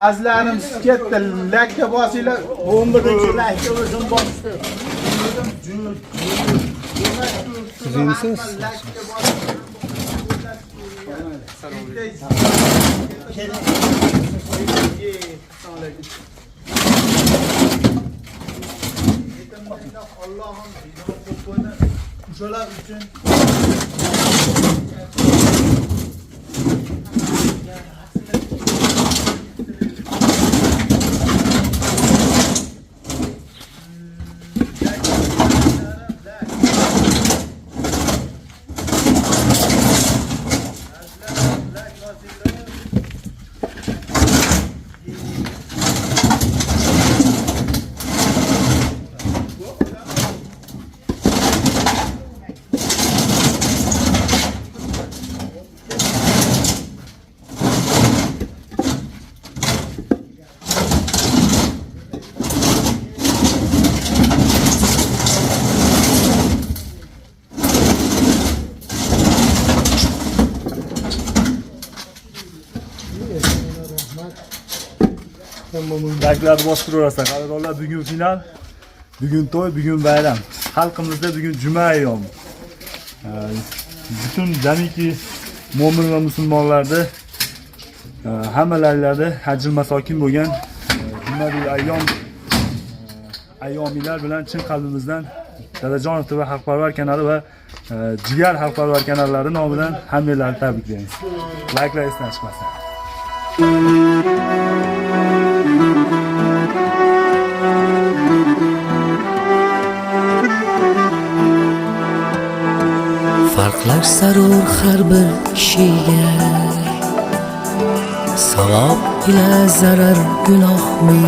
Azlarim ketdi, lakka bosinglar. 11 lakka o'zim bosdim. Siz iymisiniz? Allohim o'shalar uchun. Layklarni bosib turaverasizlar. Qadrdonlar, bugun final, bugun to'y, bugun bayram. Xalqimizda bugun juma ayyomi. Butun jamiki mo'min va musulmonlarda hammalaringlarda hajil masokin bo'lgan jumadil ayyom ayyomiylar bilan chin qalbimizdan Dadajonov TV Xalqparvar kanali va Jigar Xalqparvar kanallari nomidan hammanglarni tabriklaymiz. Layklar esdan chiqmasin. Farqlash zarur har bir kishiga, savob ila zarar gunohmi?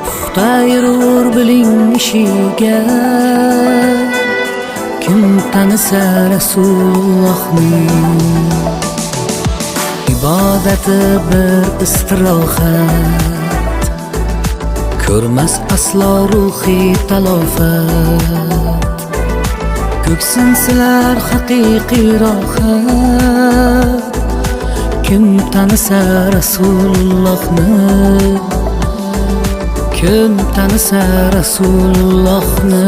Puxta yurur biling ishiga, kim tanisa Rasulullohni. Ibodati bir istirohat, ko'rmas aslo ruhiy talofat. Ko'ksin silar haqiqiy rohat, kim tanisa Rasulullohni, kim tanisa Rasulullohni.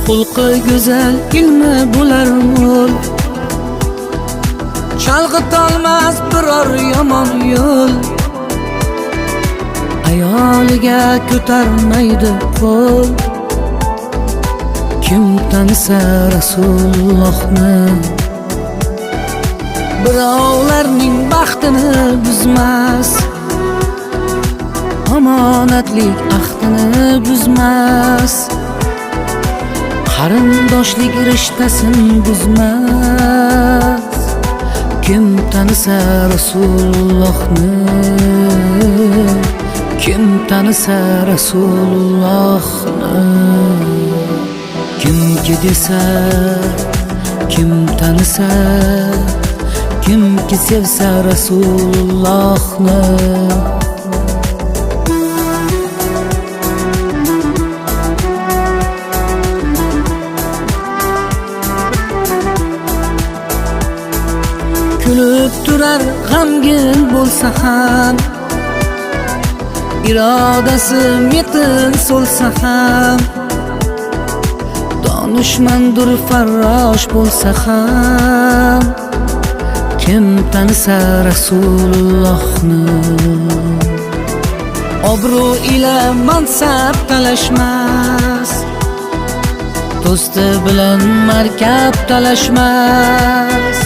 Xulqi go'zal, ilmi bo'lar mo'l, chalg'itolmas biror yomon yo'l. Ayoliga ko'tarmaydi qo'l, kim tanisa Rasulullohni. Birovlarning baxtini buzmas, omonatlik ahdini buzmas, qarindoshlik rishtasin buzmas. Kim tanisa Rasulullohni, kim tanisa Rasulullohni. Kimki desa, kim tanisa, kimki sevsa Rasulullohni. Kulib turar g'amgin bo'lsa ham, irodasi metin so'lsa ham, donishmandur farrosh bo'lsa ham, kim tanisa Rasulullohni. Obro' ila mansab talashmas, do'sti bilan markab talashmas,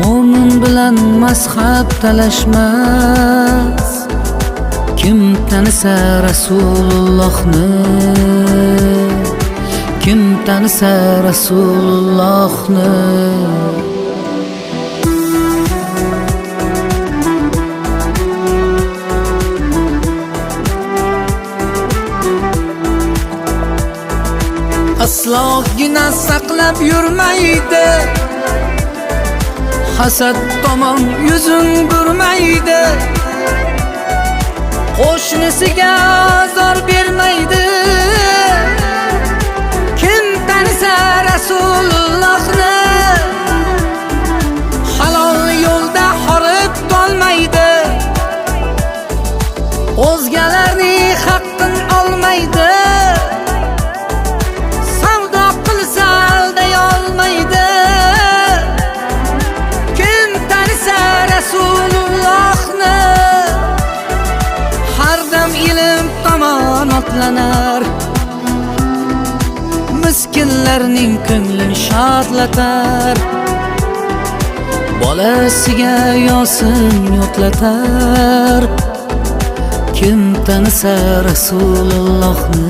mo'min bilan mazhab talashmas. Kim tanisa Rasulullohni, kim tanisa Rasulullohni. Aslogina saqlab yurmaydi, hasad tomon yuzin burmaydi. Qo'shnisiga otlanar, miskinlarning ko'nglin shodlatar, bolasiga Yosin yodlatar. Kim tanisa Rasulullohni,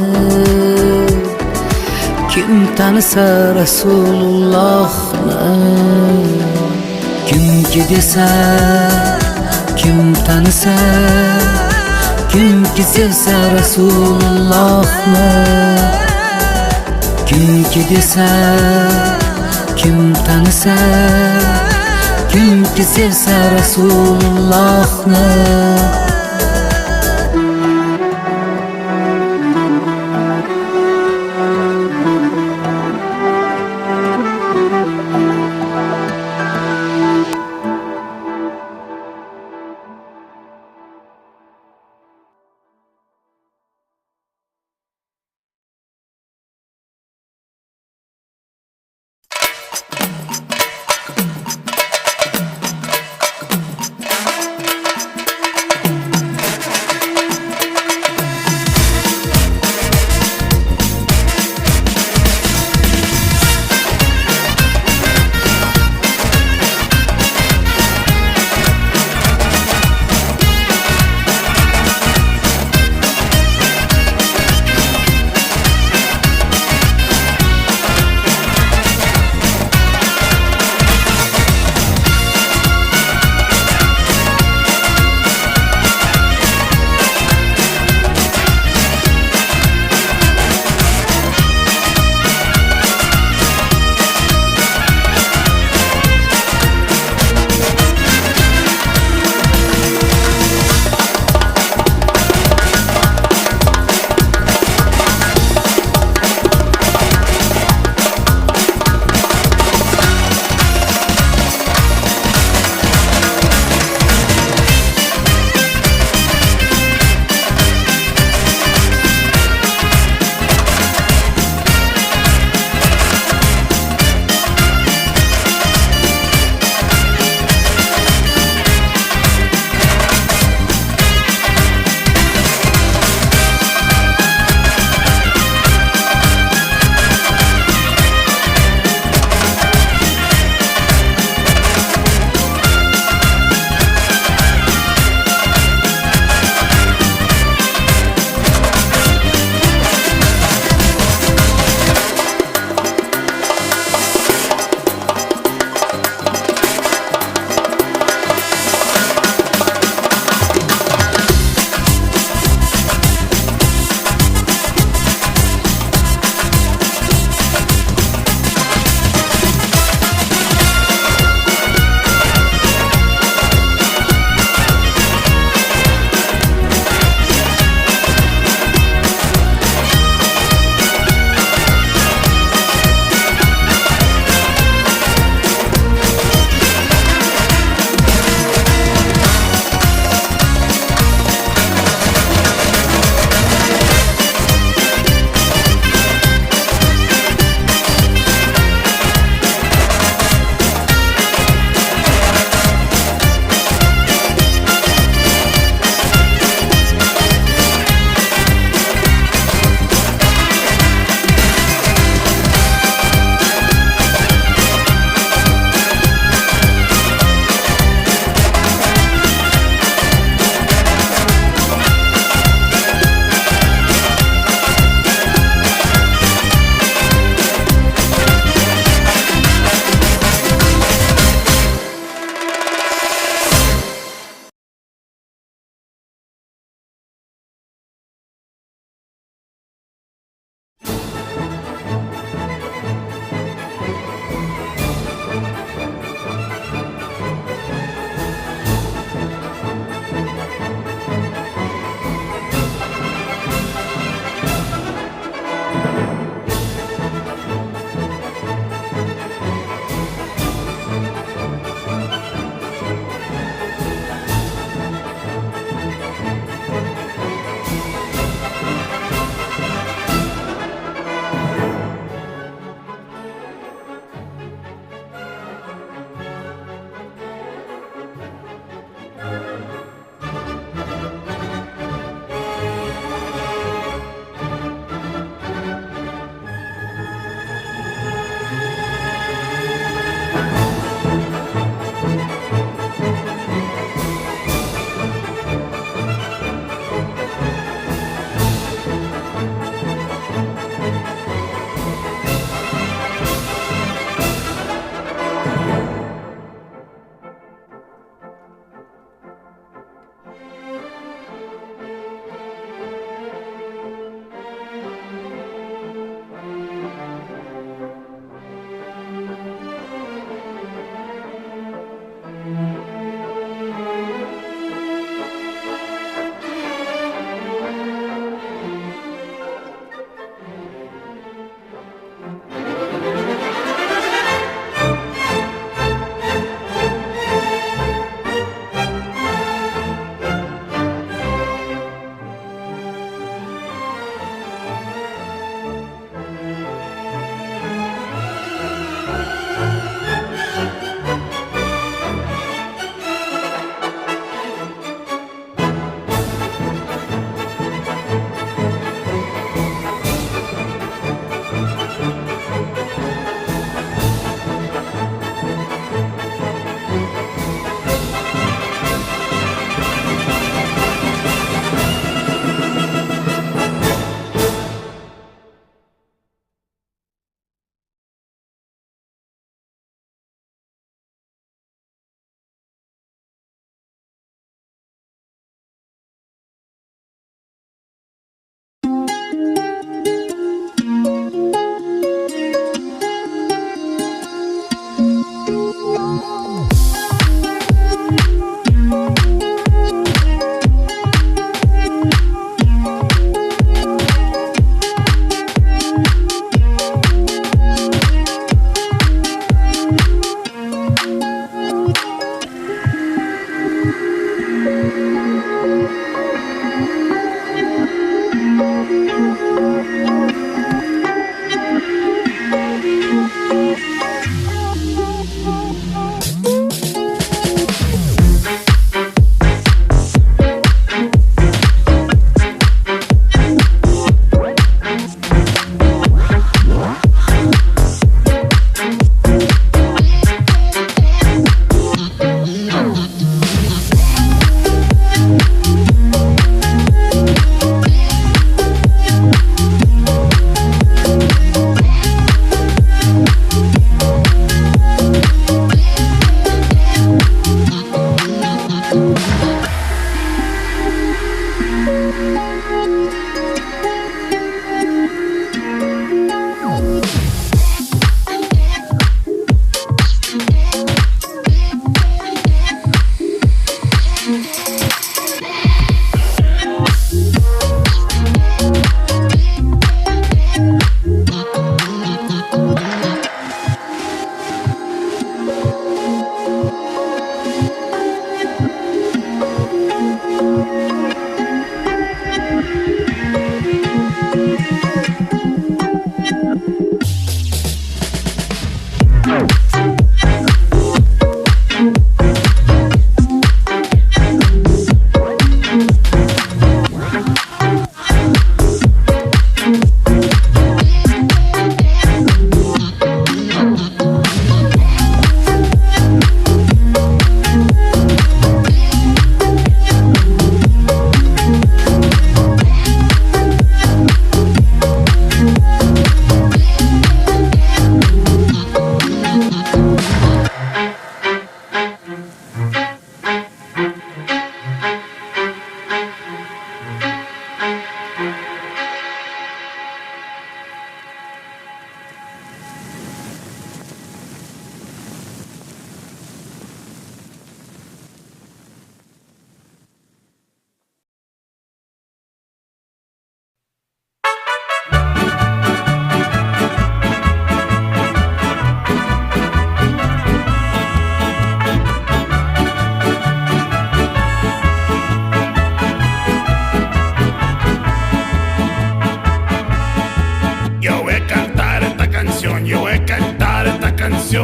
kim tanisa Rasulullohni, kimki desa, kim tanisa, kimki sevsa Rasulullohni, kimki desa, kim tanisa, kimki sevsa Rasulullohni.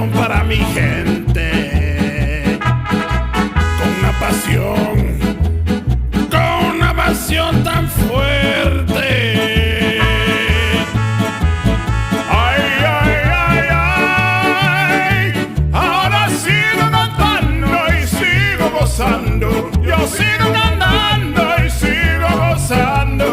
canción para mi gente. Con una pasión tan fuerte. Ay, ay, ay, ay. Ahora sigo cantando y sigo gozando. Yo sigo cantando y sigo gozando.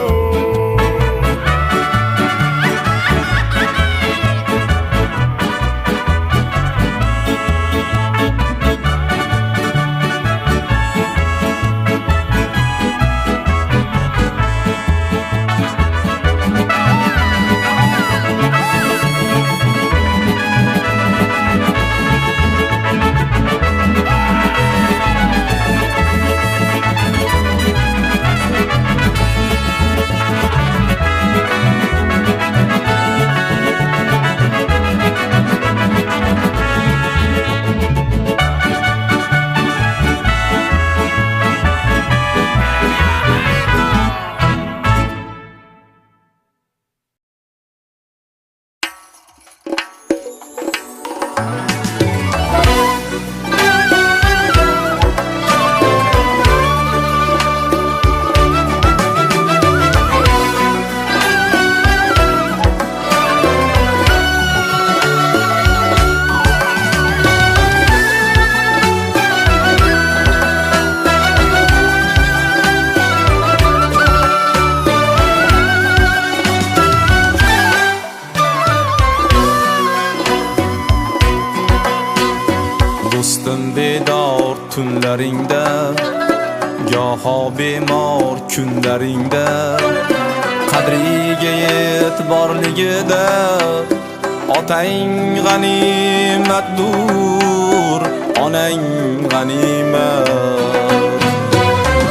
Do'stim bedor tunlaringda, goho bemor kunlaringda, qadriga yet borligida otang g'animatdur, onang g'animat.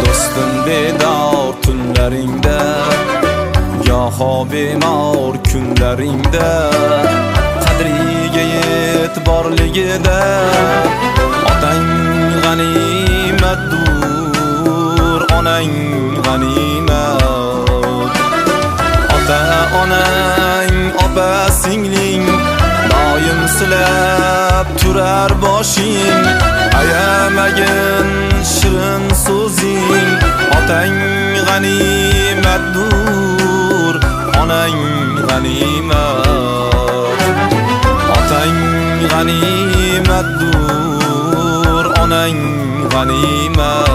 Do'stim bedor tunlaringda, goho bemor kunlaringda, qadriga yet borligida otang g'animatdur, onang g'animat. Ota onang opa singling doim silab turar boshing, ayamagin shirin so'zing, otang g'animatdur, onang g'animat. Otang g'animatdur, onang g'animat.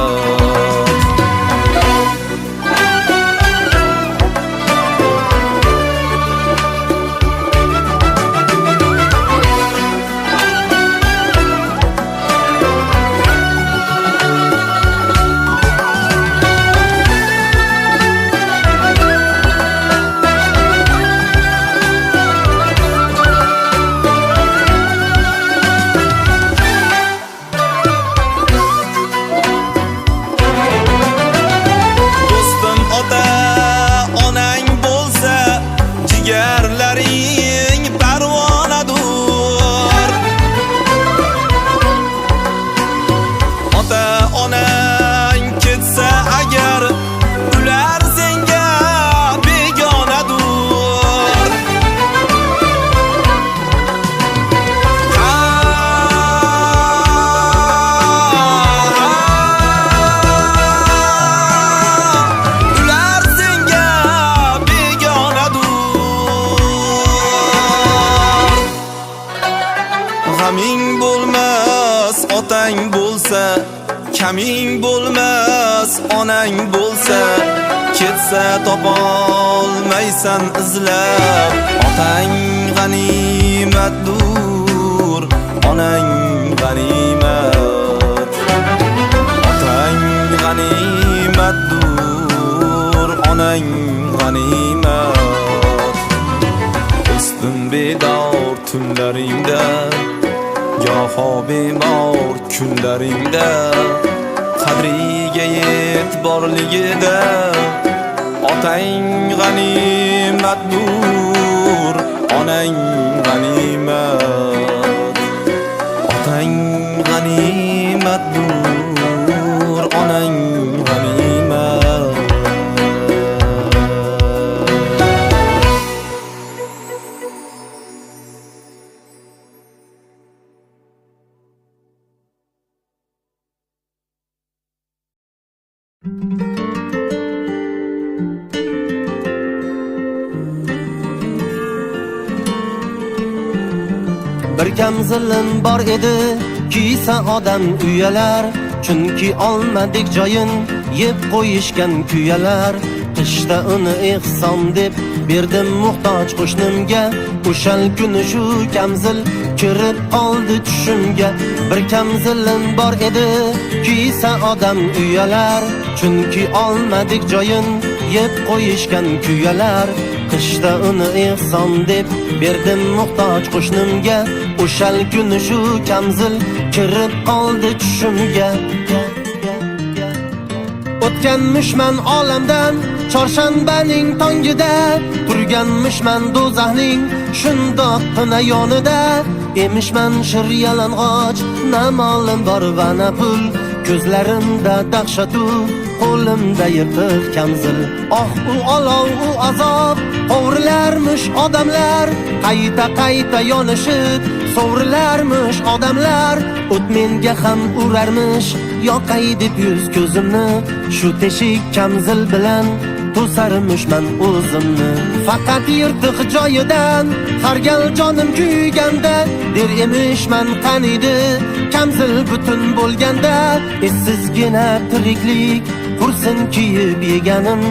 Jigarlaring parvonadur, ota onang ketsa agar ular senga begonadur. Ular senga begonadur. G'aming bo'lmas otang bo'lsa, kaming bo'lmas onang bo'lsa, ketsa topolmaysan izlab. Otang g'animatdur, onang g'animat. Otang g'animatdur, onang g'animat. Do'stim bedor tunlaringda, goho bemor kunlaringda, qadriga yet borligida otang g'animatdur, onang g'animat. Otang g'animatdur, onang g'animat. Bir kamzilim bor edi, kiysa odam uyalar, chunki olmadik joyin yeb qo'yishgan kuyalar. Qishda uni ehson deb berdim muhtoj qo'shnimga, o'shal kuni shu kamzil kirib qoldi tushimga. Bir kamzilim bor edi, kiysa odam uyalar, chunki olmadik joyin yeb qo'yishgan kuyalar. Qishda uni ehson deb berdim muhtoj qo'shnimga, o'shal kuni shu kamzil kirib qoldi tushimga. O'tganmishman olamdan chorshanbaning tongida, turganmishman do'zaxning shundoqqina yonida. Emishman shir yalang'och, na molim bor va na pul, ko'zlarimda dahshatu, qo'limda yirtiq kamzil. Oh u olov, u azob, qovurilarmish odamlar, qayta qayta yonishib sovrilarmish odamlar. O't menga ham urarmish, yoqay deb yuz ko'zimni, shu teshik kamzil bilan to'sarmishman o'zimni. Faqat yirtiq joyidan har gal jonim kuyganda, der emishman qaniydi kamzil butun bo'lganda. Essizgina tiriklik qursin kiyib yeganim,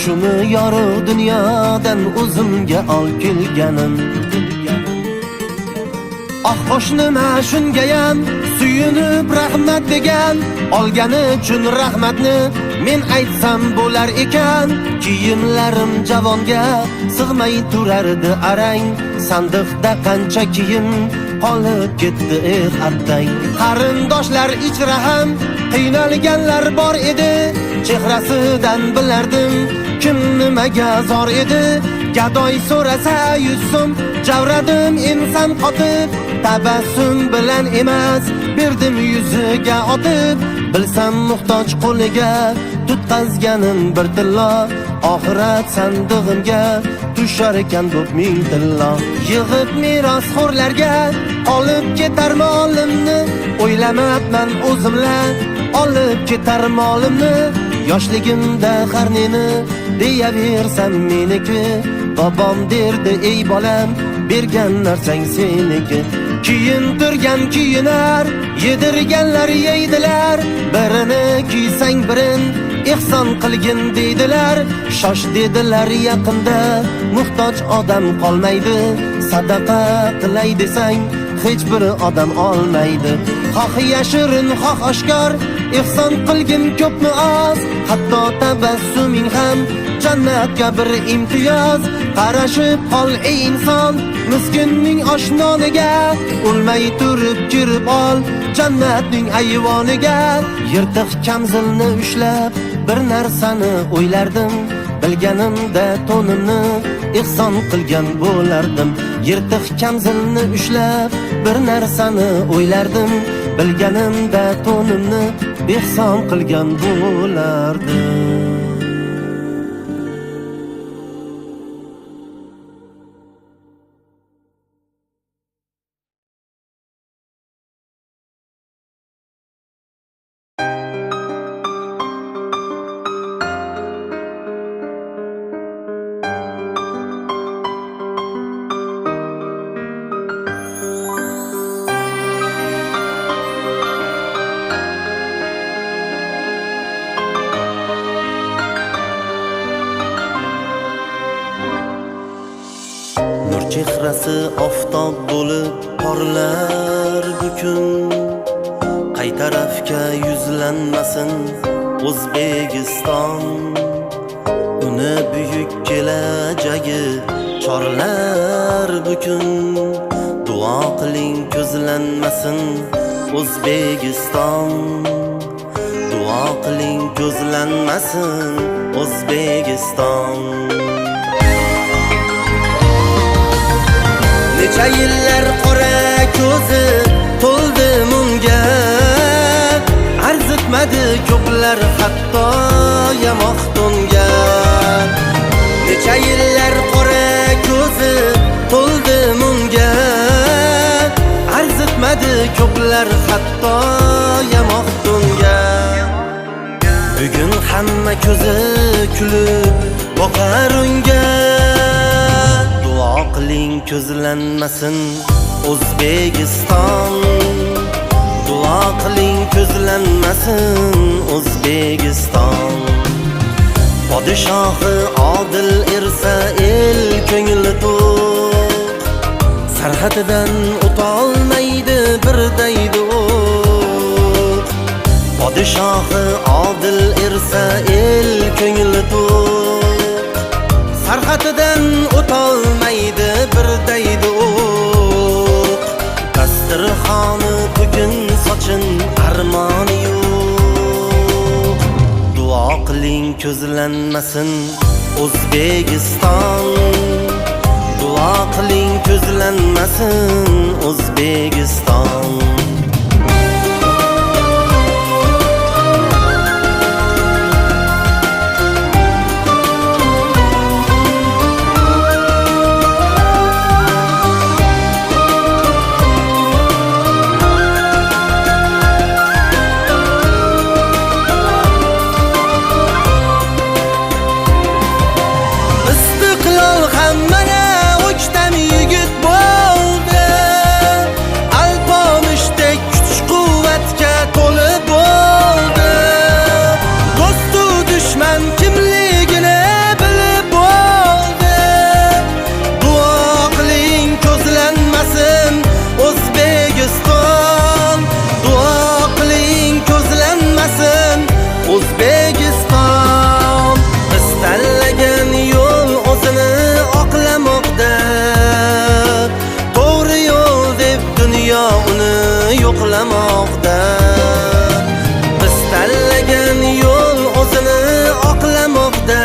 shuni yorug' dunyodan o'zimga ol kelganim. Oh qo'shnima shungayam suyunib rahmat degan, olgani uchun rahmatni men aytsam bo'lar ekan. Kiyimlarim javonga sig'may turardi arang, sandiqda qancha kiyim qolib ketdi attang. Qarindoshlar ichra ham qiynalganlar bor edi, chehrasidan bilardim kim nimaga zor edi. Gadoy so'rasa 100 so'm javradim inson qotib, tabassum bilan emas berdim yuziga otib. Bilsam muhtoj qo'liga tutqazganim bir tillo, oxirat sandig'imga tushar ekan bo'p ming tillo. Yig'ib merosxo'rlarga olib ketar molimni, o'ylamabman o'zimla olib ketar molimni. Yoshligimda har neni deyaversam meniki, bobom derdi ey bolam bergan narsang seniki. Kiyintirgan kiyinar, yedirganlar yeydilar, birini kiysang birin ehson qilgin deydilar. Shosh dedilar yaqinda muhtoj odam qolmaydi, sadaqa qilay desang hech bir odam olmaydi. Xoh yashirin xoh oshkor ehson qilgin ko'pmi oz, hatto tabassuming ham jannatga bir imtiyoz. Qarashib qol ey inson miskinning oshnoniga, o'lmay turib kirib ol jannatning ayvoniga. Yirtiq kamzilni ushlab bir narsani o'ylardim, bilganimda to'nimni ehson qilgan bo'lardim. Yirtiq kamzilni ushlab bir narsani o'ylardim, bilganimda to'nimni ehson qilgan bo'lardim. Chehrasi oftob bo'lib porlar bu kun, qay tarafga yuzlanmasin O'zbekiston. Uni buyuk kelajagi chorlar bu kun, duo qiling ko'zlanmasin O'zbekiston. Duo qiling ko'zlanmasin O'zbekiston. Necha yillar qora ko'zi to'ldi munga, arzitmadi ko'plar hatto yamoq to'nga. Necha yillar qora ko'zi to'ldi munga, arzitmadi ko'plar hatto yamoq to'nga. Bugun hamma ko'zi kulib boqar unga, duo qiling ko'zlanmasin O'zbekiston. Duo qiling ko'zlanmasin O'zbekiston. Podshohi odil ersa el ko'ngli to'q. Sarhadidan o'tolmaydi bir daydi o'q. Podshohi odil ersa el ko'ngli to'q. Sarhadidan o'tolmaydi bir daydi o'q. Dasturxoni bugun sochin armoni yo'q. Duo qiling ko'zlanmasin O'zbekiston. Duo qiling ko'zlanmasin O'zbekiston. Istiqlol hammana o'ktam yigit bo'ldi. Alpomishdek kuch-quvvatga to'lib bo'ldi. Do'stu dushman kimligini bilib bo'ldi. Duo qiling ko'zlanmasin O'zbekiston. Duo qiling ko'zlanmasin O'zbekiston. Biz tanlagan yo'l o'zini oqlamoqda. To'g'ri yo'l deb dunyo uni yo'qlamoqda. Biz tanlagan yo'l o'zini oqlamoqda.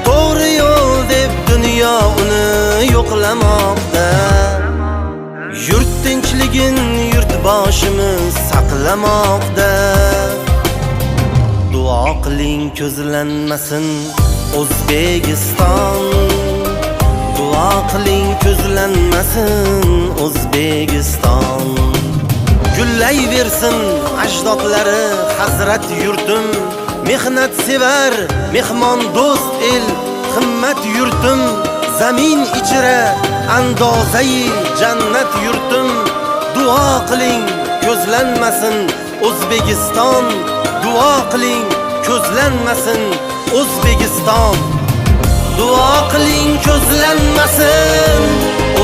To'g'ri yo'l deb dunyo uni yo'qlamoqda. Yurt tinchligin yurtboshimiz saqlamoqda. Duo qiling ko'zlanmasin O'zbekiston. Duo qiling ko'zlanmasin O'zbekiston. Gullayversin ajdodlari hazrat yurtim. Mehnat sevar mehmon do'st el himmat yurtim. Zamin ichra andozai jannat yurtim. Duo qiling ko'zlanmasin O'zbekiston. Duo qiling ko'zlanmasin O'zbekiston. Duo qiling ko'zlanmasin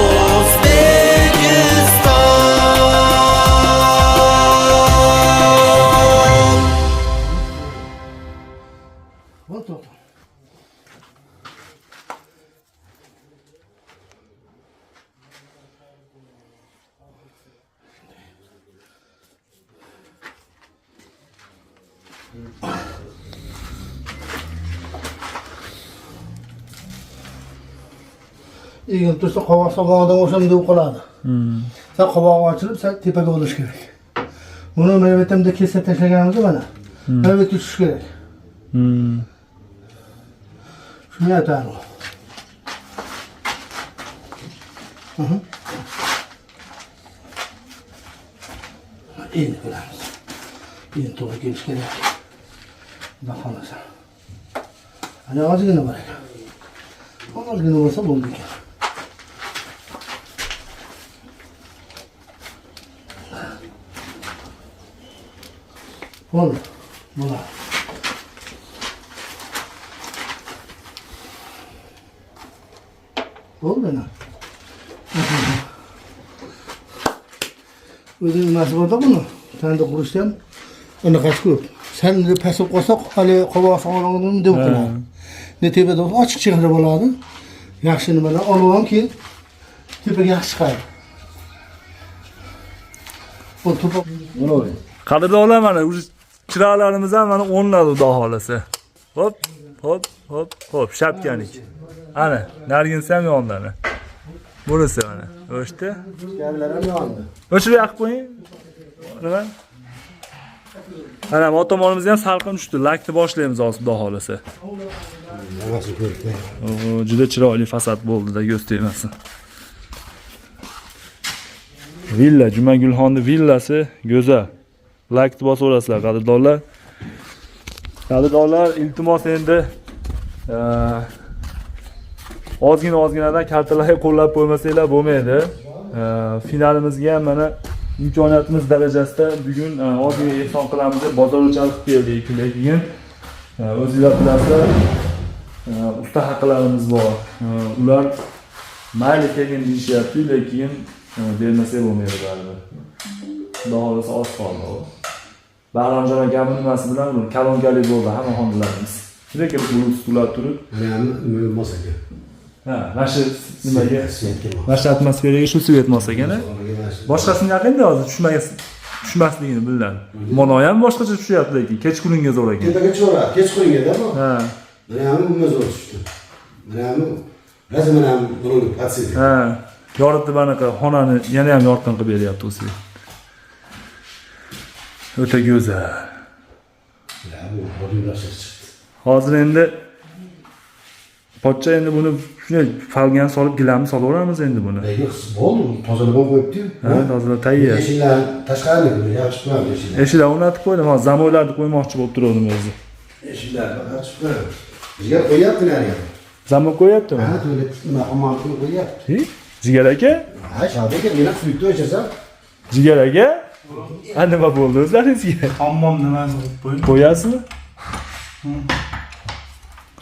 O'zbekiston. Bo'ldi, to'xta. Egilib tursa qovoq sog'og'idan o'xshab deb qoladi. Sal qovog'i ochilib, sal tepaga olish kerak. Buni mana bu yerda kesa tashlaganimizda mana. Mana bu yerga tushish kerak. Shuni aytadi. Endi ko'ramiz. Endi to'g'ri kelish kerak. Xudo xohlasa. Ana ozgina bor ekan. Ozgina bo'lsa bo'ldi ekan. Bo'ldi. Bo'ladi. Bo'ldi ana. O'zi nimasi borda buni? Tandiq qurishda ham anaqasi ko'p. Sal past bo'lib qolsa, hali qovoq sog'lig'ini deb qiladi. Ne tepada bo'lsa ochiq chehra bo'ladi. Yaxshi nimalar olib ham keyin tepaga yaxshi chiqadi. Bu to'poq Qadrdonlar, mana уже chiroqlarimiz ham mana o'nladi xudo xolasa. Hop, hop, hop, hop, shapkanik. Ana, narginisi ham yondi ana. Bunisi mana. O'chdi. Kabilar ham yondi. O'chirib yoqib qo'ying. Nima? Ana, bu tomonimizda ham salqin tushdi. Lakni boshlaymiz hozir xudo xolasa. Oo, juda chiroyli fasad bo'ldi-da, ko'z tegmasin. Villa, Jumagulxonning villasi go'zal. Like bosaverasizlar qadrdonlar. Qadrdonlar, iltimos endi ozgina ozginadan kartalarga qo'llab qo'ymasanglar bo'lmaydi. Finalimizga ham mana imkoniyatimiz darajasida bugun ozgina ehson qilamiz deb bozor o'chalik qilib keldik. Lekin o'zinglar bilasizlar, usta haqlarimiz bor. Ular mayli kelgin deyishyapti, lekin bermasak bo'lmaydi baribir. Xudo xohlasa oz qoldi. Bahromjon akamni nimasi bilan bu kalonkali bo'ldi hamma xonalarimiz. Lekin Bluetooth ulab turib, Mana nima mos ekan. Ha, mana shu nimaga, Свет ga mos. Mana shu atmosferaga shu свет mos ekan. A? Boshqasini yaqinda hozir tushmasligini biladi. Mono ham boshqacha tushyapti lekin kechqurunga zo'r ekan. Tepaga chiqaveradi, kechqurunga-da bu. Ha. Mana bu bunga zo'r tushdi. Mana bu rosa mana bu подсвет. Ha. Yoritib anaqa xonani yana ham yorqin qilib beryapti u свет. O'ta go'zal. Ya bu odamlar chiqdi. Hozir endi pochcha endi buni shunday falgani solib gilamni solaveramiz endi buni. Yo'q, bo'ldi, tozalab ham qo'yibdi. Ha, tozalab tayyor. Eshiklar tashqari yaxshi qo'yamiz eshiklar. Eshiklarni o'rnatib qo'ydim, hozir zamoylarni qo'ymoqchi bo'lib turgandim o'zi. Eshiklarni ochib qo'yamiz. Jigar qo'yyapti nariga. Zamok qo'yyaptimi? Ha, to'ylet nima hammomni qo'yyapti. Hi? Jigar aka? Ha, shavda aka, meni suyukda o'chirsam. Jigar aka? Ha, nima bo'ldi o'zlaringizga? Hammom nimasi qilib qo'ying. Qo'yasizmi?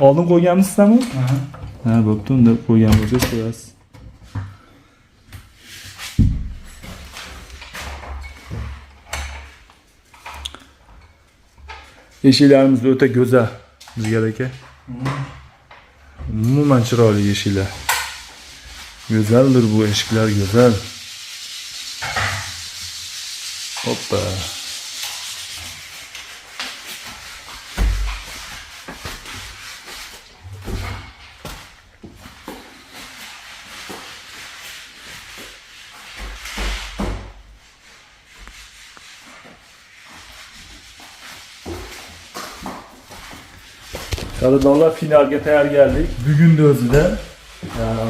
Oldin qo'yganmisizmi? Ha, bo'pti, unda qo'ygan bo'lsangiz qo'yasiz. Eshiklarimiz o'ta go'zal, Jigar aka. Umuman chiroyli eshiklar. Go'zaldir bu eshiklar, go'zal. Hoppa. Qadrdonlar, finalga tayyorgarlik. Bugunni o'zida,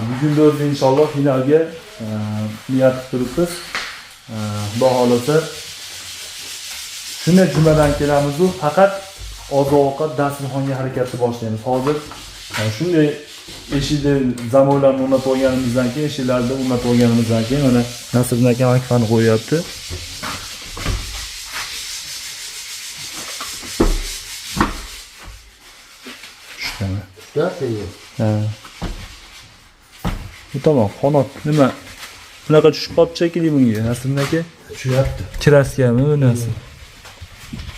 bugunni o'zida inshaalloh finalga niyat qilib turibmiz. Xudo xohlasa shunday jumadan kelamiz u faqat oziq-ovqat dasturxonga harakatni boshlaymiz. Hozir shunday eshikni zamoylarni o'rnatib olganimizdan keyin, eshiklarni o'rnatib olganimizdan keyin mana Nasriddin akam akfani qo'yyapti. Ha. Bu tomon qanot nima? Bunaqa tushib qolibdi shekilli bunga, Nasriddin aka. Tushyapti. Kraskami bu narsa?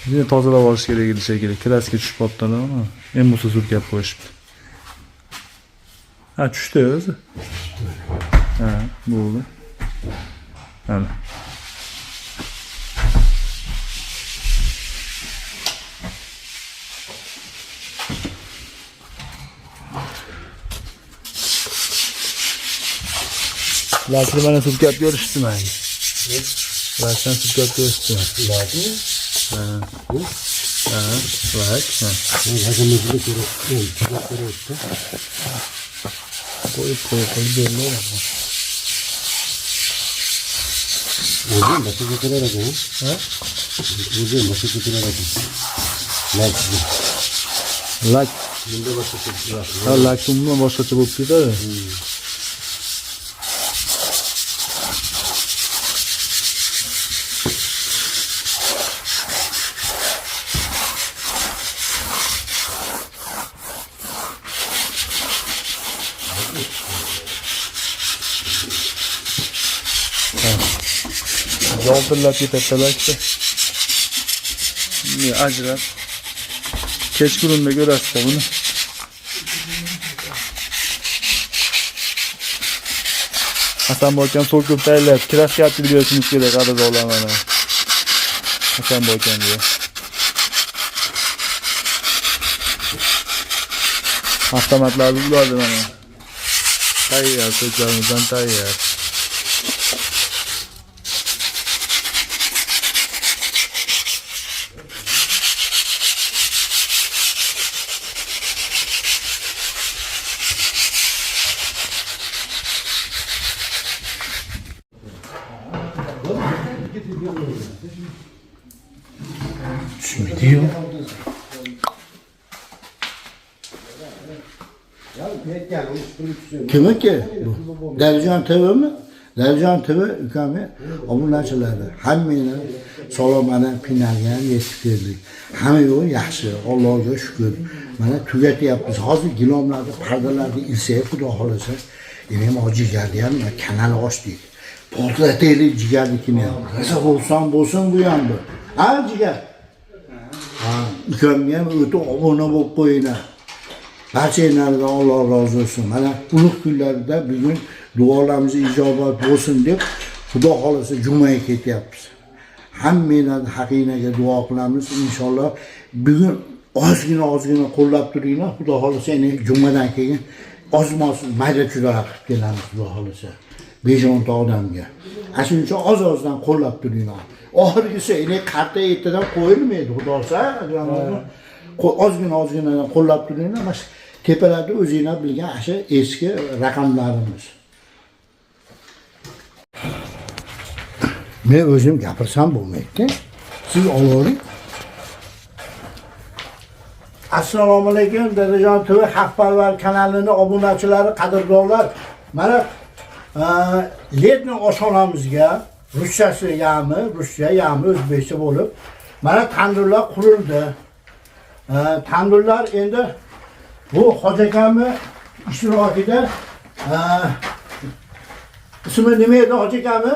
Buni tozalab olish kerak edi shekilli. Kraska tushib qolibdi, mana. Endi bo'lsa surkab qo'yishibdi. Ha, tushdi o'zi. Ha, bo'ldi. Mana. Lakni mana surkab ko'rishdi menga. Lakdan surkab ko'rishdi. Lakmi? Ha. Ha, lak. Ha. Qo'yib, qo'yib, qo'yib berilaveradi. O'zi ham boshqa ko'tarar ekan. Ha? O'zi ham boshqa ko'tarar ekan. Lak. Lak. Bunda boshqa ko'tarar. Ha, lak umuman boshqacha bo'lib ketadi. Yoltirlab ketadi lakda. Bunday ajrab. Kechqurunda ko'rasizlar buni. Hasan akam so'kib tayyorlayapti. Kraska olib kelib berishimiz kerak, qadrdonlar mana. Hasan akamga. Avtomatlarni uladi mana. Tayyor, so'klarimizdan tayyor. Tushmaydi-yu. Kim aka bu? Dalijon TVmi? Dadajon TV ukamni obunachilari hammanglar salom, mana finalga ham yetib keldik. Hamma yo'q yaxshi, Allohga shukur. Mana tugatyapmiz. Hozir gilomlarni, pardalarni ilsak, Xudo xolasa, endi ham jigarni ham kanal ochdik. Portlataylik jigarnikini ham. Rosa bo'lsin, bo'lsin bu ham bir. Ha, jigar. Ha, ukamga ham o'ta obuna bo'lib qo'yinglar. Barchanglardan Alloh rozi bo'lsin. Mana ulug' kunlarda bugun duolarimiz ijobat bo'lsin deb Xudo xolasa jumaga ketyapmiz. Hammanglarni haqinglarga duo qilamiz inshaalloh. Bugun ozgina ozgina qo'llab turinglar. Xudo xolasa endi jumadan keyin ozmoz mayda chuydalar qilib kelamiz Xudo xolasa. 5-10 ta odamga. Ana shuning uchun oz-ozdan qo'llab turinglar. Oxirgisi endi qarta ertadan qo'yilmaydi, Xudo xolasa. Ozgina ozginadan qo'llab turinglar. Mana shu tepalarda o'zinglar bilgan ana shu eski raqamlarimiz. Men o'zim gapirsam bo'lmaydi. Siz olavering. Assalomu alaykum Dadajon TV Xalqparvar kanalini obunachilari, qadrdonlar. Mana letni oshxonamizga ruschasi yami, ruscha yami, o'zbekcha bo'lib, mana tandirlar qurildi. Tandirlar endi bu hoji akamni ishtirokida, ismi nima edi hoji akamni?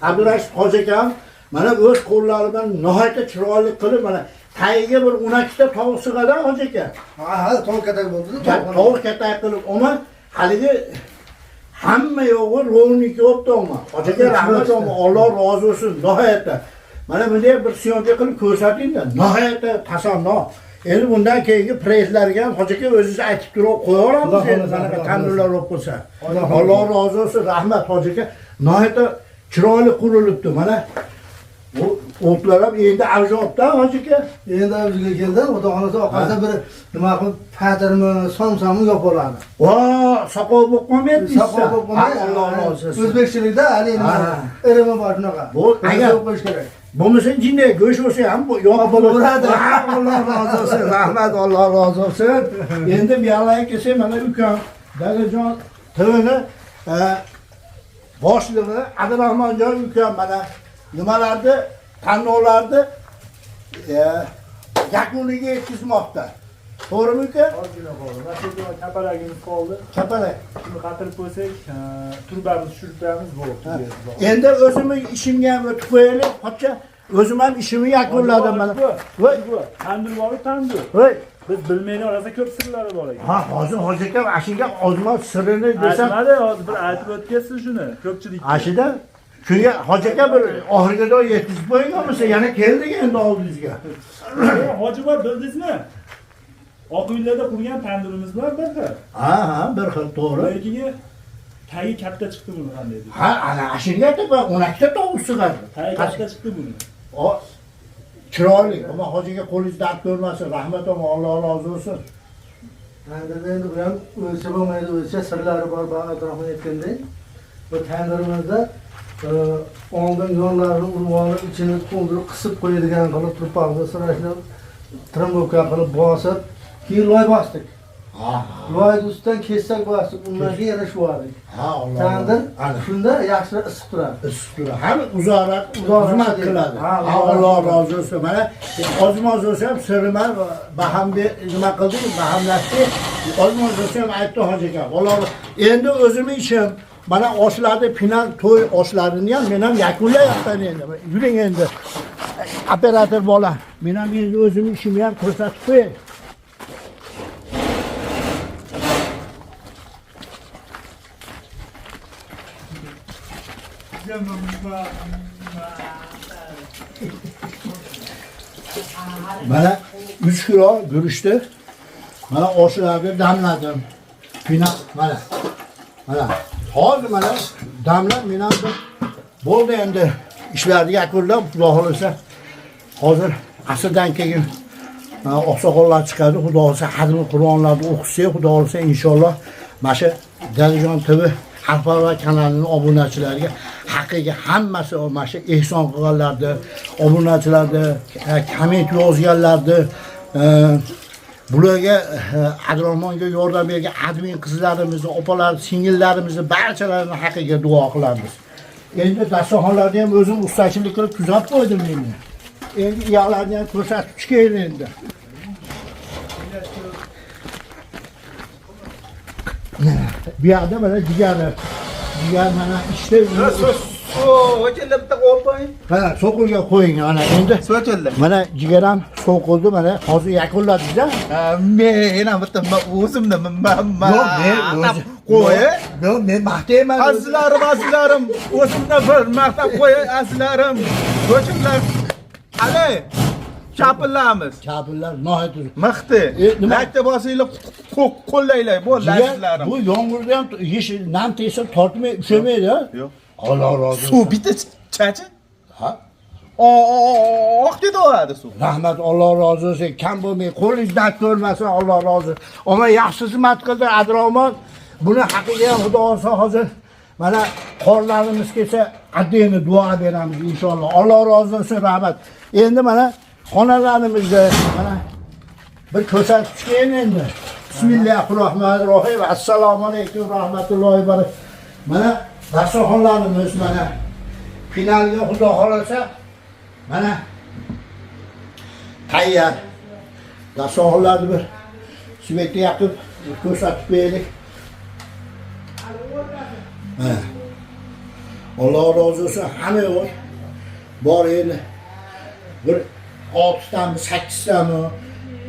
Abdurashid hoji akam mana o'z qo'llari bilan nihoyatda chiroyli qilib, mana tagiga bir 12 ta tovuq sig'adi hoji aka. Ha, tovuq katak bo'ldi. Tovuq katak qilib, uni haligi hamma yo'g'i rovnik bo'libdi uni. Hoji aka rahmat, Alloh rozi bo'lsin nihoyatda. Mana bunday bir syomka qilib ko'rsatingda, nihoyatda tasanno. Endi bundan keyingi proyektlarga ham hoji aka o'zingiz aytib turib qo'yaveramiz endi bunaqa tandirlar bo'lib qolsa. Alloh rozi bo'lsin, rahmat hoji aka. Nihoyatda chiroyli qurilibdi mana. Bu o'tlar ham endi avj olibdi hoji aka. Endi avjiga keldi, Xudo xolasa oqasa bir nima qilib patirmi, somsami yopib oladi. Vo, soqov bo'lib qolmaydi. Soqov bo'lib qolmaydi. Alloh rozi bo'lsin. O'zbekchilikda hali irimi bor shunaqa. Bu agar qo'yish kerak. Bo'lmasa jinday go'sht bo'lsa ham yopib bo'laveradi. Alloh rozi bo'lsin, rahmat, Alloh rozi bo'lsin. Endi bu yoqlarga kelsak, mana ukam Dadajon TVni boshlig'i Abdurahmonjon ukam mana nimalarni, tanlovlarni yakuniga yetkazmoqda. To'g'rimi uka? Ozgina qoldi. Mana shu yerda kapalagimiz qoldi. Kapalak. Shuni qatirib qo'ysak, turbamiz tushirib qo'yamiz, bo'ldi. Endi o'zimni ishimga ham o'tib qo'yaylik, pochcha. O'zim ham ishimni yakunladim mana. Voy, tandir bor, tandir. Voy. Biz bilmaydigan rosa ko'p sirlari bor ekan. Ha, hozir hoji aka ashiga ozmoz sirini desam, Aytmadi, hozir bir aytib o'tkazsin shuni ko'pchilik. Ashida shunga hoji aka bir oxiriga yetkazib qo'ying bo'lmasa yana keldik endi oldingizga. Hoji bor, bildingizmi? Oq uylarda qurgan tandirimiz bilan bir xil. Ha, ha, bir xil, to'g'ri. Lekin tagi katta chiqdi buni qanday deb. Ha, ana ashinga aytaman, 12 ta tovuq sig'adi. Tagi katta chiqdi buni. O chiroyli. Ammo hojiga qo'lingiz dard ko'rmasin. Rahmat, Alloh rozi bo'lsin. Tandirda endi bu ham o'lcha bo'lmaydi, o'lcha sirlari bor, Abdurahmon aytgandek. Bu tandirimizda oldin yonlarini urib olib, ichini to'ldirib qisib qo'yadigan qilib turpamizni sirashlab, trimovka qilib bosib, keyin loy bosdik. Loyni ustidan kessak bosdik, undan keyin yana shuvardik. Ha, Alloh. Tandir shunda yaxshi issiq turadi. Issiq turadi. Ham uzoqroq xizmat qiladi. Ha, Alloh rozi bo'lsin. Mana ozmoz bo'lsa ham sirima baham nima qildik, bahamlashdik. Ozmoz bo'lsa ham aytdi hoji aka. Alloh. Endi o'zimni ishim mana oshlarni final to'y oshlarini ham men ham yakunlayapman endi. Yuring endi. Operator bola, men ham endi o'zimni ishimni ham ko'rsatib qo'yay. Mana 3 kilo guruchni mana oshlarni damladim. Final mana. Mana hozir mana damlab men ham bo'ldi endi ishlarni yakunlab, Xudo xolasa hozir asrdan keyin oqsoqollar chiqadi. Xudo xolasa hadmi Qur'onlarni o'qisak, Xudo xolasa inshaalloh mana shu Dadajon TV Xalqparvar kanalining obunachilariga haqiga hammasi mana shu ehson qilganlarni, obunachilarni, komment yozganlarni, Bularga Abdurahmonga yordam bergan admin qizlarimizni, opalar, singillarimizni barchalarini haqqiga duo qilamiz. Endi dasturxonlarni ham o'zim ustachilik qilib tuzab qo'ydim endi. Endi uyoqlarni ham ko'rsatib chiqayin endi. Bu yoqda mana jigari. Jigar mana ishda. So'childi bitta qo'yib qo'ying. Ha, so'qilga qo'ying ana endi. So'childi. Mana jigar ham so'qildi, mana hozir yakunladik-da. Men ham bitta o'zimda Yo'q, men o'zim qo'y. Yo'q, men maqtayman. Azizlarim, azizlarim, o'zimda bir maqtab qo'y, azizlarim. So'chillar. Ali, chapillamiz. Chapillar nihoyat Mixti. Nima? Latta bosinglar, qo'llanglar, bo'ldi Jigar azizlarim. bu yomg'irda ham yeshil nam tegsa tortmay, ushamaydi. Yo'q. Alloh rozi Suv bo'lsin. bitta chachi. Ha? Oq ketaveradi suv. Rahmat, Alloh rozi bo'lsin. Kam bo'lmay, qo'lingiz dard ko'rmasin, Alloh rozi. Ammo yaxshi xizmat qildi Abdurahmon. Buni haqqiga ham Xudo xohlasa hozir mana qorlarimiz kelsa, addini duo beramiz inshaalloh. Alloh rozi bo'lsin, rahmat. Endi mana xonalarimizda mana bir ko'rsatib chiqayin endi. Bismillahirrohmanirrohim. Assalomu alaykum rahmatullohi va barakatuh. Mana dasturxonlarimiz mana finalga Xudo xohlasa mana tayyor. Dasturxonlarni bir svetni yoqib ko'rsatib beraylik. Mana. Alloh rozi bo'lsin, hamma yo'q. Bor endi bir 6 tami, 8 tami,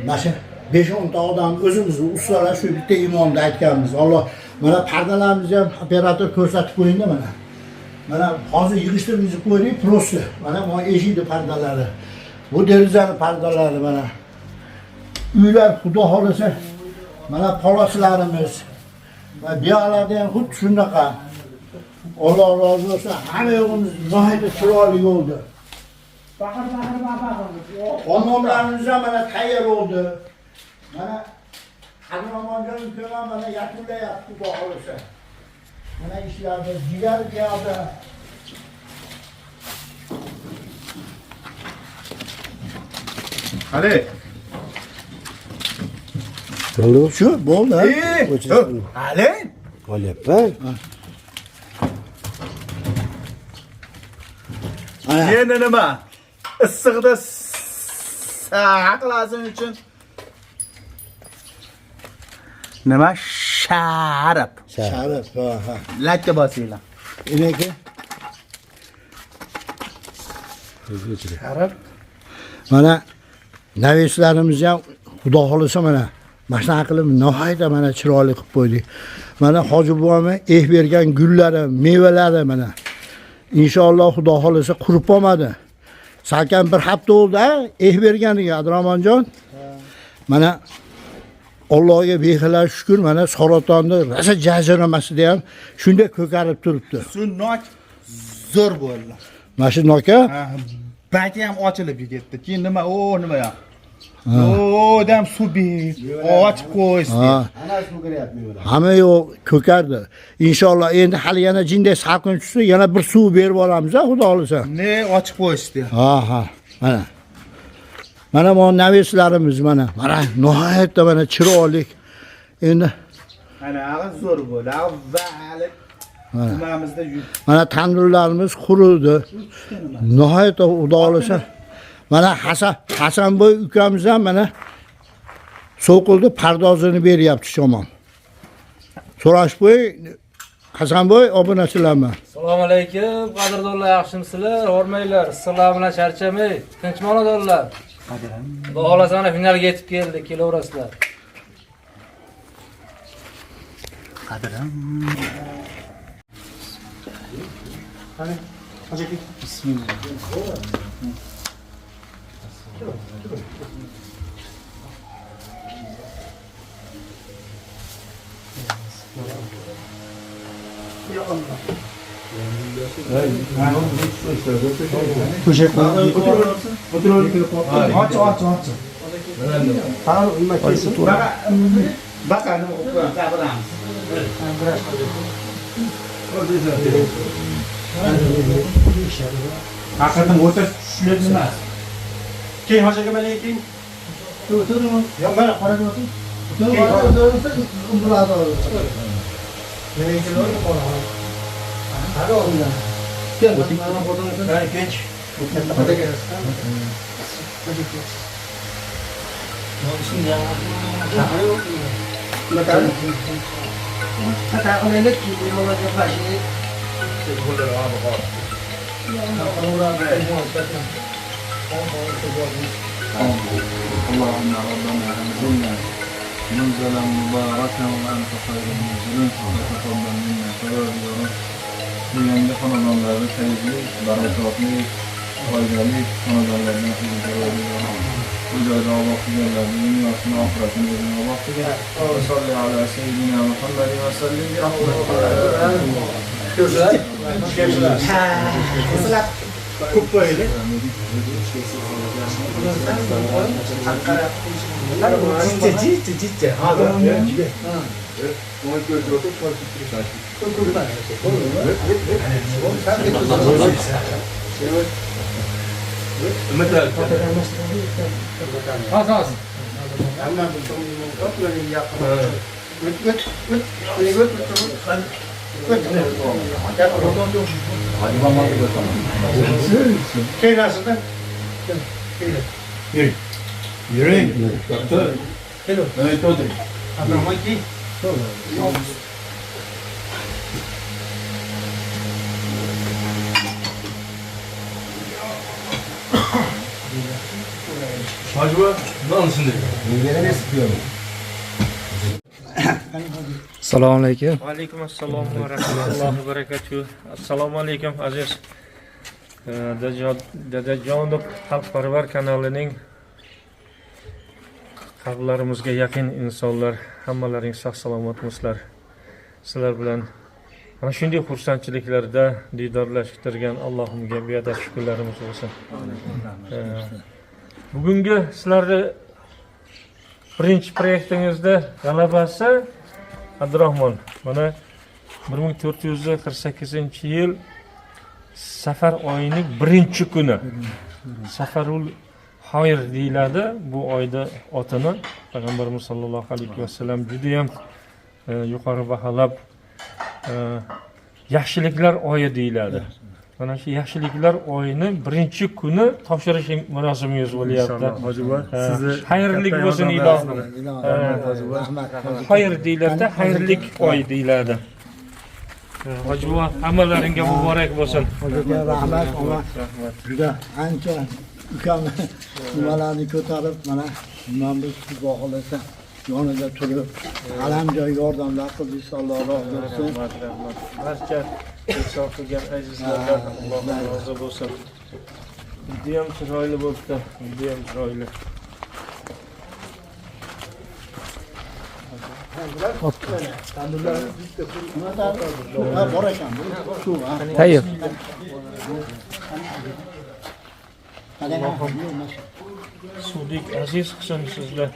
mana shu 5-10 ta odam o'zimizni ustalar shu bitta imomda aytganmiz. Alloh mana pardalarimizni ham operator ko'rsatib qo'yingda mana. Mana hozir yig'ishtirib yuzib qo'ydik, prosta. Mana bu eshikni pardalari. Bu derazani pardalari mana. Uylar Xudo xohlasa mana poloslarimiz va bu yoqlarda ham xuddi shunaqa. Alloh rozi bo'lsin, hamma yo'g'imiz nihoyatda chiroyli bo'ldi. Hammomlarimiz ham mana tayyor bo'ldi. Mana Abdurahmonjon ukam ham mana yakunlayapti Xudo xohlasa. Mana ishlarda jigar bu yoqda. Ali. Shu bo'ldi. Ali. Qolyapman. Ana Endi nima? Issiqda saqlasin uchun nima? Sharap. Sharaf, ha, ha. Latta bosinglar. Inaki. Sharaf. Mana naveslarimiz ham Xudo xohlasa mana shunaqa qilib nihoyatda mana chiroyli qilib qo'ydik. Mana Hoji buvam eh bergan gullari, mevalari mana. Inshaalloh Xudo xohlasa qurib qolmadi. Salkam bir hafta bo'ldi, eh berganiga Abdurahmonjon. Mana Allohga behilal shukr, mana saratonni rosa jaziramasida ham shunday ko'karib turibdi. Shu nok zo'r bo'ldi. Mana shu noka Baki ham ochilib ketdi. Keyin nima, o nima ham. O dam suv ber, ochib qo'yishdi. Hamma yo'q ko'kardi. Inshaalloh endi hali yana jinday salqin tushsa, yana bir suv berib olamiz, Xudo xohlasa. Ne ochib qo'yishdi. Ha, ha. Mana. Mana bu naveslarimiz mana. Mana nihoyatda mana chiroyli. Endi Mana ag'i zo'r bo'ldi. Avval nimamizda mana tandirlarimiz quridi. Nihoyatda Xudo xohlasa. Mana Hasanboy ukamiz ham mana so'qildi, pardozini beryapti chomon. So'rashib qo'y, Hasanboy obunachilarmi? Assalomu alaykum, qadrdonlar, yaxshimisizlar? Hormanglar, issiqlar bilan charchamay, tinchmi onajonlar? Xudo xohlasa mana finalga yetib keldik, kelaverasizlar. Qadrim. Qani, hoji aka. Bismillah. Och, och, och. Baqa, nima qilib qo'yamiz, gapiramiz. Haqiqatan o'rta tushlar emas. Keyin hoji aka mana keyin. O'tirma. Yo, mana qora o'tir. O'tir, umrada o'tir. Gel, mana xotin. اللهم ربنا انزلنا منزلا مباركا وانت خير المنزلين وتقبل منا parvardigori, bu yangi xonadonlarni fayzli, barakotli, foydali xonadonlardan qilgin, parvardigori. Bu joyda obod qilganlarni dunyosini, oxiratini o'zing obod qilgin. Salli ala sayyidina Muhammad va sallim bi Az az. Assalomu alaykum. Va alaykum assalom va rahmatullohi va barakatuh. Assalomu alaykum aziz Dadajonov Xalqparvar kanalining qalblarimizga yaqin insonlar, hammalaring sog' salomatmisizlar. Sizlar bilan mana shunday xursandchiliklarda diydorlashtirgan Allohimga beadad shukrlarimiz bo'lsin. Bugungi sizlarni birinchi proyektingizda g'alabasi Abdurahmon, mana 1448-yil safar oyining birinchi kuni. Safarul Xoyr deyiladi bu oyda otini. Payg'ambarimiz sollallohu alayhi vasallam juda ham yuqori baholab, yaxshiliklar oyi deyiladi. Mana shu yaxshiliklar oyini birinchi kuni topshirish marosimingiz bo'lyapti. Hoji buva, sizni Xayrlik katta bo'lsin yordamlaringiz ilohim. bilan. Rahmat. Xayr deyiladi, xayrlik oyi deyiladi. Hoji buva, hammalaringga muborak bo'lsin. Hojiga rahmat, ama juda ancha ukam nimalarni ko'tarib, mana bundan biz xudo xohlasa yonida turib, alamjoy yordamlar qildingiz, Alloh rozi bo'lsin. Rahmat, rahmat. Barcha ihson qilgan azizlardan Alloh rozi bo'lsin. Judayam chiroyli bo'libdi, judayam chiroyli. Ha, bor ekan bu. Suv, ha. Tayyor. Suvdek aziz qilsin sizlar.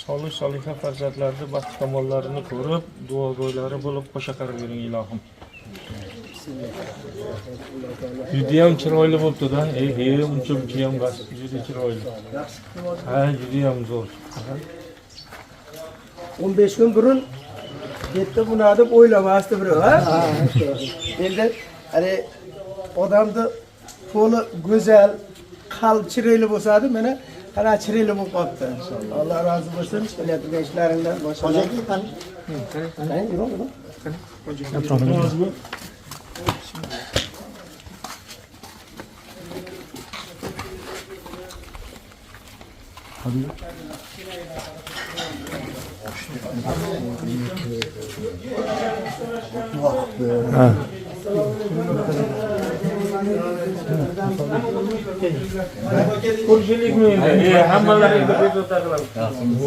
Solih soliha farzandlarni baxt kamollarini ko'rib, duogo'ylari bo'lib qo'sha qarab yuring ilohim. Judayam chiroyli bo'libdi-da. Uncha muncha ham emas, juda chiroyli. Ha, judayam zo'r. 15 kun burun yetti buna deb o'ylamasdi birov, ha? Endi hali odamni qo'li go'zal, qalb chiroyli bo'lsa-da, mana qana chiroyli bo'lib qolibdi. Alloh rozi bo'lsin, qilayotgan ishlaringdan boshqa. Hoji aka, qani? Qani, yuring, yuring. Ko'rishaylikmi endi? Hammalaringga bezovta qilamiz.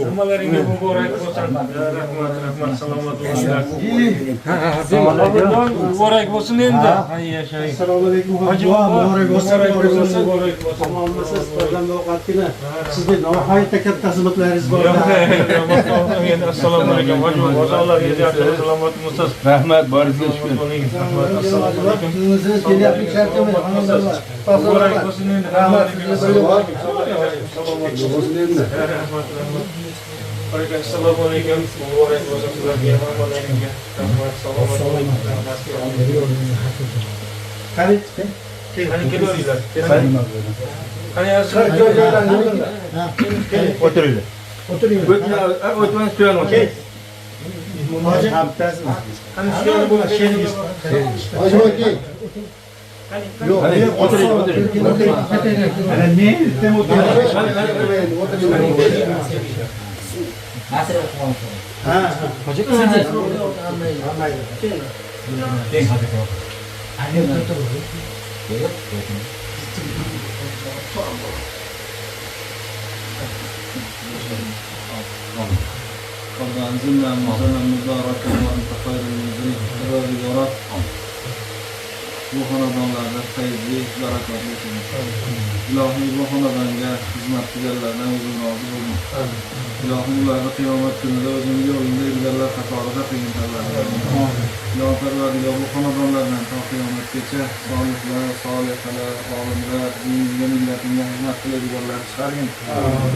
Hammalaringga muborak bo'lsin. Rahmat, rahmat, salomat bo'linglar. Muborak bo'lsin endi. Hay yashang. Assalomu alaykum. Hoji buva, Muborak bo'lsin. Muborak bo'lsin. Muborak bo'lsin. Omonmisiz, farzand ovqatgina. Sizni nihoyatda katta xizmatlaringiz bor. Assalomu alaykum. Hoji buva, bozorlaringiz yaxshi, salomatmisiz? Rahmat, boringizga shukur. Bo'ling. Rahmat. Assalomu alaykum. Siz kelyapti, charchamaydi, xonadonlar. Muborak bo'lsin endi. Rahmat. Hammalaringga. Salomat bo'lsin endi. Rahmat, rahmat. Baraka, assalomu alaykum. Muborak bo'lsin sizlarga, hammalaringga. Rahmat, salomat bo'ling. Rahmat. Qani? Qani kelaveringlar. Qani yaxshi. O'tiringlar. O'tiringlar. O'tmang, tuyan o'tiring. Qani suyani bo'ladi. Hoji aka. Yo'q, o'tiring, o'tiring. Ana men sen o'tiring. O'tiring. قد أنزلنا منزلا مباركا وأنت خير المنزلين. Parvardigoro, bu xonadonlarda fayzli, barakotli qilgin. Ilohim, bu xonadonga xizmat qilganlardan o'zing rozi bo'lgin. Ilohim, ularni qiyomat kunida o'zing yo'lingda yurganlar qatorida qilgin, Parvardigor. Ilohim Parvardigor, bu xonadonlardan to qiyomatgacha solihlar, solihalar, olimlar, dinga, millatingga xizmat qiladiganlar chiqargin.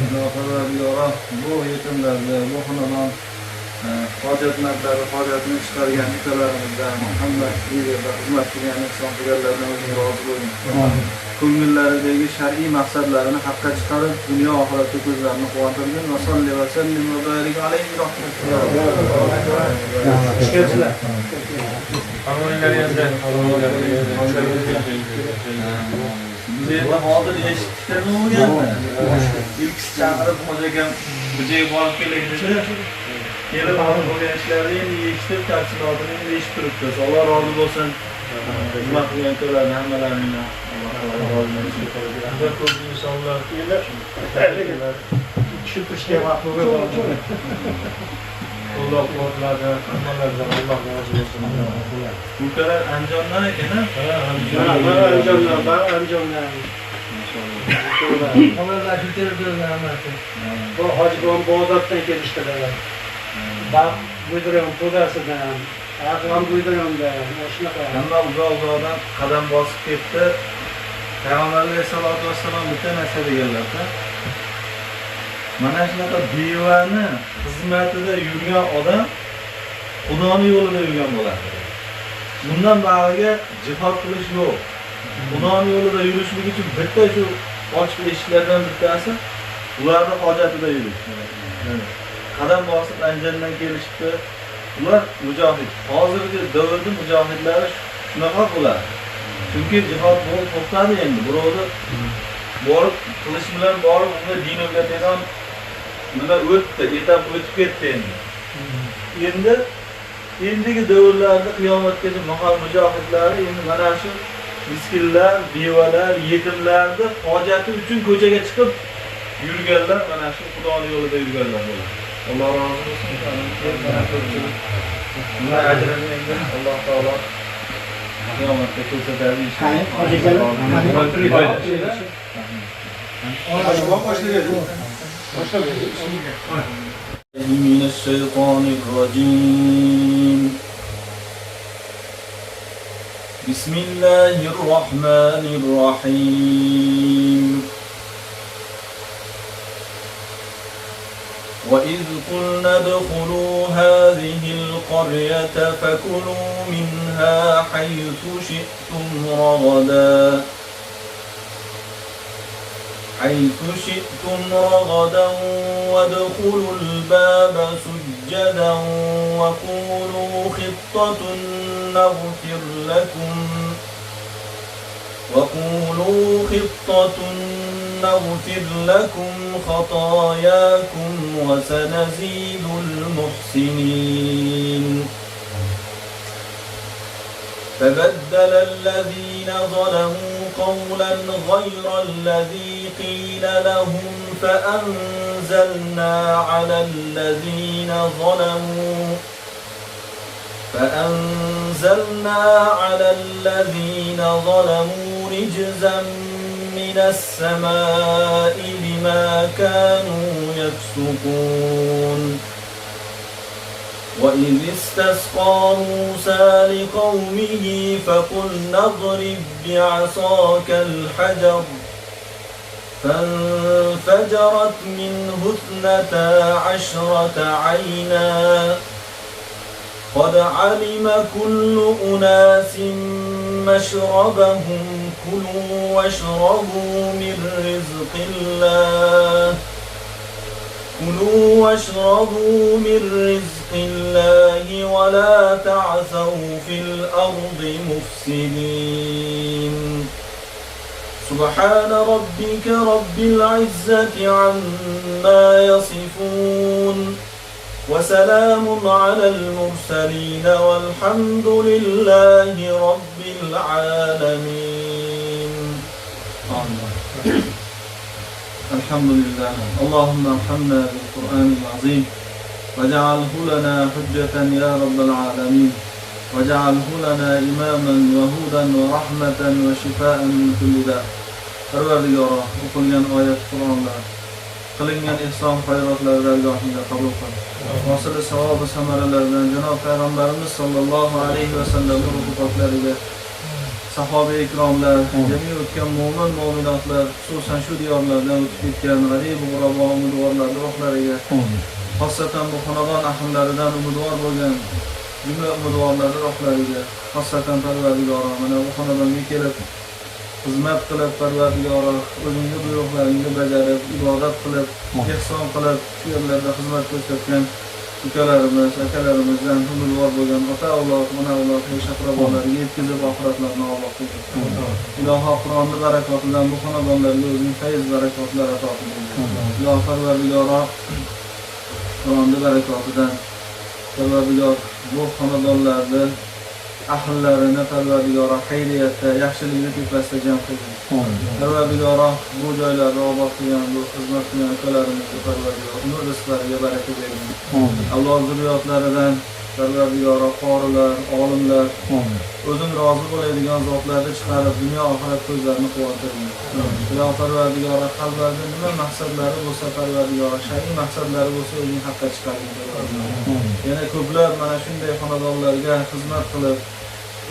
Ilohim Parvardigoro, bu yetimlarni, bu xonadon hojatmandlari hojatini chiqargan ukalarimizdan, hamma bu yerda xizmat qilgan, ihson qilganlardan o'zing rozi bo'lgin. Ko'ngillaridagi shar'iy maqsadlarini haqqa chiqarib, dunyo oxiratda ko'zlarini quvontirgin. Va solli va sallim va barik alayhi. Xush. Hammanglar endi. Biz endi hozir eshitdik nima bo'lganini. İlk chaqirib hoji akam bu joyga borib keling dedi. Kelib bo'lgan ishlarni endi eshitib, tafsilotini endi eshitib turibmiz. Alloh rozi bo'lsin. Xizmat qilgan ukalarni hammalaringdan Alloh taolo rozi bo'lsin. Juda ko'p insonlar Tushuntirishga vaqt bo'ldi. Qo'llab-quvvatladi, hammalaridan Alloh rozi bo'lsin. Ukalar Andijondan ekan-a? Ha, Andijondan. Andijondan, Andijondan. Ular ko'tarib hammasi. Bu Hojibon Bog'doddan kelishdilar. Baq Guydiron to'dasidan, Ag'am Guydirondan, shunaqa. Hamma uzoq-uzoqdan qadam bosib ketdi. Payg'ambar alayhissalatu vassalom bitta narsa deganlar-da. Mana shunaqa bevani xizmatida yurgan odam Xudoni yo'lida yurgan bo'ladi. Bundan bog'iga jihod qilish yo'q. Xudoni yo'lida yurishlik uchun bitta shu ochiq eshiklardan bittasi ularning hojatida yurish. Qadam bosib Andijondan kelishibdi. Ular mujohid. Hozirgi davrda mujohidlari shunaqa bo'ladi. Chunki jihod bo'lib to'xtadi endi. Birovni borib qilich bilan borib unga din o'rgatadigan nima o'tdi, etap o'tib ketdi endi. Endi endigi davrlarda qiyomatgacha mujohidlari endi mana shu miskinlar, bevalar, yetimlarni hojati uchun ko'chaga chiqib yurganlar mana shu Xudoning yo'lida yurganlar bo'ladi. Alloh rozi bo'lsin. Mana ko'pchilik buni ajrini endi Alloh taolo qiyomatda ko'rsatadi inshaalloh. من الشيطان الرجيم. بسم الله الرحمن الرحيم. وإذ قلنا ادخلوا هذه القرية فكلوا منها حيث شئتم رغدا وادخلوا الباب سجدا وقولوا خطة نغفر لكم خطاياكم وسنزيد المحسنين. فبدل الذين ظلموا قولا غير الذي قيل لهم فأنزلنا على الذين ظلموا رجزا من السماء بما كانوا يفسقون. وإذ استسقى موسى لقومه فقلنا اضرب بعصاك الحجر فانفجرت منه 12 عينا قد علم كل أناس مشربهم كلوا واشربوا من رزق الله كلوا واشربوا من رزق الله ولا تعثوا في الأرض مفسدين سبحان ربك رب العزة عما يصفون وسلام على المرسلين والحمد لله رب العالمين. آمين. الحمد لله. اللهم ارحمنا بالقرآن العظيم واجعله لنا حجة يا رب العالمين واجعله لنا إماما وهدى ورحمة وشفاء من كل داء. Parvardigoro, o'qilgan oyat Qur'onlar, qilingan ihson xayrotlar dargohingda qabul qil. Hosili savobi samaralardan janob payg'ambarimiz sollallohu alayhi va sallamning ruhi poklariga, sahoba ikromlar, jami o'tgan mo'min mo'minotlar, xususan shu diyorlardan o'tib ketgan g'arib g'urabo umidvorlarning ruhlariga, xossatan bu xonadon ahllaridan umidvor bo'lgan jumla umidvorlarning ruhlariga, xossatan Parvardigoro mana bu xonadonga kelib xizmat qilib, Parvardigoro o'zingni buyruqlaringni bajarib, ibodat qilib, ihson qilib, shu yerlarda xizmat ko'rsatgan ukalarimiz, akalarimizdan umidvor bo'lgan ota avlod, ona avlod, aqrabolariga yetkazib, oxiratlarini obod qilgin. Iloho, Qur'onni barakotidan bu xonadonlarga o'zing fayz barakotlar ato qilgin. Iloho Parvardigoro, Qur'onni barakotidan Parvardigor bu xonadonlarni ahllarini Parvardigoro xayriyatda, yaxshilikni tepasida jam qilgin. Parvardigoro bu joylarni obod qilgan, bu xizmat qilgan ukalarimizni Parvardigoro umr rizqlariga baraka bergin. Avlod zurriyotlaridan Parvardigoro qorilar, olimlar, o'zing rozi bo'ladigan zotlarni chiqarib, dunyo oxirat ko'zlarini quvontirgin. Iloho Parvardigoro qalblarida nima maqsadlari bo'lsa Parvardigoro, shar'iy maqsadlari bo'lsa o'zing haqqa chiqargin. Yana ko'plab mana shunday xonadonlarga xizmat qilib,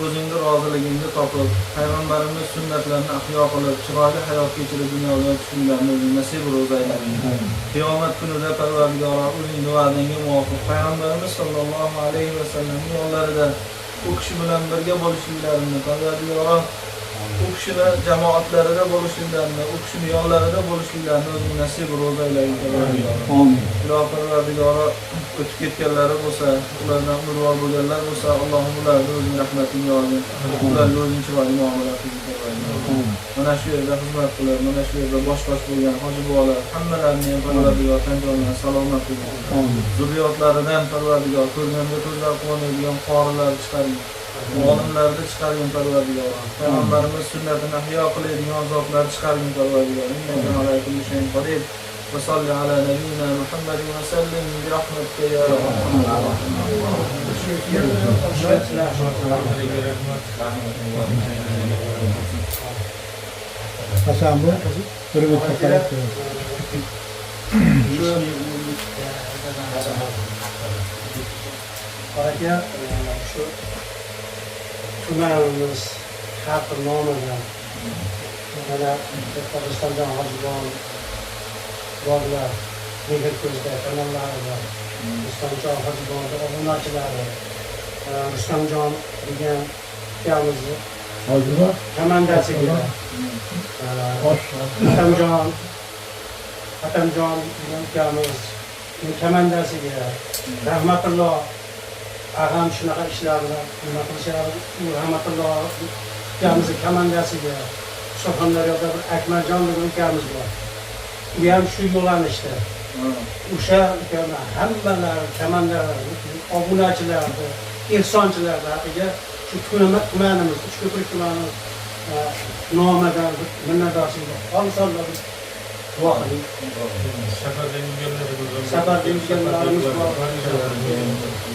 o'zingni roziligingni topib, payg'ambarimiz sunnatlarini ahyo qilib, chiroyli hayot kechirib dunyodan o'tishinglarni o'zing nasib ro'za aylagin. Qiyomat kunida Parvardigoro o'zingni va'dangga muvofiq payg'ambarimiz sollallohu alayhi vasallamning yo'llarida u kishi bilan birga bo'lishliklarini, Parvardigoro u kishini jamoatlarida bo'lishliklarini, u kishini yonlarida bo'lishliklarini o'zing nasib ro'za aylagin Parvardigoro. Amin. Iloho Parvardigoro o'tib ketganlari bo'lsa, ulardan umidvor bo'lganlar bo'lsa, Allohim ularni o'zing rahmatingga olgin. Ularga o'zing chiroyli muomala qilgin Parvardigoro. Mana shu yerda xizmat qilib, mana shu yerda bosh-bosh bo'lgan hoji buvalar hammalarini ham Parvardigor tan jonlarini salomat qilgin. Zurriyotlaridan Parvardigor ko'rganda ko'zlar quvonadigan qorilar chiqargin. Olimlarni chiqargin Parvardigor. Payg'ambarimiz sunnatini ahyo qiladigan zotlar chiqargin Parvardigor. Innaka ala kulli shay'in qodir. Va salli ala nabiyyina Muhammadin va sallim bi rahmatika ya arhamar rohimin. Hasan bu bir bitta qarab Aka, shu tumanimiz xalq nomidan mana Rustamjon Hojibon borlar, Mehr ko'zda kanallari bor. Rustamjon Hojibonni obunachilari, Rustamjon degan ukamizni Hojibon komandasiga, Rustamjon Atamjon degan ukamiz komandasiga, Rahmatulloh ag'am shunaqa ishlarni nima qilishadi, u Rahmatulloh ukamizni komandasiga, Surxondaryoda bir Akmaljon degan ukamiz bor. U ham shu yo'nalishda. O'sha ukalar hammalari komandalar, obunachilarni, ehsonchilarni haqiga shu tumanimiz, Uchko'prik tumanimiz nomidan minnatdorchilik xolisona biz duo qiling. Safarda yurganlarimiz bor.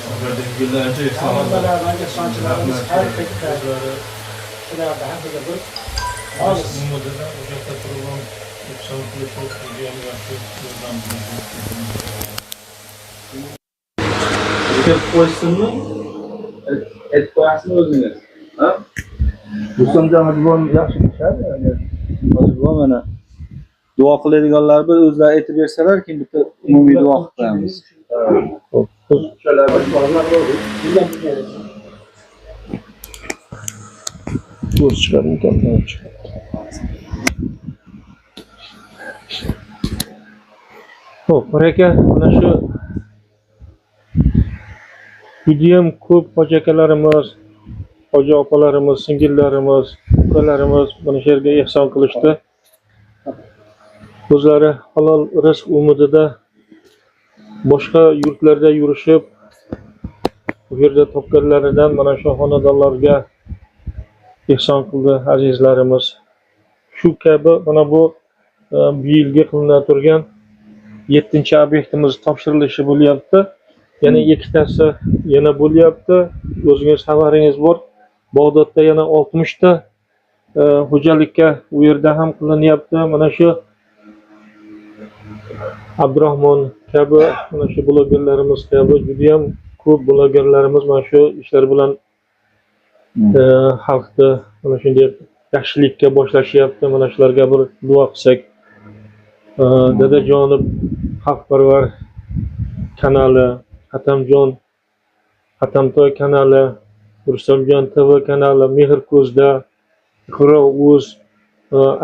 Safarda yurganlar ancha ehson. Hammalardan ehsonchilarimiz har bitta shularni haqiga bir xolis Umudidan o'sha yoqda turib ehson qilish judayam yaxshi yordam Aytib qo'ysinmi? Aytib qo'yasizmi o'zingiz? Ha? Rustamjon Hojibon yaxshi kishi. Hojibon mana Duo qiladiganlar bir o'zlari aytib bersalar, keyin bitta umumiy duo qilib qo'yamiz. Ko'z chiqarmikan? Xo'p, aka, mana shu judayam ko'p hoji akalarimiz, hoji opalarimiz, singillarimiz, ukalarimiz mana shu yerga ehson qilishdi. O'zlari halol rizq umidida boshqa yurtlarda yurishib, bu yerda topganlaridan mana shu xonadonlarga ehson qildi azizlarimiz. Shu kabi mana bu bu yilgi qilinib turgan 7-obyektimiz topshirilishi bo'lyapti. Yana ikkitasi yana bo'lyapti. O'zingiz xabaringiz bor. Bag'dodda yana 60 ta xo'jalikka u yerda ham qilinyapti. Mana shu Abdurahmon kabi mana shu blogerlarimiz kabi juda ham ko'p blogerlarimiz mana shu ishlar bilan xalqni mana shunday yaxshilikka boshlashyapti. Mana shularga bir duo qilsak. Dadajonov xalqparvar kanali, Hatamjon Hatamtoy kanali, Rustamjon TV kanali, Mehr ko'zda, Iqro o'z,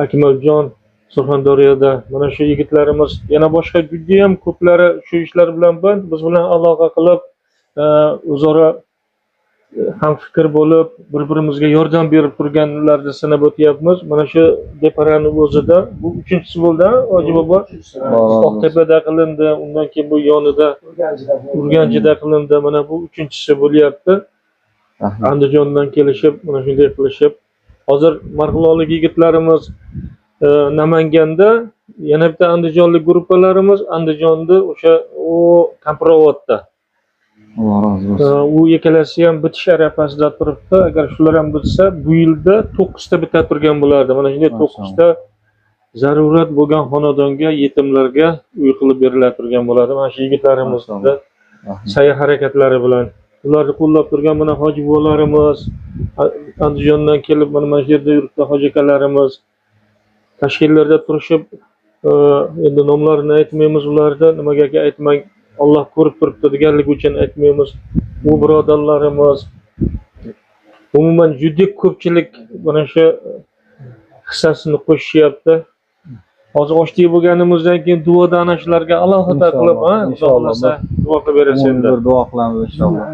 Akmaljon Surxondaryoda mana shu yigitlarimiz, yana boshqa juda ham ko'plari shu ishlar bilan band, biz bilan aloqa qilib, o'zaro ham fikr bo'lib, bir-birimizga yordam berib turganlarni sinab o'tyapmiz. Mana shu deparani o'zida bu 3-chisi bo'ldi, Hoji bobo. Oqtepada qilindi, undan keyin bu yonida Urganchida qilindi. Mana bu 3-chisi bo'lyapti. Andijondan kelishib, mana shunday qilishib. Hozir marg'ilonlik yigitlarimiz Namanganda, yana bitta andijonlik gruppalarimiz Andijonda o'sha u Kampirovodda. Alloh rozi bo'lsin. U ikkalasi ham bitish arafasida turibdi. Agar shular ham bitsa, bu yilda 9 ta bita turgan bo'lardi. Mana shunday 9 ta zarurat bo'lgan xonadonga, yetimlarga uy qilib beriladi turgan bo'ladi. Mana shu yigitlarimizni sa'y harakatlari bilan ularni qo'llab turgan mana hoji bobolarimiz, Andijondan kelib mana shu yerda yuribdi hoji akalarimiz, tashkillarda turishib, endi nomlarini aytmaymiz ularni, nimagaki aytmang, Alloh ko'rib turibdi deganligi uchun aytmaymiz. U birodarlarimiz, umuman juda ko'pchilik mana shu hissasini qo'shishyapti. Hozir oshtiy bo'lganimizdan keyin duoda ana shularga alohida qilib, ha, inshaalloh duo qilib berasiz endi. Bir duo qilamiz inshaalloh.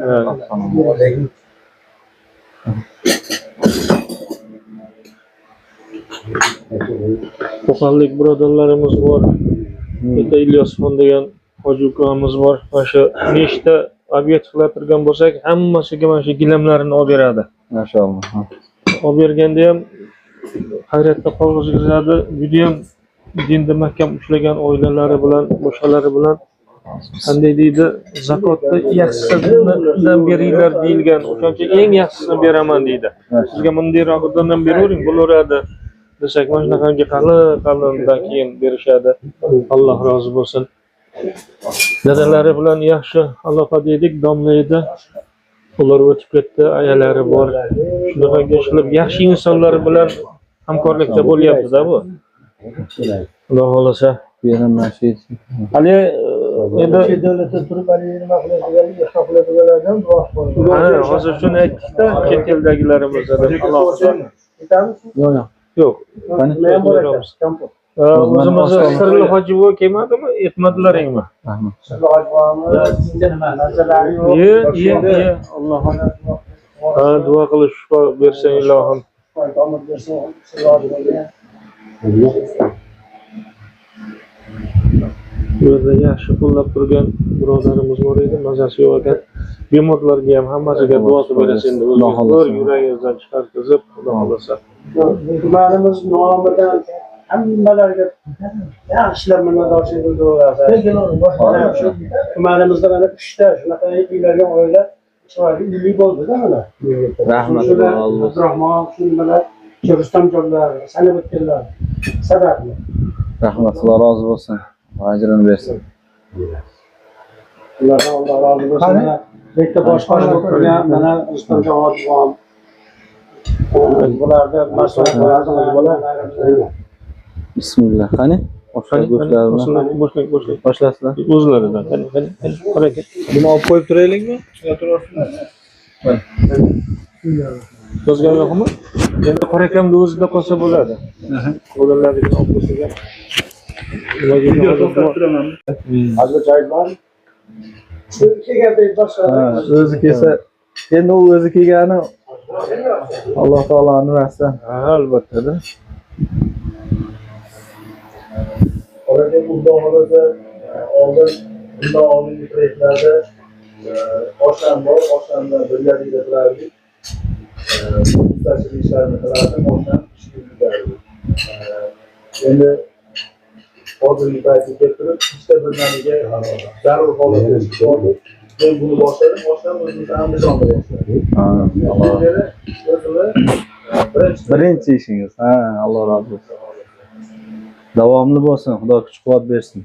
Qo'qonlik birodarlarimiz bor. Bitta Ilyosxon degan hoji ukamiz bor. Mana shu nechta obyekt qilib turgan bo'lsak, hammasiga mana shu gilamlarini olib beradi. Mashalloh. Olib berganda ham hayratda qolg'izadi. Juda ham dinni mahkam ushlagan oilalari bilan, boshqalari bilan qanday deydi, zakotni yaxshisidan beringlar deyilgan. O'shancha eng yaxshisini beraman deydi. Sizga bunday rog'idan ham beravering, bo'laveradi desak, mana shunaqangi qalin-qalindan keyin berishadi. Alloh rozi bo'lsin. Dadalari bilan yaxshi aloqada edik, domla edi. Ular o'tib ketdi, ayalari bor. Shunaqangi ishlar yaxshi insonlar bilan hamkorlikda bo'lyapti-da bu. Xudo xolasa. Hali endi davlatda turib hali nima qiladigan, ihso qiladiganlardan duo qilamiz. Ha, hozir shuni aytdik-da, chet eldagilarimizdan alohida. Yo'q, yo'q. Yo'q. O'zimizni Sirli hoji buva kelmadimi? Aytmadilaringmi? Rahmat. Sirli hoji buvamiz nazarlari yo'q. Ye, ye, Allohim. Ha, duo qilib shifo bersin ilohim. Omad bersin Sirli hoji buvaga. Bu yerda yaxshi qo'llab turgan birodarimiz bor edi, mazasi yo'q ekan. Bemorlarga ham hammasiga duo qilib berasiz endi. O'zingiz yuragingizdan chiqartizib, Xudo xolasa. Tumanimiz nomidan hammalarga yaxshilar minnatdorchilik bildiraverasiz. Shu tumanimizda mana 3 ta shunaqa uylarga oila chiroyli uyli bo'ldi-da mana. Rahmat. Abdurahmon, shu nimalar, Rustamjonlar, sanab o'tganlar sababli. Rahmat, Alloh rozi bo'lsin. Ajrini bersin. Ulardan Alloh rozi bo'lsin. Bitta boshqarib turgan mana Rustamjon hoji buvam. Bularda maslahat bo'ladi. Bismillah. Qani? Oshlar go'shtlarni. Boshlang, boshlang. Boshlasizlar. O'zlaridan. Qani, qani, qani. Qara aka. Buni olib qo'yib turaylikmi? Mana. Yozgan yo'qmi? Endi qora akamni o'zida qolsa bo'ladi. O'g'illarnikini olib qo'ysak ham. Video to'xtatib turaman. Hozir joy bor. O'zi kelsa, endi u o'zi kelgani Alloh taoloning nimasi. Ha, albatta-da. Qora xudo xolasa oldin bundan oldingi proyektlarda oshnam bor, oshnam bilan birgalikda turardik. Ustachilik ishlarini qilardim, oshnam ishga yuborardi. Endi hozirgi paytga kelib turib, ikkita birdaniga zarur holatga chiqib qoldi. Men buni boshladim, oshnam o'zimiz Andijonda boshladi. Beri o'zini birinchi ishingiz. Ha, Alloh rozi bo'lsin. Davomli bo'lsin, Xudo kuch-quvvat bersin.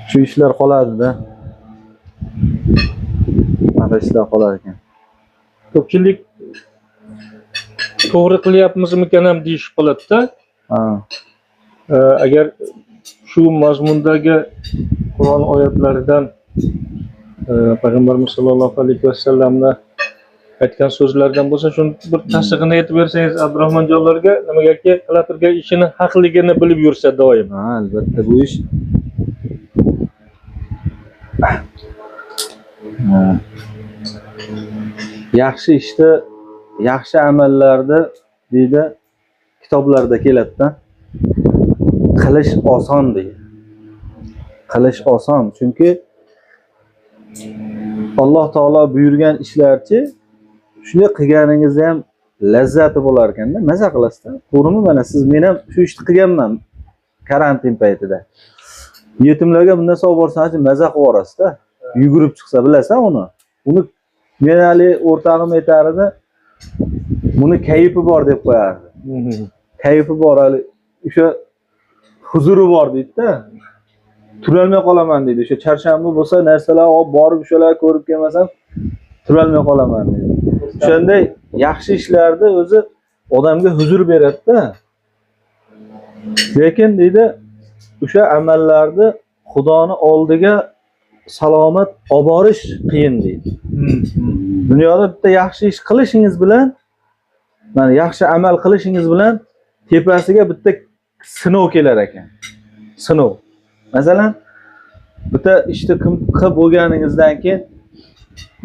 Shu ishlar qoladi-da. Mana ishlar qolar ekan. Ko'pchilik to'g'ri qilyapmizmikan ham deyishib qoladi-da. Ha. Agar shu mazmundagi Qur'on oyatlaridan Payg'ambarimiz sollallohu alayhi vasallamni aytgan so'zlaridan bo'lsa, shuni bir tasdig'ini aytib bersangiz Abdurahmonjonlarga, nimagaki qila turgan ishini haqligini bilib yursa doim. Ha, albatta bu ish. Yaxshi ishni, yaxshi amallarni deydi, kitoblarda keladi-da. Qilish oson deydi. Qilish oson, chunki Alloh taolo buyurgan ishlarchi shunday qilganingizda ham lazzati bo'lar ekanda, maza qilasizda. To'g'rimi? Mana siz, men ham shu ishni qilganman karantin paytida. Yetimlarga bundan sog' borsangiz maza qilib yuborasiz-da. Yugurib chiqsa bilasan uni. Uni men hali o'rtog'im aytar edi, buni kayfi bor deb qo'yardi. Kayfi bor, hali o'sha huzuri bor deydi-da. Turolmay qolaman deydi. O'sha chorshanba bo'lsa narsalar olib borib o'shalar ko'rib kelmasam turolmay qolaman deydi. O'shanday yaxshi ishlarda o'zi odamga huzur beradi-da. Lekin deydi, o'sha amallarni Xudoni oldiga salomat olib borish qiyin deydi. Dunyoda bitta yaxshi ish qilishingiz bilan, mana yaxshi amal qilishingiz bilan tepasiga bitta sinov kelar ekan. Sinov. Masalan, bitta ishni qilib bo'lganingizdan keyin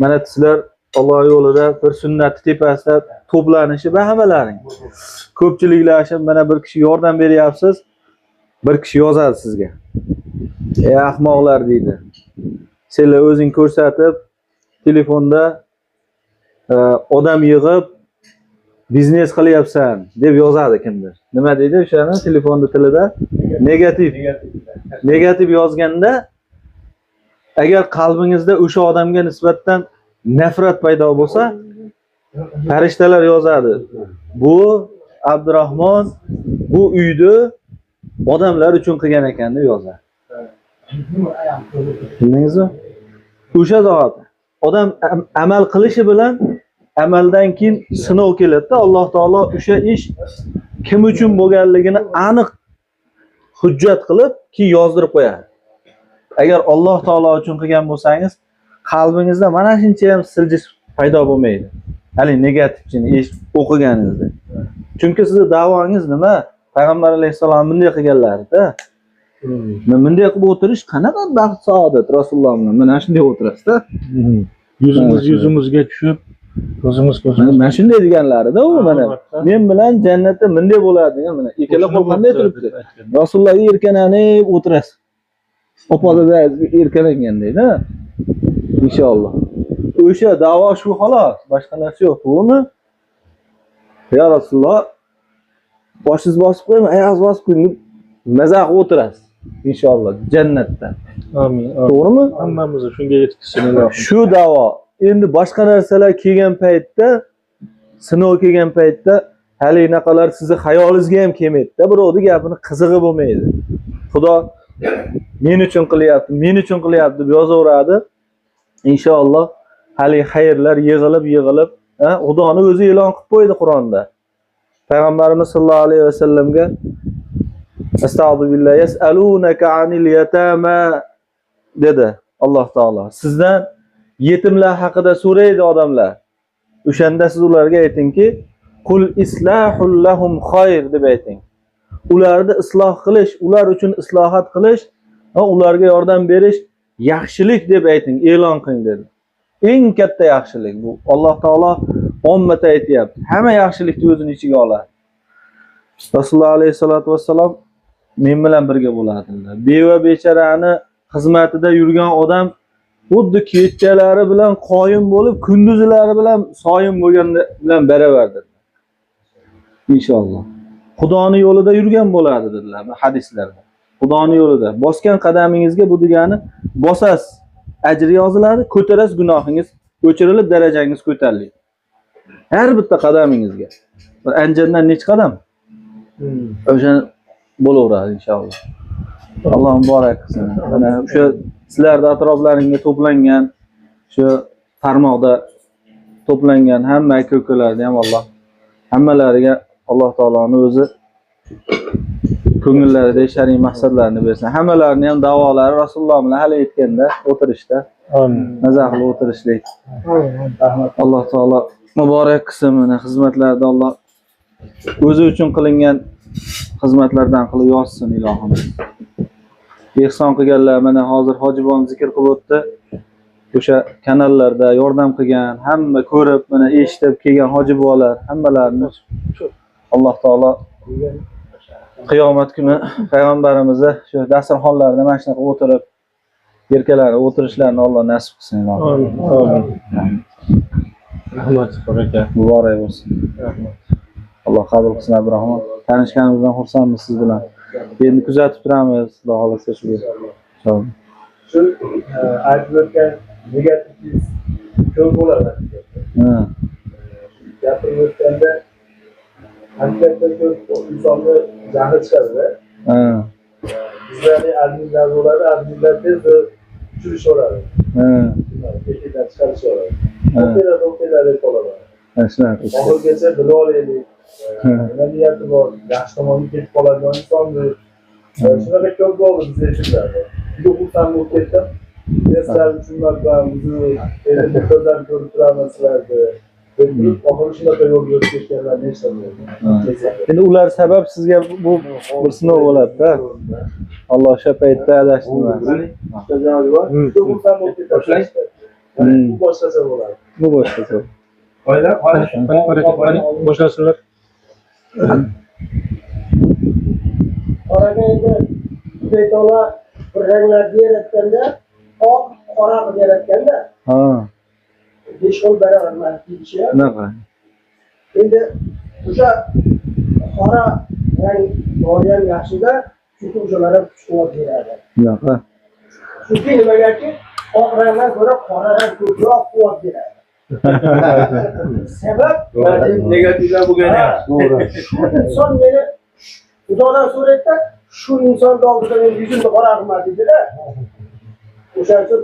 mana sizlar Alloh yo'lida bir sunnatni tepasida to'planishi va hammalaring ko'pchiliklashib mana bir kishi yordam beryapsiz, bir kishi yozadi sizga. Ey ahmoqlar deydi. Senlar o'zing ko'rsatib telefonda odam yig'ib biznes qilyapsan deb yozadi kimdir. Nima deydi o'shani telefonda tilida? Negativ. Negativ yozganda agar qalbingizda o'sha odamga nisbatan nafrat paydo bo'lsa, farishtalar yozadi. Bu Abdurahmon bu uyni odamlar uchun qilgan ekan deb yozadi. Bildingizmi? O'sha zot odam amal qilishi bilan amaldan keyin sinov keladi-da, Alloh taolo o'sha ish kim uchun bo'lganligini aniq hujjat qilib keyin yozdirib qo'yadi. Agar Alloh taolo uchun qilgan bo'lsangiz, qalbingizda mana shuncha ham siljish paydo bo'lmaydi. Hali negativchini o'qiganingizda. Chunki sizning da'vangiz nima? Payg'ambar alayhissalom bunday qilganlar-da. Bunday qilib o'tirish qanaqa baxt saodat Rasululloh bilan mana shunday o'tirasiz-da. Yuzimiz yuzimizga tushib, ko'zimiz ko'zimizga. Mana shunday deganlarida u mana men bilan jannatda bunday bo'ladi degan, mana ikkala qo'l qanday turibdi. Rasulullohga erkalanib o'tirasiz. Opadada erkalangandek-da. Inshaalloh. O'sha da'vo shu xolos, boshqa narsa yo'q, to'g'rimi? Ya Rasululloh, boshingiz bosib qo'ying, oyog'ingiz bosib qo'ying deb maza qilib o'tirasiz. Inshaalloh jannatda. Amin. To'g'rimi? Hammamiz shunga yetkazsin ilohim. Shu da'vo. Endi boshqa narsalar kelgan paytda, sinov kelgan paytda hali naqalar sizni xayolingizga ham kelmaydi-da, birovning gapini qizig'i bo'lmaydi. Xudo men uchun qilyapti, men uchun qilyapti deb yozaveradi. Inshaalloh hali xayrlar yig'ilib yig'ilib, Xudoni o'zi e'lon qilib qo'ydi Qur'onda. Payg'ambarimiz sollallohu alayhi vasallamga Astag'firullah. Yas'alunaka 'anil yatama dedi Alloh taolo. Sizdan yetimlar haqida so'raydi odamlar. O'shanda siz ularga aytingki, qul islahul lahum khayr deb ayting. Ularni isloh qilish, ular uchun islohat qilish va ularga yordam berish yaxshilik deb ayting, e'lon qiling dedi. Eng katta yaxshilik bu. Alloh taolo ommata aytyapti. Hamma yaxshilikni o'zini ichiga oladi. Rasululloh alayhisolatu vassalom men bilan birga bo'ladilar. Beva bechorani xizmatida yurgan odam xuddi kechalari bilan qoyim bo'lib, kunduzlari bilan soyim bo'lgan bilan baravar dedilar. Inshaalloh. Xudoni yo'lida yurgan bo'ladi dedilar bu hadislarda. Xudoni yo'lida bosgan qadamingizga bu degani bosasiz, ajri yoziladi, ko'tarasiz gunohingiz o'chirilib darajangiz ko'tariladi. Har bitta qadamingizga. Bir Anjandan necha qadam? O'sha bo'laveradi inshaalloh. Alloh muborak qilsin. Mana o'sha sizlarda atroflaringga to'plangan, shu tarmoqda to'plangan hamma aka-ukalarni ham Alloh hammalariga Alloh taoloning o'zi ko'ngillarida shariy maqsadlarini bersin. Hammalarini ham davolari Rasululloh bilan hali aytganda o'tirishda, maza qilib o'tirishlik. Alloh taolo muborak qilsin. Mana xizmatlarda Alloh o'zi uchun qilingan xizmatlardan qilib yozsin ilohim. Ehson qilganlar mana hozir Hojibon zikr qilib o'tdi. O'sha kanallarda yordam qilgan, hamma ko'rib, mana eshitib kelgan hojibolar hammalarini Alloh taolo qiyomat kuni payg'ambarimizni shu dasturxonlarida mana shunaqa o'tirib, erkalanib o'tirishlarini Alloh nasib qilsin ilohim. Amin. Rahmat, baraka. Muborak bo'lsin. Rahmat. Alloh qabul qilsin Abdurahmon. Tanishganimizdan xursandmiz siz bilan. Endi kuzatib turamiz, Xudo xolasa shu. Shu aytib o'tgan negativ ko'p bo'ladi. Ha. Gapirib o'tganda haqiqatda ko'p insonni jahli chiqadi-da. Ha. Bizlarning adminlar bo'ladi, adminlar tez tushirishaveradi. Ha. Efirdan chiqarishaveradi. O'qinglar deb qoladi. Shunaqa. Oxirigacha bilib olaylik. Nima niyati bor, yaxshi tomonga ketib qoladigan insondir. Shunaqa ko'p bo'ldi biz efirlarda. Juda xursand bo'lib ketdim. Men sizlarni tushunmayapman, bizni endi ko'zdan ko'rib turamiz sizlarni. Deb turib, oxiri shunaqa yo'lga o'tib ketganlar nechta bo'ldi. Endi ular sabab sizga bu bir sinov bo'ladi-da. Alloh o'sha paytda adashtirmasin. Juda xursand bo'lib ketdim. Bu boshqacha bo'ladi. Bu boshqacha. Boshlasinlar. Oraga endi Xudo taolo bir ranglarni yaratganda oq, qora qilib yaratganda. Ha. Besh xil barobar mana deyishi. Shunaqa. Endi o'sha qora rang bori ham yaxshida, chunki o'shalar ham kuch quvvat beradi. Shunaqa. Chunki nimagaki oq rangdan ko'ra qora rang ko'proq quvvat beradi. Sabab negativlar bo'lgani yaxshi. To'g'ri. Shu inson meni Xudodan so'raydi, shu insonni oldida men yuzimni qora qilma deydi-da. O'shaning uchun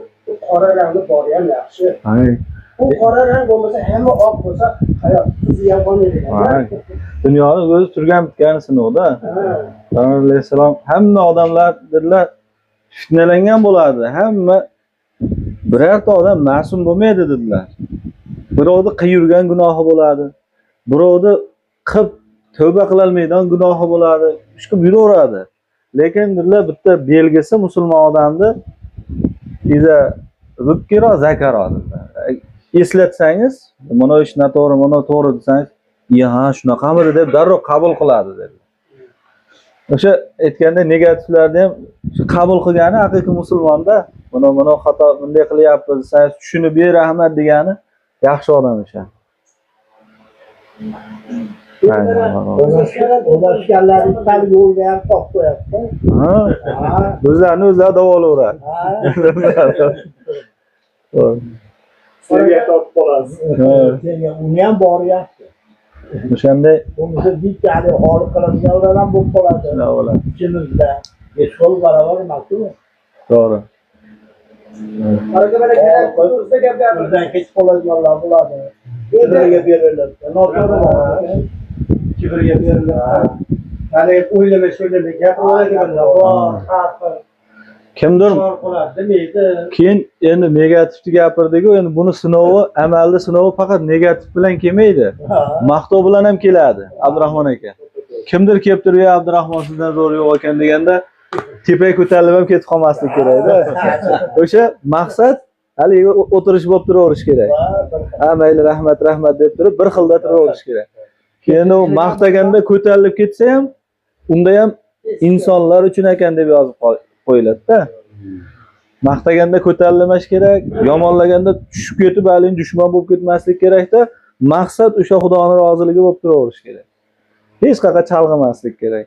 qora rangni bori ham yaxshi. U qora rang bo'lmasa, hamma oq bo'lsa, hayot tuzi ham qolmaydi. Dunyoni o'zi turgan bitgani sinovda. Payg'ambar alayhissalom hamma odamlar dedilar fitnalangan bo'ladi. Hamma birorta odam ma'sum bo'lmaydi dedilar. Birovni qiyurgan gunohi bo'ladi. Birovni qilib tavba qilolmaydigan gunohi bo'ladi. Ish qilib yuraveradi. Lekin dedilar bitta belgisi musulmon odamni iza zukkira zakara dedilar. Eslatsangiz, mana ish noto'g'ri, mana to'g'ri desangiz, "Ya, ha, shunaqamidi" deb darrov qabul qiladi dedilar. O'sha aytganda negativlarni ham qabul qilgani haqiqiy musulmonda, mana xato bunday qilyapmiz desangiz, tushunib ber rahmat degani yaxshi odam o'sha. Ulaşganlar bitta yo'lga ham topib qo'yapti. Ha. O'zlarini o'zlari davolayveradi. Sevga topib qolasiz. Uni ham bori yaxshi. O'shanday bo'lmasa bitta hali xoli qiladiganlar ham bo'lib qoladi. Ichimizda besh qo'l barobar emas-ku. To'g'ri. Baraka baraka to'g'risida gap gapirdi. O'zidan kech qoladiganlar bo'ladi. Kibrga berilib, noto'g'ri bo'ladi. Kibrga berilib, Haligi o'ylamay so'ylamay gapirib bor, har xil Kimdir qiladi demaydi. Keyin endi negativni gapirdik-ku, endi buni sinovi, amalni sinovi faqat negativ bilan kelmaydi. Maqtov bilan ham keladi, Abdurahmon aka. Kimdir kelib turib, "Ya Abdurahmon sizdan zo'r yo'q ekan" deganda tepaga ko'tarilib ham ketib qolmaslik kerak-da. O'sha maqsad haligi o'tirish bo'lib turaverish kerak. Ha, mayli, rahmat, rahmat deb turib bir xilda turaverish kerak. Keyin u maqtaganda ko'tarilib ketsa ham, unda ham insonlar uchun ekan deb yozib qo'yiladi-da. Maqtaganda ko'tarilmash kerak, yomonlaganda tushib ketib, haligi dushman bo'lib ketmaslik kerak-da. Maqsad o'sha Xudoning roziligi bo'lib turaverish kerak. Hech qayerga chalg'imaslik kerak.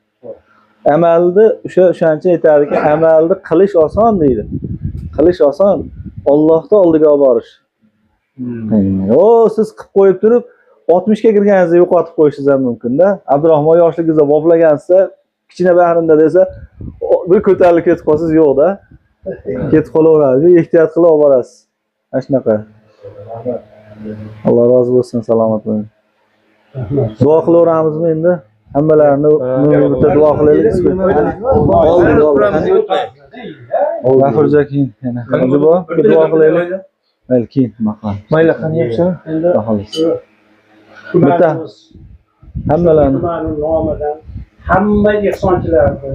Amalni o'sha o'shancha aytardiki, amalni qilish oson deydi. Qilish oson, Allohning oldiga olib borish. O, siz qilib qo'yib turib 60 ga kirganingizda yo'qotib qo'yishingiz ham mumkin-da. Abdurahmon yoshligingizda boplagansiz, kichkina bahrinda desa, bir ko'tarilib ketib qolsangiz yo'q-da. Ketib qolaveradi. Ehtiyot qilib olib borasiz. Mana shunaqa. Alloh rozi bo'lsin, salomat bo'ling. Duo qilaveramizmi endi? Hammalarini bitta duo qilaylik. Oldi. G'afurjon keyin yana. Hoji buva, duo qilaylik. Mayli, keyin nima qilamiz? Mayli, qani yaxshi? Endi Bitta hammalarini nomidan hamma ehsonchilarni,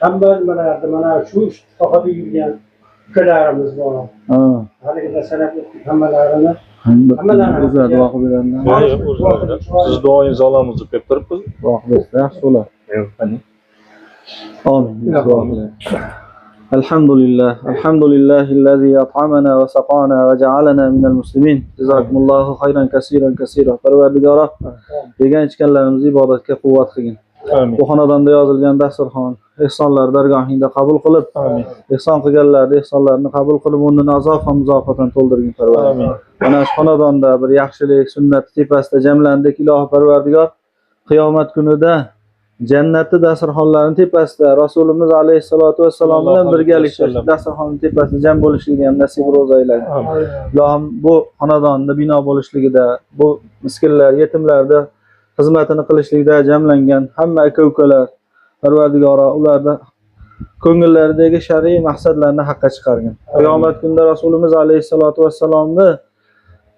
hamma nimalarni mana shu sohada yurgan ukalarimiz bor. Haligida sanab o'tdik hammalarini. Hammalarini o'zlari duo qilib beradilar. Siz duoyingizni olamiz deb kelib turibmiz. Duo qilib bersa yaxshi bo'ladi. Amin. Duo qilaylik. Alhamdulillah, alhamdulillahillazi at'amana va saqana va ja'alana minal muslimin. Jazakumullohu khayran kaseeran kaseera. Parvardigoro, degan ichganlarimizni ibodatga quvvat qilgin. Bu xonadonda yozilgan dasturxon ehsonlar dargohingda qabul qilib, ehson qilganlarni ehsonlarini qabul qilib, o'rnini azob va muzofatdan to'ldirgin Parvardigor. Mana shu xonadonda bir yaxshilik sunnat tepasida jamlandik, ilohi Parvardigor, qiyomat kunida jannatni dasturxonlarining tepasida Rasulimiz alayhisolatu vassalom bilan birgalikda dasturxonning tepasida jam bo'lishligini ham nasib ro'za aylagin. Ilohim, bu xonadonda bino bo'lishligida, bu miskinlar, yetimlarda xizmatini qilishlikda jamlangan hamma aka-ukalar Parvardigoro ularda ko'ngillaridagi shar'iy maqsadlarni haqqa chiqargin. Qiyomat kunida Rasulimiz alayhisolatu vassalomni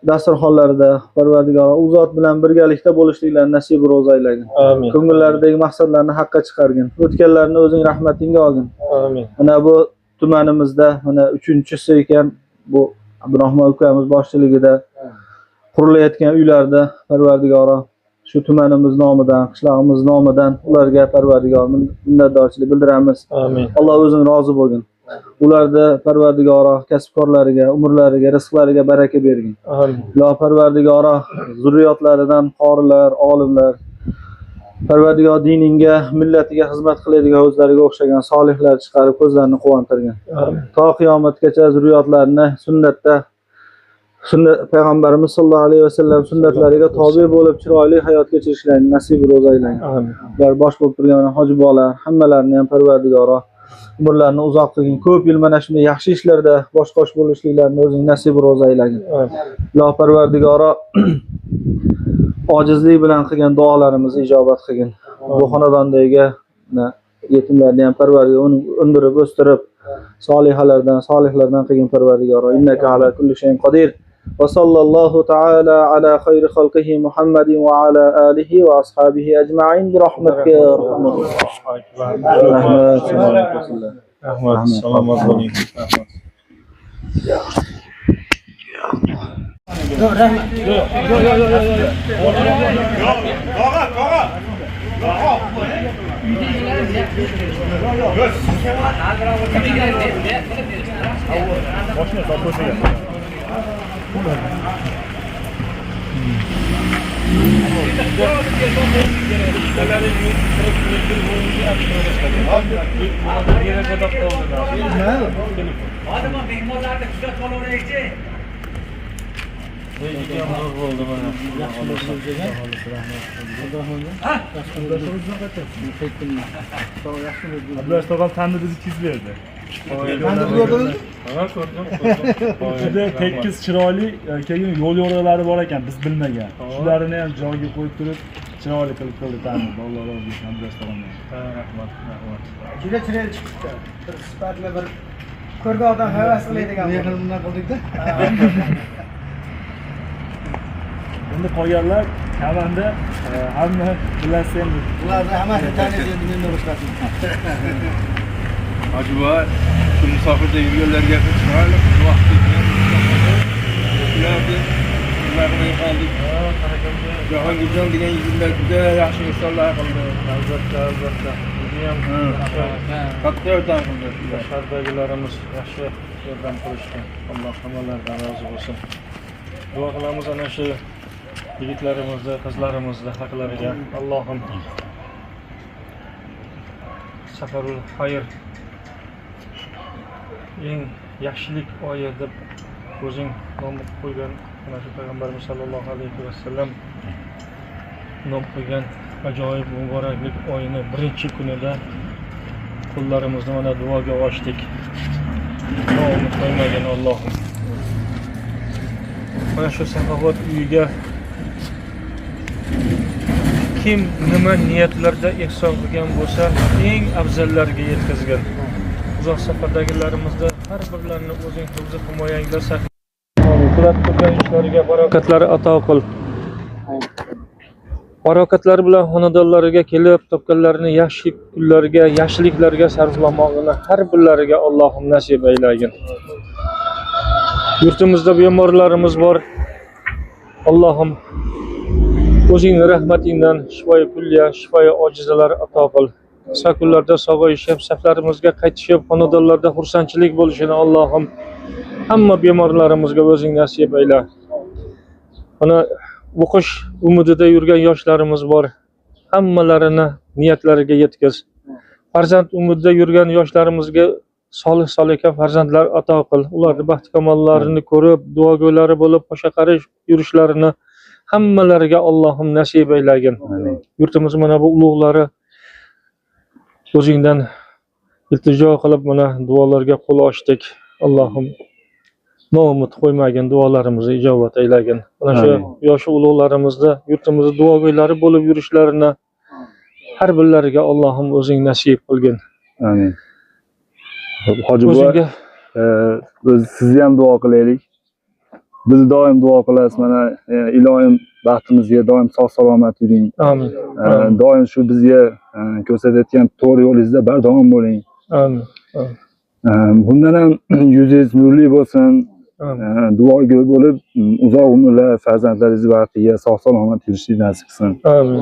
dasturxonlarida Parvardigoro u zot bilan birgalikda bo'lishliklarini nasib ro'za aylagin. Ko'ngillaridagi maqsadlarni haqqa chiqargin. O'tganlarni o'zing rahmatingga olgin. Amin. Mana bu tumanimizda mana 3-chisi ekan, bu Abdurahmon ukamiz boshchiligida qurilayotgan uylarda Parvardigoro shu tumanimiz nomidan, qishlog'imiz nomidan ularga Parvardigor minnatdorchilik bildiramiz. Amin. Alloh o'zing rozi bo'lgin. Ularda Parvardigoro kasbkorlariga, umrlariga, rizqlariga baraka bergin. Amin. Ilohi Parvardigoro zurriyotlaridan qorilar, olimlar, Parvardigor diningga, millatiga xizmat qiladigan o'zlariga o'xshagan solihlar chiqarib ko'zlarini quvontirgin. To qiyomatgacha zurriyotlarini sunnatda, sunnat payg'ambarimiz sollallohu alayhi vasallam sunnatlariga tobe bo'lib chiroyli hayot kechirishlarini nasib ro'za aylagin. Ular bosh bo'lib turgan hoji bola hammalarini ham Parvardigoro umrlarini uzoq qilgin. Ko'p yil mana shunday yaxshi ishlarda bosh qo'sh bo'lishliklarini o'zing nasib ro'za aylagin. Ilohi Parvardigoro ojizlik bilan qilgan duolarimizni ijobat qilgin. Bu xonadondagi yetimlarni ham Parvardigor undirib, o'stirib, solihalardan, solihlardan qilgin Parvardigoro. Innaka ala kulli shay'in qodir. Va sallallohu taala ala xayri xalqihi Muhammadin va ala alihi va ashabihi ajma'in bi rahmatika ya arhamar rohimin. Rahmat. Rahmat. Salomat bo'ling. Rahmat. Abdulaziz tog'am tandirni chizib berdi. Tandirni ko'rdingizmi? Ha, ko'rdim, ko'rdim. Juda tekis, chiroyli, keyin yo'l yo'riqlari bor ekan, biz bilmagan. Shularni ham joyiga qo'yib turib, Chiroyli qilib qildi ta'mirni. Alloh rozi bo'lsin Abdurassalomdan. Rahmat, rahmat. Juda chiroyli chiqibdi. Bir sifatli bir ko'rgan odam havas qiladigan. Mehr bilan qildik-da. Endi qolganlar kavanda hamma bilasiz endi. Ularni hammasini taniydi endi mendan boshqasini. Hoji buva, shu musofirda yurganlarga chiroyli vaqt o'tkazib, ularni qoldik. Jahongirjon degan yigitlar juda yaxshi insonlar qildi. Albatta, albatta. Bizni ham katta yordam qildi. Shahardagilarimiz yaxshi yordam qilishdi. Alloh hammalaridan rozi bo'lsin. Duo qilamiz ana shu yigitlarimizni, qizlarimizni haqlariga. Allohim safarul xayr, eng yaxshilik oyi deb o'zing nom qo'ygan mana shu payg'ambarimiz sollallohu alayhi vasallam nom qo'ygan ajoyib muboraklik oyini birinchi kunida qo'llarimizni mana duoga ochdik. Noumid qo'ymagin Allohim. Mana shu saxovat uyiga kim nima niyatlarda ehson qilgan bo'lsa, eng afzallariga yetkazgan. Uzoq safardagilarimizni har birlarini o'zing hifz himoyangda saqla. Qilib turgan ishlariga barakatlar ato qil. Barakatlar bilan xonadonlariga kelib, topganlarini yaxshi kunlarga, yaxshiliklarga sarflamog'ini har birlariga Allohim nasib aylagin. Yurtimizda bemorlarimiz bor. Allohim o'zingning rahmatingdan shifoi kulliya, shifoi ojizalar ato qil. Qisqa kunlarda sog'ayishib, saflarimizga qaytishib, xonadonlarda xursandchilik bo'lishini Allohim hamma bemorlarimizga o'zing nasib ayla. Mana o'qish umidida yurgan yoshlarimiz bor. Hammalarini niyatlariga yetkaz. Farzand umidida yurgan yoshlarimizga solih solika farzandlar ato qil. Ularni baxt kamollarini ko'rib, duogo'ylari bo'lib, qo'sha-qarish yurishlarini hammalariga Allohim nasib aylagin. Yurtimiz mana bu ulug'lari o'zingdan iltijo qilib mana duolarga qo'l ochdik. Allohim noumid qo'ymagin, duolarimizni ijobat aylagin. Mana shu yoshi ulug'larimizni yurtimizni duogo'ylari bo'lib yurishlarini har birlariga Allohim o'zing nasib qilgin. Amin. Hoji buva, biz sizni ham duo qilaylik. Biz doim duo qilasiz, mana iloyim baxtimizga doim sog' salomat yuring. Amin. Doim shu bizga ko'rsatayotgan to'g'ri yo'lingizda bardavom bo'ling. Amin. Bundan ham yuzingiz nurli bo'lsin. Duogo'y bo'lib, uzoq umrlar farzandlaringiz baxtiga sog' salomat yurishingizni nasib qilsin. Amin.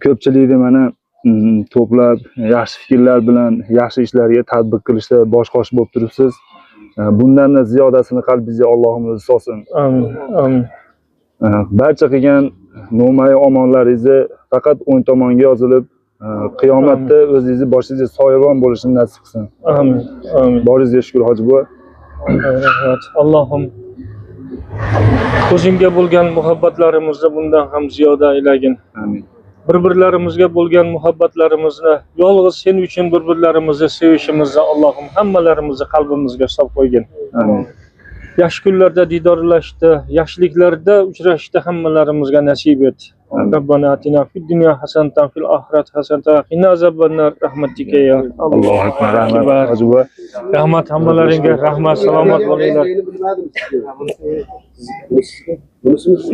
Ko'pchilikni mana to'plab, yaxshi fikrlar bilan yaxshi ishlarga tatbiq qilishda bosh qosh bo'lib turibsiz. Bundan da ziyodasini qalbingizga Allohim o'zi solsin. Amin. Amin. Barcha qilgan no'may omonlaringizni faqat o'ng tomonga yozilib, qiyomatda o'zingizni boshingizga soyabon bo'lishini nasib qilsin. Amin. Amin. Boringizga shukr Hoji buva. Rahmat. Allohim o'zingga bo'lgan muhabbatlarimizni bundan ham ziyoda aylagin. Amin. Bir-birlarimizga bo'lgan muhabbatlarimizni, yolg'iz sen uchun bir-birlarimizni sevishimizni Allohim hammalarimizni qalbimizga solib qo'ygin. Amin. Yaxshi kunlarda diydorlashdi, yaxshiliklarda uchrashishda hammalarimizga nasib et. Rabbana atina fid dunya hasanatan fil oxirati hasanatan va qina azabannar. Rahmatika ya Allohu akbar. Rahmat Hoji buva. Rahmat hammalaringga, rahmat, salomat bo'linglar.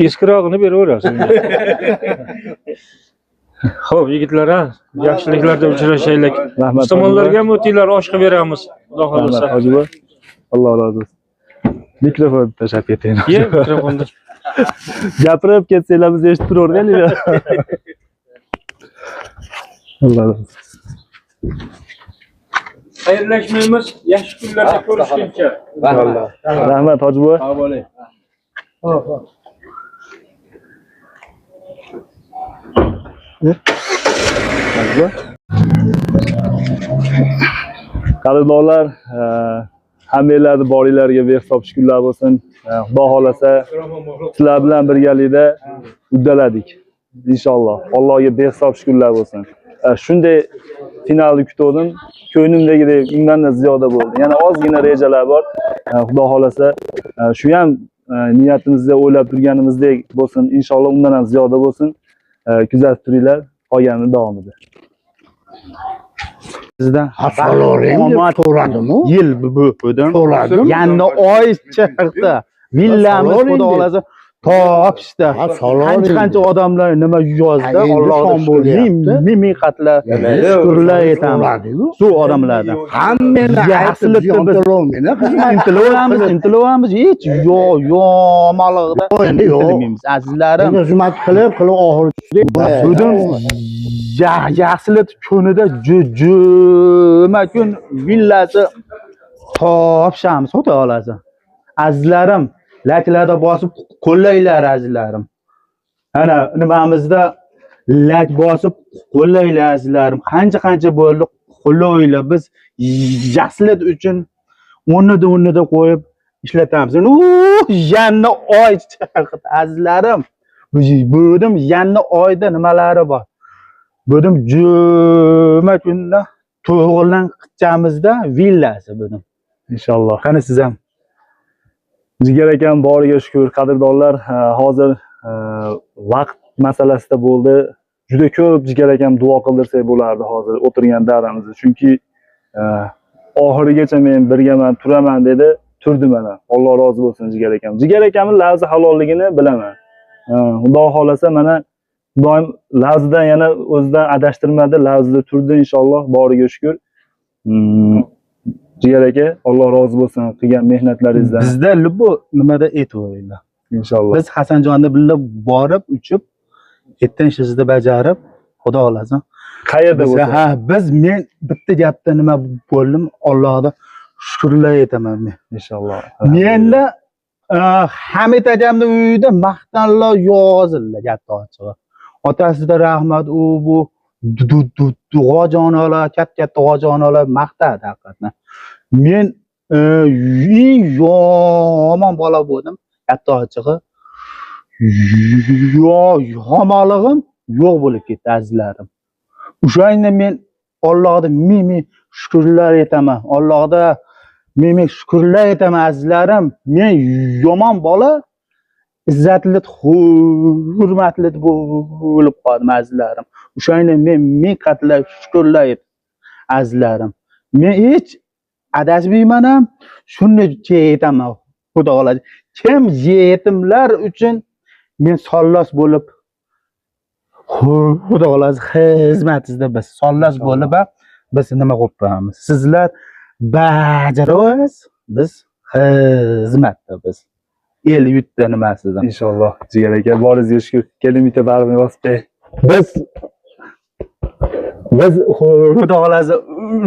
Eskirog'ini beraverasiz. Xo'p, yigitlar, ha, yaxshiliklarda uchrashaylik. Rahmat. Musulmonlarga ham o'tinglar, osh qilib beramiz. Xudo xohlasa. Hoji buva. Alloh rozi bo'lsin. Mikrofon tashlab keting. Ye, mikrofonni. Gapirib ketsanglar biz eshitib turaveraylik. Alloh rozi bo'lsin. Xayrlashmaymiz, yaxshi kunlarda ko'rishguncha. Rahmat Hoji buva. Sog' bo'ling. Hop, hop. Qadrdonlar, hammanglarni boringlarga behisob shukrlar bo'lsin. Xudo xolasa sizlar bilan birgalikda uddaladik. Inshaalloh. Allohga behisob shukrlar bo'lsin. Shunday finalni kutgandim. Ko'nglimdagidek undan-da ziyoda bo'ldi. Yana ozgina rejalar bor. Xudo xolasa shu ham niyatimizda o'ylab turganimizdek bo'lsin. Inshaalloh undan ham ziyoda bo'lsin. Kuzatib turinglar, qolganini davomida. Sizdan so'radimi? Yil bu So'radim. Yangi oy chiqdi. Villamiz xudo xohlasa topishdi. Qancha-qancha odamlar nima yozdi, Allohga shukr. Ming qatla shukrlar aytamiz. Shu odamlardan. Hammani yaxshilikni biz intilaveramiz, hech yomonligida intilmaymiz. Azizlarim, xizmat qilib oxiri bugun yaxshilik kunida juma kun villasi topishamiz, xudo xohlasa. Azizlarim, laklarda bosib qo'llanglar azizlarim. Ana nimamizda lak bosib qo'llanglar azizlarim. Qancha-qancha bo'ldi qo'llaylar. Biz yaxshilik uchun o'rnida qo'yib ishlatamiz. Yangi oy chiqdi azizlarim. Bugun yangi oyda nimalari bor? Bugun juma kunida to'g'rilan qichamizda villasi bugun. Inshaalloh. Qani siz ham? Jigar akam boriga shukur, qadrdonlar, hozir vaqt masalasida bo'ldi. Juda ko'p Jigar akam duo qildirsak bo'lardi hozir o'tirgan davramizda. Chunki oxirigacha men birgaman, turaman dedi, turdi mana. Alloh rozi bo'lsin Jigar akam. Jigar akamning lafzi halolligini bilaman. Xudo xolasa mana doim lafzidan yana o'zidan adashtirmadi, lafzida turdi inshaalloh, boriga shukur. Jigar aka, Alloh rozi bo'lsin qilgan mehnatlaringizdan. Bizda bu nimada aytvoringlar. Inshaalloh. Biz Hasanjonni birga borib, uchib, ertan ishimizni bajarib, xudo xolasa. Qayerda bo'lsa. Ha, biz men bitta gapda nima bo'ldim, Allohga shukrlar aytaman men. Inshaalloh. Menda Hamid akamning uyida maqtanlar yozildi gapni ochig'i. Otasida rahmat, u bu g'ojonalar, katta-katta g'ojonalar maqtadi haqiqatdan. Men eng yomon bola bo'ldim, gapni ochig'i. Yomonlig'im yo'q bo'lib ketdi azizlarim. O'shanda men Allohga ming shukrlar aytaman. Allohga ming shukrlar aytaman azizlarim. Men yomon bola izzatli, hurmatli bo'lib qoldim azizlarim. O'shanda men ming qatla shukrlar aytaman azizlarim. Men hech adashmayman ham, shuni aytaman. Xudo xohlasa, kim yetimlar uchun men sollos bo'lib, Xudo xohlasa xizmatingizda biz sollos bo'lib biz nima qilib qo'yamiz. Sizlar bajarasiz, biz xizmatda biz. El yutdi nimasidan. Inshaalloh. Jigar aka, boringizga shukur. Keling bitta bag'rini bosib qo'y. Biz Xudo xohlasa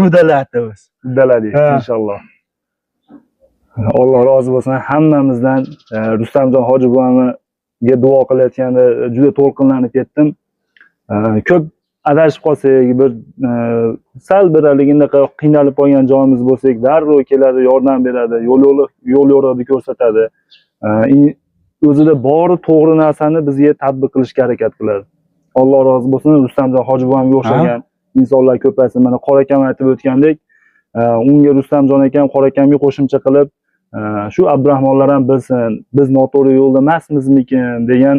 uddalatdi biz. Uddaladik inshaalloh. Alloh rozi bo'lsin hammamizdan. Rustamjon hoji buvamga duo qilayotganda juda to'lqinlanib ketdim. Ko'p adashib qolsak, bir sal bir haligindaqa qiynalib qolgan joyimiz bo'lsak, darrov keladi, yordam beradi, yo'l yo'rig'ini ko'rsatadi. O'zida bori to'g'ri narsani bizga tatbiq qilishga harakat qiladi. Alloh rozi bo'lsin Rustamjon hoji buvamga o'xshagan insonlar ko'paysin. Mana Qor akam aytib o'tgandek, unga Rustamjon akam Qor akamga qo'shimcha qilib, shu Abdurahmonlar ham bilsin, biz noto'g'ri yo'lda emasmizmikin degan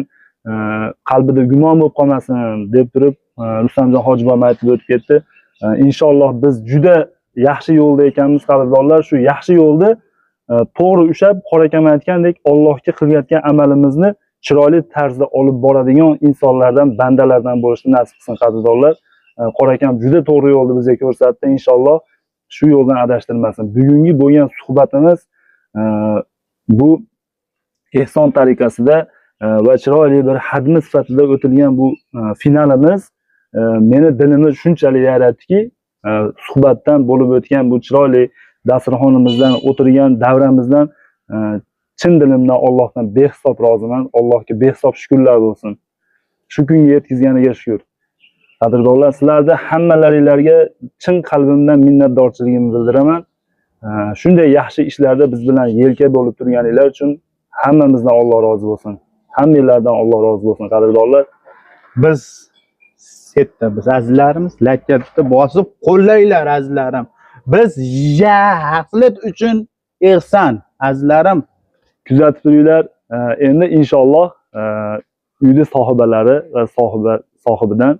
qalbida gumon bo'lib qolmasin deb turib Rustamjon hoji buvam aytib o'tib ketdi. Inshaalloh biz juda yaxshi yo'lda ekanmiz qadrdonlar. Shu yaxshi yo'lni to'g'ri ushlab, Qor akam aytgandek, Allohga qilayotgan amalimizni chiroyli tarzda olib boradigan insonlardan, bandalardan bo'lishni nasib qilsin qadrdonlar. Qor akam juda to'g'ri yo'lni bizga ko'rsatdi. Inshaalloh shu yo'ldan adashtirmasin. Bugungi bo'lgan suhbatimiz bu ehson tariqasida va chiroyli bir hadmi sifatida o'tilgan bu finalimiz meni dilimni shunchalik yaratdiki, suhbatdan bo'lib o'tgan bu chiroyli dasturxonimizdan, o'tirgan davramizdan chin dilimdan Allohdan behisob roziman. Allohga behisob shukrlar bo'lsin. Shu kunga yetkazganiga shukur. Qadrdonlar, sizlarda hammalaringlarga chin qalbimdan minnatdorchiligimni bildiraman. Shunday yaxshi ishlarda biz bilan yelka bo'lib turganinglar uchun hammamizdan Alloh rozi bo'lsin. Hammanglardan Alloh rozi bo'lsin qadrdonlar. Biz setda biz azizlarimiz lakkatni bosib qo'llanglar azizlarim. Biz yaxshilik uchun ehson azizlarim. Kuzatib turinglar. Endi inshaalloh uyda sohibalari va sohibidan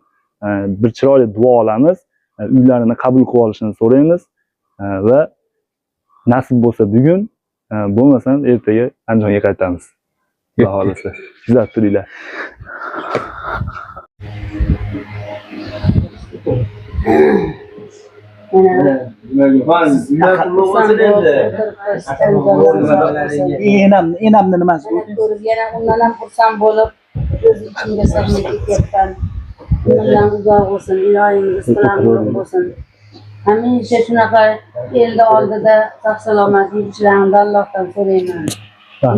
bir chiroyli duo olamiz. Uylarini qabul qilib olishini so'raymiz va nasib bo'lsa bugun, bo'lmasam ertaga Andijonga qaytamiz. Xudo xolasa. Kuzatib turinglar. Enamni nimasi bu? Ko'rib yana undan ham xursand bo'lib, o'z ichimga sig'may ketyapman. Undan uzoq bo'lsin, iloyim rizqlarim ulug' bo'lsin. Hamisha shunaqa elni oldida sog' salomat yurishlarini Allohdan so'rayman.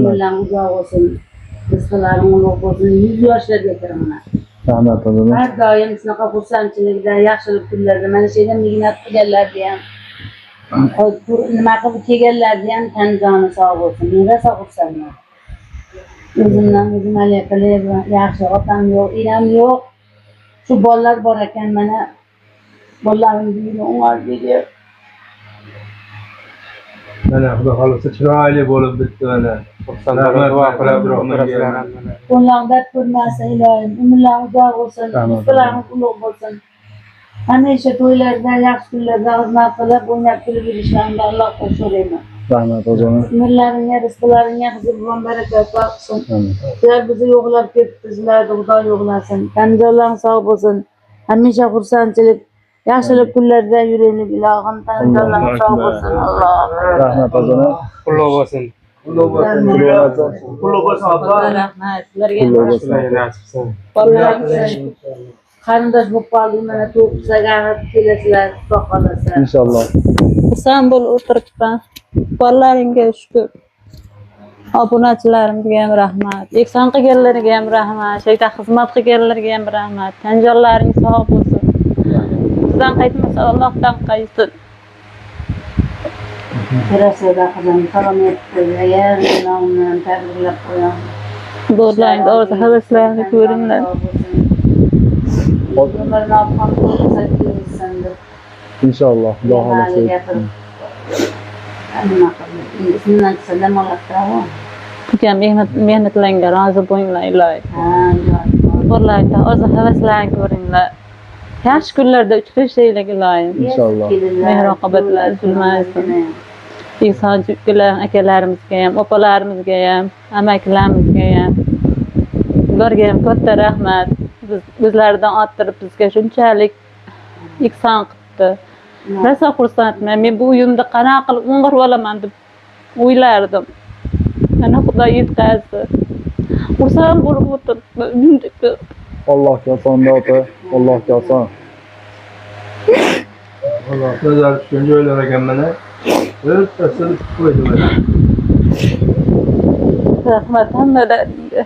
Undan uzoq bo'lsin, rizqlarim ulug' bo'lsin, 100 yoshlarga kiraman. Rahmat onajon. Har doim shunaqa xursandchilikda, yaxshilik kunlarda, mana shu yerda mehnat qilganlarni ham, nima qilib kelganlarni ham tan joni sog' bo'lsin. Men rosa xursandman. O'zimdan o'zim haligi yaxshi otam yo'q, enam yo'q. Shu bolalar bor ekan, mana bolalarim uyini o'ng'aldi. Mana Xudo xolasa chiroyli bo'lib bitdi mana. Qo'llar dard ko'rmasin iloyim, umrlar uzoq bo'lsin, rizqlaringiz ulug' bo'lsin. Hamisha to'ylarda, yaxshi kunlarda xizmat qilib, o'ynab kulib yurishlarini Allohdan so'rayman. Rahmat onajon. Umrlaringga, rizqlaringga huzur va barakat baxshsin. Sizlar bizni yo'qlab ketdi, sizlarni Xudo yo'qlasin. Tan-jonlaring sog' bo'lsin. Hamisha xursandchilik, yaxshilik kunlarda yuraylik ilohim, tan-jonlaring sog' bo'lsin. Alloh. Rahmat onajon. Qulluq bo'lsin. Qulluq bo'lsin. Qulluq bo'lsin opa. Rahmat. Sizlarga ham rahmat. Qarindosh bo'lib qoldik, mana to'qqizaga kelasizlar, Xudo xolasa. Inshaalloh. Xursand bo'lib o'tiribman. Bolalarimga shukur. Obunachilarimga ham rahmat. Ehson qilganlarga ham rahmat. Shu yerda xizmat qilganlarga ham rahmat. Tan-jonlaring sog' bo'lsin. Bizdan qaytmasa Allohdan qaytsin. Kelasizda qizim, salom aytib qo'y. Agar nomini tabriklab qo'yam. Bolalarning orzu havaslarini ko'ringlar. Umrni olib qo'ysa kelsin deb. Inshaalloh, Xudo xolasa. Nima qilib, ismini aytsa dam oladi-da. Ukam mehnatlarga rozi bo'linglar iloyim. Bolalarning orzu havaslarini ko'ringlar. Yaxshi kunlarda uchrashaylik iloyim. Inshaalloh. Mehr oqibatlar uzilmasin. Ehsonchi ukalar, akalarimizga ham, opalarimizga ham, amakilarimizga ham, ularga ham katta rahmat. Biz o'zlaridan orttirib bizga shunchalik ehson qilibdi. Rosa xursandman. Men bu uyimni qanaqa qilib o'ng'irib olaman deb o'ylardim. Mana Xudo yetkazdi. Xursand bo'lib o'tiribman. Uyimni ko'rib. Allohga oson opa, Allohga oson. Alloh nazar tushgan joylar ekan mana. O'rtasini qo'ydi mana. Rahmat hammalaringga.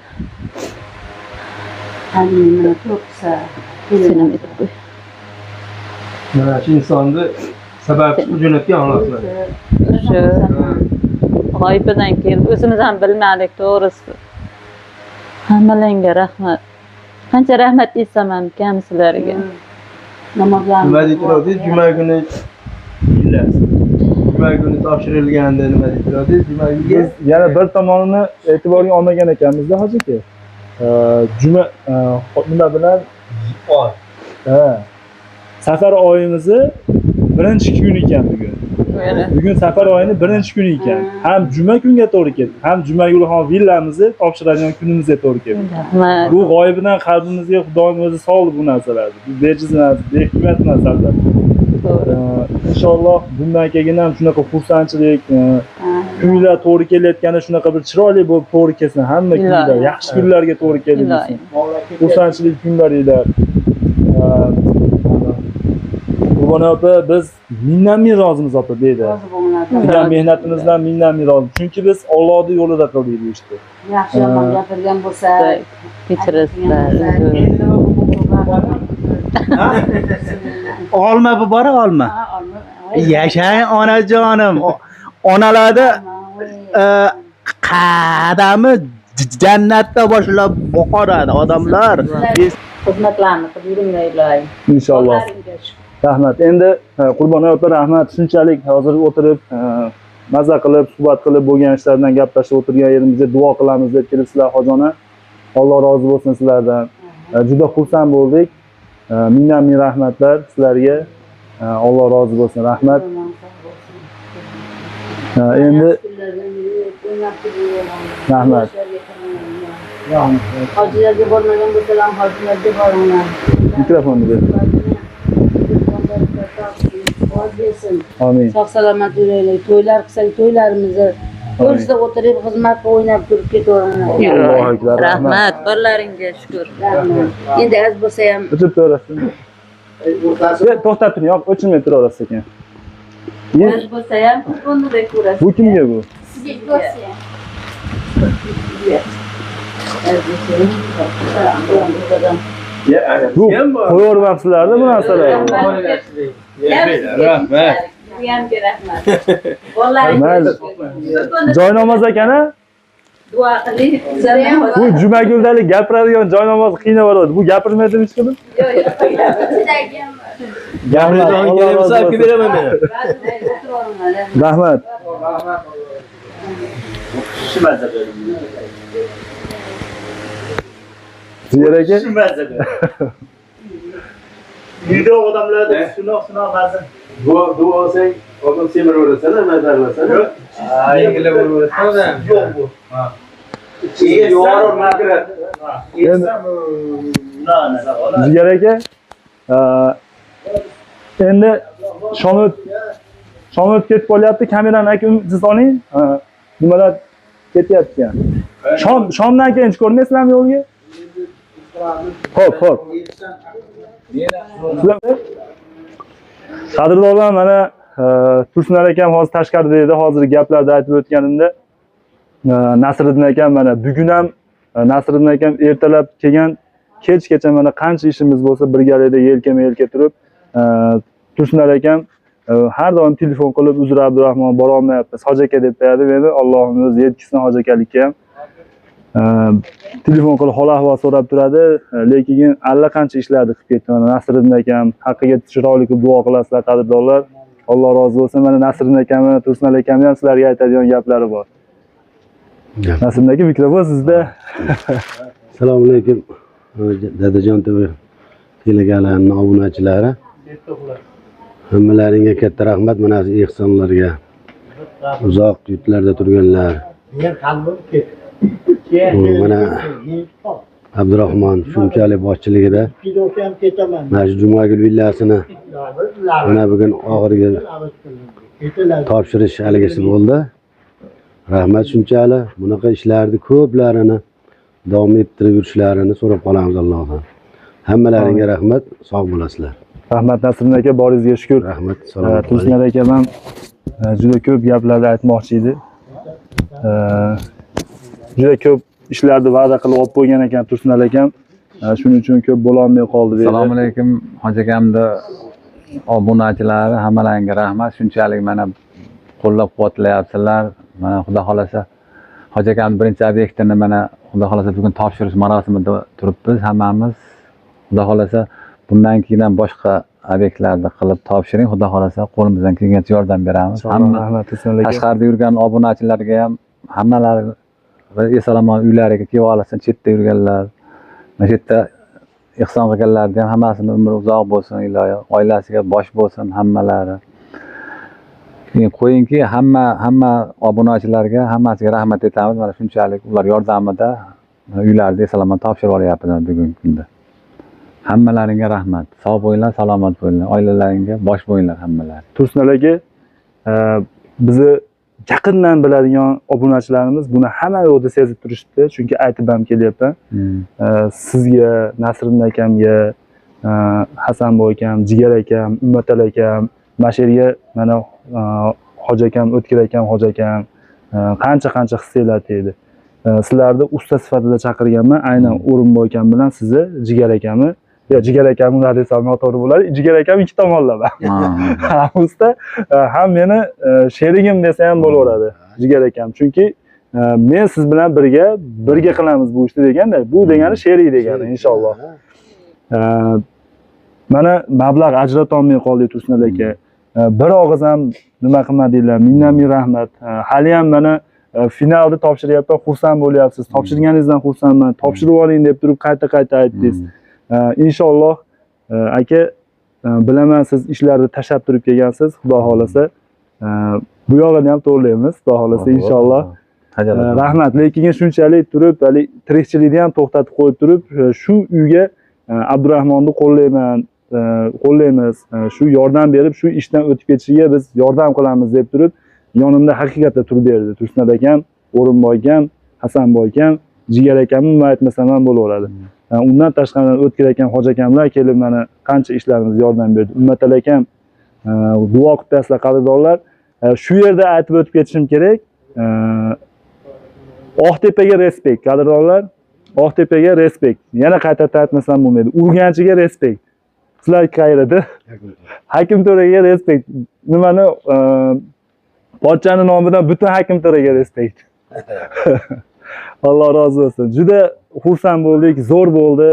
Hammani to'qsa, kelinam aytib qo'y. Mana shu insonni sabab jo'natgan Alloh. Shu g'oyibidan keldi. O'zimiz ham bilmadik to'g'risi. Hammalaringga rahmat. Qancha rahmat desam ham kam sizlarga. Namozlarni nima deydi? Juma kuni juma kuni topshirilganda nima deydi? Juma kuni biz yana bir tomonini e'tiborga olmagan ekanmizda hoji aka. Juma nima bilan oy. Ha. Safar oyimizni birinchi kuni ekan bugun. Bugun safar oyini birinchi kuni ekan. Ham juma kunga to'g'ri keldi, ham Jumagulxon villamizni topshiradigan kunimizga to'g'ri keldi. Rahmat. Bu g'oyibidan qalbimizga Xudoning o'zi soldi bu narsalarni. Bu bejiz narsa, behikmat narsalar. Inshaalloh bundan keyin ham shunaqa xursandchilik, kunlar to'g'ri kelayotganda shunaqa bir chiroyli bo'lib to'g'ri kelsin, hamma kunlar yaxshi kunlarga to'g'ri kelsin. Xursandchilik kunlaringlar. Qurbon opa, biz mingdan ming rozimiz opa deydi. Qilgan mehnatimizdan mingdan ming rozi. Chunki biz Allohning yo'lida qildik bu ishni. Yaxshi yomon gapirgan bo'lsa, kechirasizlar. Olma bu bor, olma. Yashang onajonim. Onalarda qadami jannatda boshlab boqaradi odamlar. Xizmatlarni qilib yuringlar iloyim. Inshaalloh. Rahmat. Endi Qurbon opa rahmat. Shunchalik hozir o'tirib maza qilib, suhbat qilib bo'lgan ishlardan gaplashib o'tirgan yerimizda duo qilamiz deb kelibsizlar hojona. Alloh rozi bo'lsin sizlardan. Juda xursand bo'ldik. Mingdan ming rahmatlar sizlarga. Alloh rozi bo'lsin. Rahmat. Endi rahmat. Hojilarga bormagan bo'lsalar, hojilarga boringlar. Mikrofonni ber. Amin. Sog' salomat yuraylik. To'ylar qilsak, to'ylarimizni o'zida o'tirib xizmat qilib o'ynab turib ketaveramiz. Allohu akbar. Rahmat, borlaringga shukr. Rahmat. Endi az bo'lsa ham o'chib turaverasiz. To'xtab turing, yo'q, o'chirmay turaverasiz ekan. Az bo'lsa ham buni ko'rasiz. Bu kimga bu? Sizga. Bu qo'yavermabsizlarda bu narsalarni. Rahmat. Sizga rahmat. Bolalaringiz Joynamoz ekan-a? Duo qiling. Bu Jumaguldalik gapiradigan joynamoz qiynaveradi. Bu gapirmaydimi hech qilib? Yo'q, yo'q. Gapiradigan kerak bo'lsa olib kelib beraman men. Rahmat. Ziyer aka. Uyda odamlarda shunaqa mazza. Bu olsang, odam semiraverasan, mazza qilasan. Ha, yengillab bo'laverasan. Yo'q bu. Ha. Ichiga yorug' kiradi. Yesam, Ziyer aka, endi shom o'tib ketib qolyapti. Kamerani aka siz oling. Nimalar ketyapti ekan. Shomdan keyin chiqarmaysizlarmi yo'lga? Xo'p, xo'p. Qadrdonlar, mana Tursunlar akam hozir tashqarida edi. Hozir gaplarda aytib o'tganimda Nasriddin akam mana bugun ham Nasriddin akam ertalab kelgan, kechgacha mana qancha ishimiz bo'lsa birgalikda yelkama-yelka turib, Tursunlar akam har doim telefon qilib, uzr Abdurahmon bora olmayapmiz, hoji aka deb qo'yadi meni. Allohim o'zi yetkizsin hoji akalikka ham. Telefon qilib hol ahvol so'rab turadi, lekin allaqancha ishlarni qilib ketdi. Mana Nasriddin akam haqqiga chiroyli qilib duo qilasizlar qadrdonlar. Alloh rozi bo'lsin. Mana Nasriddin akam, Tursunali akam ham sizlarga aytadigan gaplari bor. Nasriddin aka, mikrofon sizda. Assalomu alaykum Dadajon TV telekanalining obunachilari. Hammalaringga katta rahmat. Mana shu ehsonlarga, uzoq yurtlarda turganlar. Mana Abdurahmon shunchalik boshchiligida mana shu Jumagul villasini mana bugun oxirgi topshirish haligisi bo'ldi. Rahmat shunchalik. Bunaqa ishlarni ko'plarini davom ettirib yurishlarini so'rab qolamiz Allohdan. Hammalaringga rahmat, sog' bo'lasizlar. Rahmat Nasriddin aka, boringizga shukr. Rahmat, salomat. Tursunlar akam ham juda ko'p gaplarni aytmoqchi edi. Juda ko'p ishlarni va'da qilib olib qo'ygan ekan Tursunali akam. Shuning uchun ko'p bo'la olmay qoldi dedi. Assalomu alaykum hoji akamni obunachilari, hammalaringga rahmat. Shunchalik mana qo'llab-quvvatlayapsizlar. Mana Xudo xolasa hoji akamning birinchi obyektini mana Xudo xolasa bugun topshirish marosimida turibmiz hammamiz. Xudo xolasa bundan keyin ham boshqa obyektlarni qilib topshiring. Xudo xolasa qo'limizdan kelgancha yordam beramiz. Hamma tashqarida yurgan obunachilarga ham hammalari eson-omon uylariga kelib olsin, chetda yurganlar, mana shu yerda ehson qilganlarga ham hammasini umri uzoq bo'lsin, iloyo oilasiga bosh bo'lsin hammalari. Keyin qo'yingki, hamma obunachilarga hammasiga rahmat aytamiz. Mana shunchalik ular yordamida uylarni eson-omon topshirib olyapmiz bugungi kunda. Hammalaringga rahmat. Sog' bo'linglar, salomat bo'linglar, oilalaringga bosh bo'linglar hammalari. Tursunali aka, bizni yaqindan biladigan obunachilarimiz buni hamma yoqda sezib turishdi, chunki aytib ham kelyapman. Sizga, Nasriddin akamga, Hasanboy akam, Jigar akam, Ummatali akam, mana shu yerga mana hoji akam, O'tkir akam, hoji akam qancha-qancha hissiylar tegdi. Sizlarni usta sifatida chaqirganman, aynan O'rinboy akam bilan sizni, Jigar akamni. Yo, Jigar akam ular desam noto'g'ri bo'ladi. Jigar akam ikki tomonlama. Ham usta, ham meni sherigim desa ham bo'laveradi Jigar akam. Chunki men siz bilan birga qilamiz bu ishni deganda, bu degani sherik degani inshaalloh. Mana mablag' ajrata olmay qoldik Tursunali aka. Bir og'iz ham nima qilmadinglar, mingdan ming rahmat. Hali ham mana finalda topshiryapman, xursand bo'lyapsiz. Topshirganingizdan xursandman. Topshirib oling deb turib qayta-qayta aytdingiz. Inshaalloh aka, bilaman siz ishlarni tashlab turib kelgansiz, Xudo xolasa bu yog'ini ham to'g'rilaymiz, Xudo xolasa inshaalloh. Rahmat, lekin shunchalik turib, hali tirikchilikni ham to'xtatib qo'yib turib, shu uyga Abdurahmonni qo'llayman, qo'llaymiz, shu yordam berib, shu ishdan o'tib ketishiga biz yordam qilamiz deb turib, yonimda haqiqatda turib berdi. Tursunat akam, O'rinboy akam, Hasanboy akam, Jigar akamni nima aytmasam ham bo'laveradi. Undan tashqari O'tkir akam, Hoji akamlar kelib mana qancha ishlarimizga yordam berdi. Ummatali akam duo qilib taslar qadrdonlar. Shu yerda aytib o'tib ketishim kerak. Oqtepaga respekt, qadrdonlar. Oqtepaga respekt. Yana qayta aytmasam bo'lmaydi. Urganchiga respekt. Sizlar qayerda? Hakimto'raga respekt. Nimani pochchani nomidan butun Hakimto'raga respekt. Alloh rozi bo'lsin. Juda xursand bo'ldik, zo'r bo'ldi.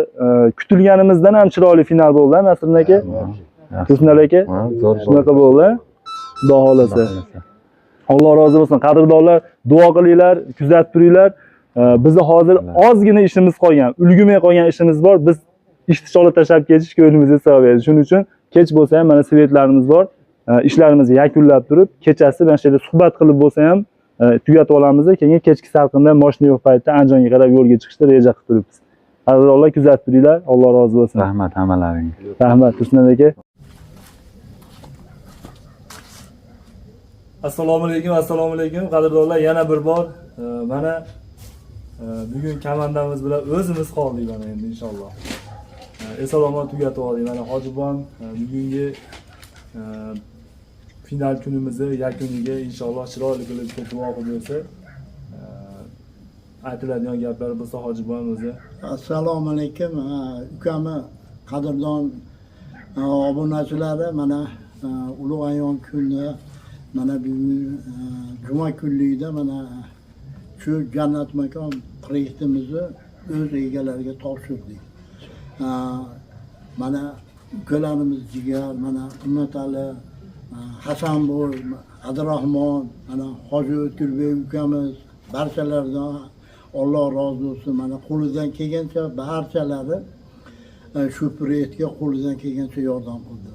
Kutilganimizdan ham chiroyli final bo'ldi, Nasriddin aka. Tursunali aka. Shunaqa bo'ldi. Xudo xolasa. Alloh rozi bo'lsin. Qadrdonlar, duo qilinglar, kuzatib turinglar. Bizni hozir ozgina ishimiz qolgan, ulgurmay qolgan ishimiz bor. Biz ishni cholib tashlab ketish ko'nglimizga sig'maydi. Shuning uchun kech bo'lsa ham mana svetlarimiz bor. Ishlarimizni yakunlab turib, kechasi mana shu yerda suhbat qilib bo'lsa ham tugatib olamiz. Keyin kechki salqinda mashina yo'q paytda Andijonga qarab yo'lga chiqishda reja qilib turibmiz. Qadrdonlar, kuzatib turinglar. Alloh rozi bo'lsin. Rahmat hammalaringga. Rahmat Tursunali aka. Assalomu alaykum, assalomu alaykum qadrdonlar, yana bir bor mana bugun komandamiz bilan o'zimiz qoldik mana endi inshaalloh. Eson-omon tugatib oldik. Mana Hoji buvam bugungi final kunimizni yakuniga inshaalloh chiroyli qilib duo qilib bersa, aytiladigan gaplar bo'lsa Hoji buvam o'zi. Assalomu alaykum ukamni qadrdon obunachilari, mana ulug' ayyom kunida, mana bugun juma kunligida mana shu Jannat makon proyektimizni o'z egalariga topshirdik. Mana ukalarimiz Jigar, mana Ummatali, Hasanboy, Abdurahmon, mana Hoji O'tkirbek ukamiz, barchalaridan Alloh rozi bo'lsin. Mana qo'lidan kelgancha barchalari shu proyektga qo'lidan kelgancha yordam qildi.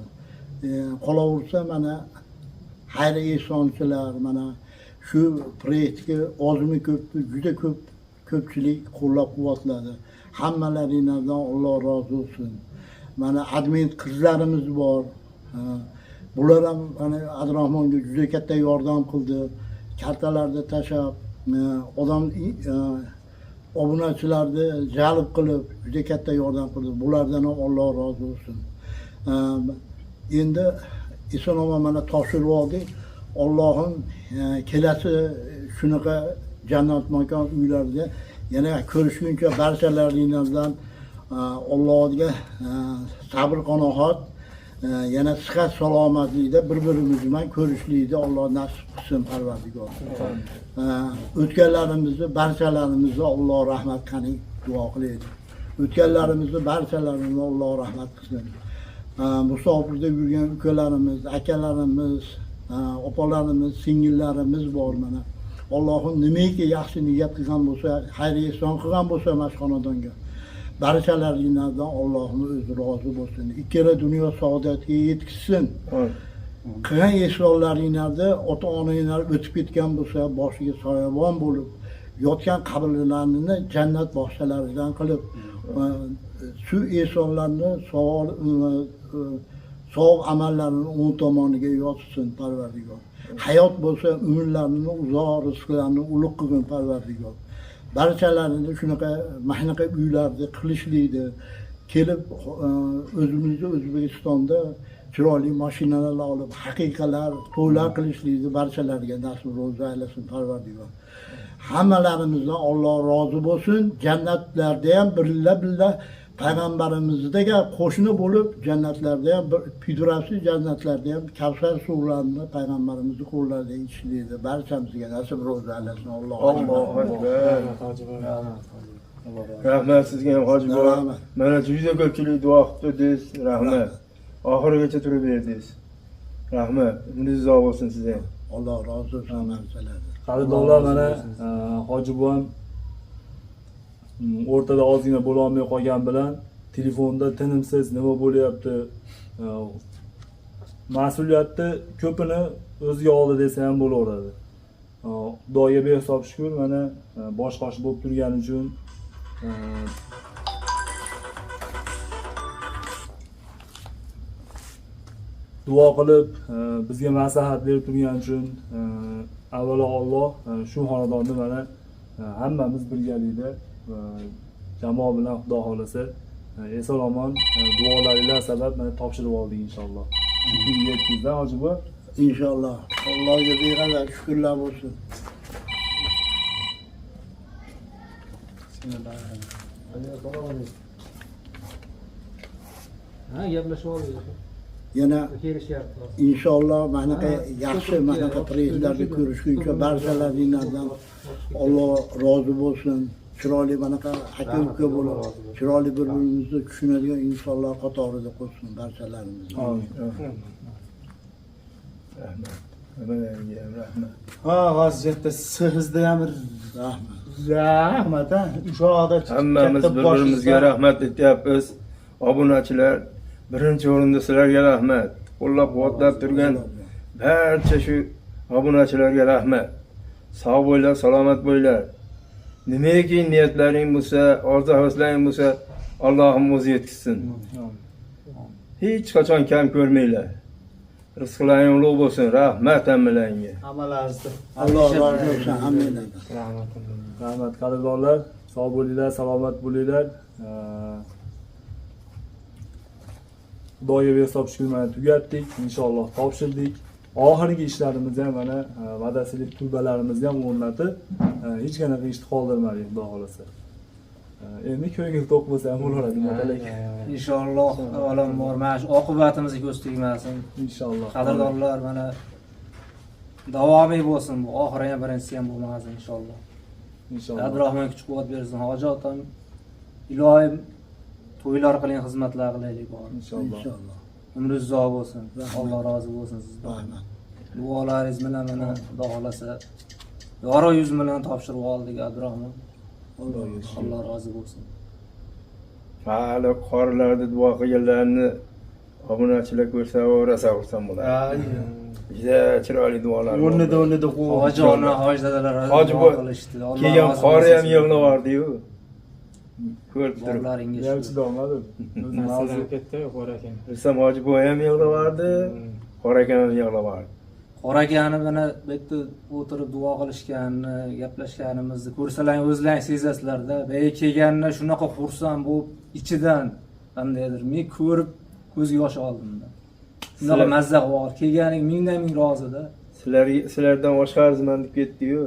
Qolaversa mana xayr ehsonchilar, mana shu proyektga ozmi ko'pmi juda ko'p ko'pchilik qo'llab-quvvatladi. Hammalaringizdan Alloh rozi bo'lsin. Mana admin qizlarimiz bor. Bular ham mana Abdurahmonga juda katta yordam qildi. Kartalarni tashlab, odam obunachilarni jalb qilib juda katta yordam qildi. Bulardan ham Alloh rozi bo'lsin. Endi eson-omon mana topshirib oldik. Allohim kelasi shunaqa jannat makon uylarda yana ko'rishguncha barchalaringizdan Allohga sabr qanoat, yana sihat salomatlikda bir-birimiz bilan ko'rishlikni Alloh nasib qilsin Parvardigor. O'tganlarimizni barchalarimizni Alloh rahmat qilsin, duo qilaylik. O'tganlarimizni barchalarini Alloh rahmat qilsin. Musofirda yurgan ukalarimiz, akalarimiz, opalarimiz, singillarimiz bor mana. Allohim nimaiki yaxshi niyat qilgan bo'lsa, xayr ehson qilgan bo'lsa mana shu xonadonga, barchalaringizdan Allohim o'zi rozi bo'lsin. Ikkala dunyo saodatga yetkazsin. Qilgan ehsonlaringizni ota-onanglar o'tib ketgan bo'lsa, boshiga soyabon bo'lib, yotgan qabrlarini jannat bog'chalaridan qilib, shu ehsonlarni savob amallarini o'ng tomoniga yozsin Parvardigor. Hayot bo'lsa umrlarini uzoq, rizqlarini ulug' qilgin Parvardigor. Barchalarini shunaqa mahnaqa uylarda qilishlikni kelib o'zimizni O'zbekistonda chiroyli mashinalar olib, haqiqalar, to'ylar qilishlikni barchalariga nasib ro'zi aylasin Parvardigor. Hammalarimizdan Alloh rozi bo'lsin. Jannatlarda ham birga-birga payg'ambarimizdagi qo'shni bo'lib, jannatlarda ham firdavsiy jannatlarda ham Kavsar suvlarini payg'ambarimizni qo'llarida ichishlikni barchamizga nasib ro'zi aylasin Alloh. Allohu akbar. Rahmat sizga ham Hoji buva. Mana juda ko'pchilik duo qilib turdingiz. Rahmat. Oxirigacha turib berdingiz. Rahmat. Umringiz uzoq bo'lsin sizga. Alloh rozi bo'lsin barchalardan. Qadrdonlar, mana Hoji buvam o'rtada ozgina bo'la olmay qolgan bilan Telefonda tinimsiz nima bo'lyapti, mas'uliyatni ko'pini o'ziga oldi desa ham bo'laveradi. Xudoga behisob shukur, mana bosh qosh bo'lib turgani uchun duo qilib bizga maslahat berib turgani uchun avvalo Alloh shu xonadonni mana hammamiz birgalikda jamoa bilan Xudo xolasa eson omon duolaringlar sabab mana topshirib oldik inshaalloh. Shu kunga yetkazdi hoji bu. Inshaalloh. Allohga beqadar shukrlar bo'lsin. Ha, gaplashib oldik. Yana inshaalloh manaqa yaxshi manaqa prezidentlarni ko'rishguncha barchalaringizdan Alloh rozi bo'lsin. Chiroyli manaqa aka-uka bo'lib, chiroyli bir-birimizni tushunadigan insonlar qatorida qo'shsin barchalarimizni. Amin. Rahmat. Hammalarga ham rahmat. Ha, vaziyatda sizda ham rahmat. Rahmat, ha. O'sha hammamiz bir-birimizga rahmat aytyapmiz. Obunachilar, birinchi o'rinda sizlarga rahmat. Qo'llab-quvvatlab turgan barcha shu obunachilarga rahmat. Sog' bo'linglar, salomat bo'linglar. Nimaki niyatlaring bo'lsa, orzu havaslaring bo'lsa, Allohim o'zi yetkazsin. Hech qachon kam ko'rmanglar. Rizqlaring ulug' bo'lsin. Rahmat hammalaringga. Hammalaringizga. Alloh rozi bo'lsin hammanglardan. Rahmat. Rahmat qadrdonlar, sog' bo'linglar, salomat bo'linglar. Xudoga behisob shukur mana tugatdik, inshaalloh topshirdik. Oxirgi ishlarimizni ham mana va'dasilik tulbalarimizni ham o'rnatib, hech qanaqa ishni qoldirmadik Xudo xolasa. Endi ko'ngil to'q bo'lsa ham bo'laveradi, matalak. Inshaalloh avvalambor mana shu oqibatimizga ko'z tegmasin. Inshaalloh. Qadrdonlar, mana davomiy bo'lsin bu, oxiri ham birinchisi ham bo'lmasin inshaalloh. Inshaalloh. Abdurahmon kuch quvvat bersin, hoji otam iloyim to'ylar qiling, xizmatlar qilaylik bor. Inshaalloh. Umringiz uzoq bo'lsin. Alloh rozi bo'lsin sizdan. Rahmat. Duolaringiz bilan mana Xudo xolasa yorug' yuz bilan topshirib oldik Abdurahmon. Alloh rozi bo'lsin. Hali qorilarda duo qilganlarni obunachilar ko'rsa, rosa xursand bo'ladi. Juda chiroyli duolar. O'rnida hoji ona, hoji dadalar hoji duo qilishdi. Kelgan qori ham yig'lavordi-yu. Ko'rib turib. Ham chidolmadim. Masalan katta qor aka. Rustam hoji boy ham yig'lavordi, qor akam ham yig'lavordi. Qor akani mana bu yerda o'tirib duo qilishganini, gaplashganimizni ko'rsalaring o'zlaring sezasizlarda. Boya kelganini shunaqa xursand bo'lib ichidan qandaydir men ko'rib ko'zga yosh oldimda. Shunaqa mazza qilib oldi. Kelganing mingdan ming rozida. Sizlardan boshqa arzman deb ketdi-yu.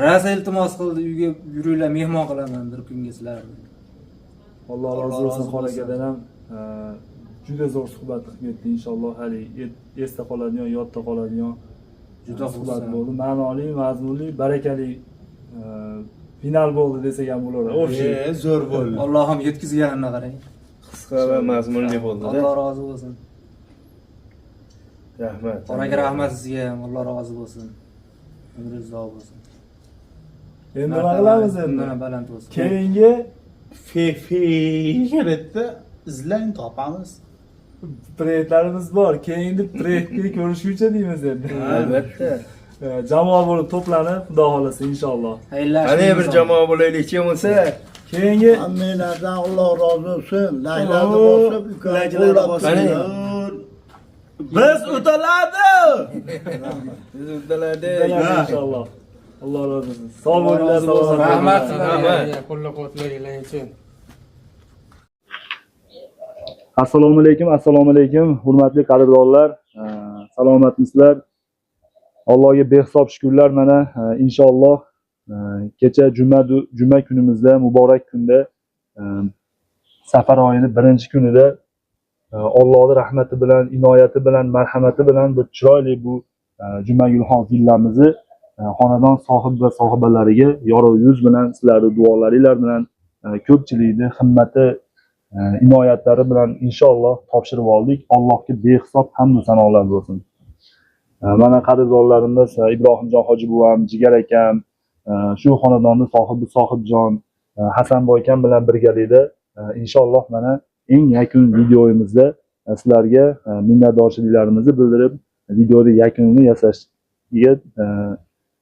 Rosa iltimos qildi, uyga yuringlar, mehmon qilaman bir kunga sizlarni. Alloh rozi bo'lsin qor akadan ham juda zo'r suhbat qilib ketdi inshaalloh. Hali esda qoladigan, yodda qoladigan juda suhbat bo'ldi. Ma'noli, mazmunli, barakali final bo'ldi desak ham bo'laveradi. Общий zo'r bo'ldi. Allohim yetkazganini qarang. Qisqa va mazmunli bo'ldi. Alloh rozi bo'lsin. Rahmat. Qor aka rahmat sizga ham, Alloh rozi bo'lsin. Umringiz uzoq bo'lsin. Endi nima qilamiz endi? Baland bo'lsin. Keyingi fe'lda izlang topamiz. Proyektlarimiz bor. Keyingi proyektga ko'rishguncha deymiz endi. Albatta. Jamoa bo'lib to'planib, Xudo xolasa inshaalloh. Qani bir jamoa bo'laylikchi bo'lsa, keyingi hammanglardan Alloh rozi bo'lsin. Laylarni bosib, laylarni bosib. Biz utaladi. Biz utaladi. Inshaalloh. Alloh rozi bo'lsin. Sog' bo'linglar, salomat. Rahmat sizlarga qo'llab-quvvatlaganlar uchun. Assalomu alaykum, assalomu alaykum, hurmatli qadrdonlar, salomatmisizlar? Allohga behisob shukrlar, mana inshaalloh kecha juma kunimizda, muborak kunda, safar oyining birinchi kunida Allohning rahmati bilan, inoyati bilan, marhamati bilan bir chiroyli bu Jumagulxon villamizni xonadon sohib va sohibalariga yorug' yuz bilan, sizlarning duolaringlar bilan, ko'pchilikning himmati, inoyatlari bilan inshaalloh topshirib oldik. Allohga behisob hamd va sanolar bo'lsin. Mana qadrdonlarimiz Ibrohimjon hoji buvam, Jigar akam, shu xonadonni sohibi Sohibjon, Hasanboy akam bilan birgalikda Inshaalloh mana eng yakun videoyimizda sizlarga minnatdorchiliklarimizni bildirib, videoni yakunini yasashga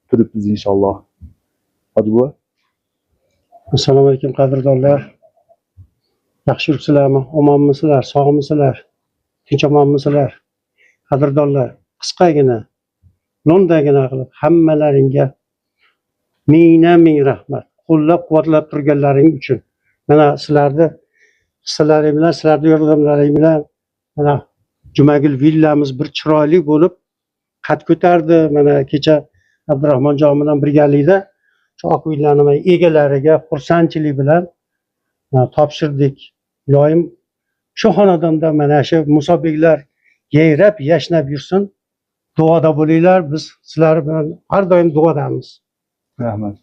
turibmiz inshaalloh. Hoji buva. Assalomu alaykum qadrdonlar. Yaxshi yuribsizlarmi? Omonmisizlar? Sog'misizlar? Tinch omonmisizlar? Qadrdonlar, qisqagina, lo'ndagina qilib hammalaringga mingdan ming rahmat. Qo'llab-quvvatlab turganlaring uchun. Mana sizlarni hissalaring bilan, sizlarning yordamlaring bilan mana Jumagul villamiz bir chiroyli bo'lib qad ko'tardi. Mana kecha Abdurahmonjon bilan birgalikda shu oq villani egalariga xursandchilik bilan topshirdik. Iloyim shu xonadonda mana shu musobaqalar yayrab yashnab yursin. Duoda bo'linglar. Biz sizlar bilan har doim duodamiz. Rahmat.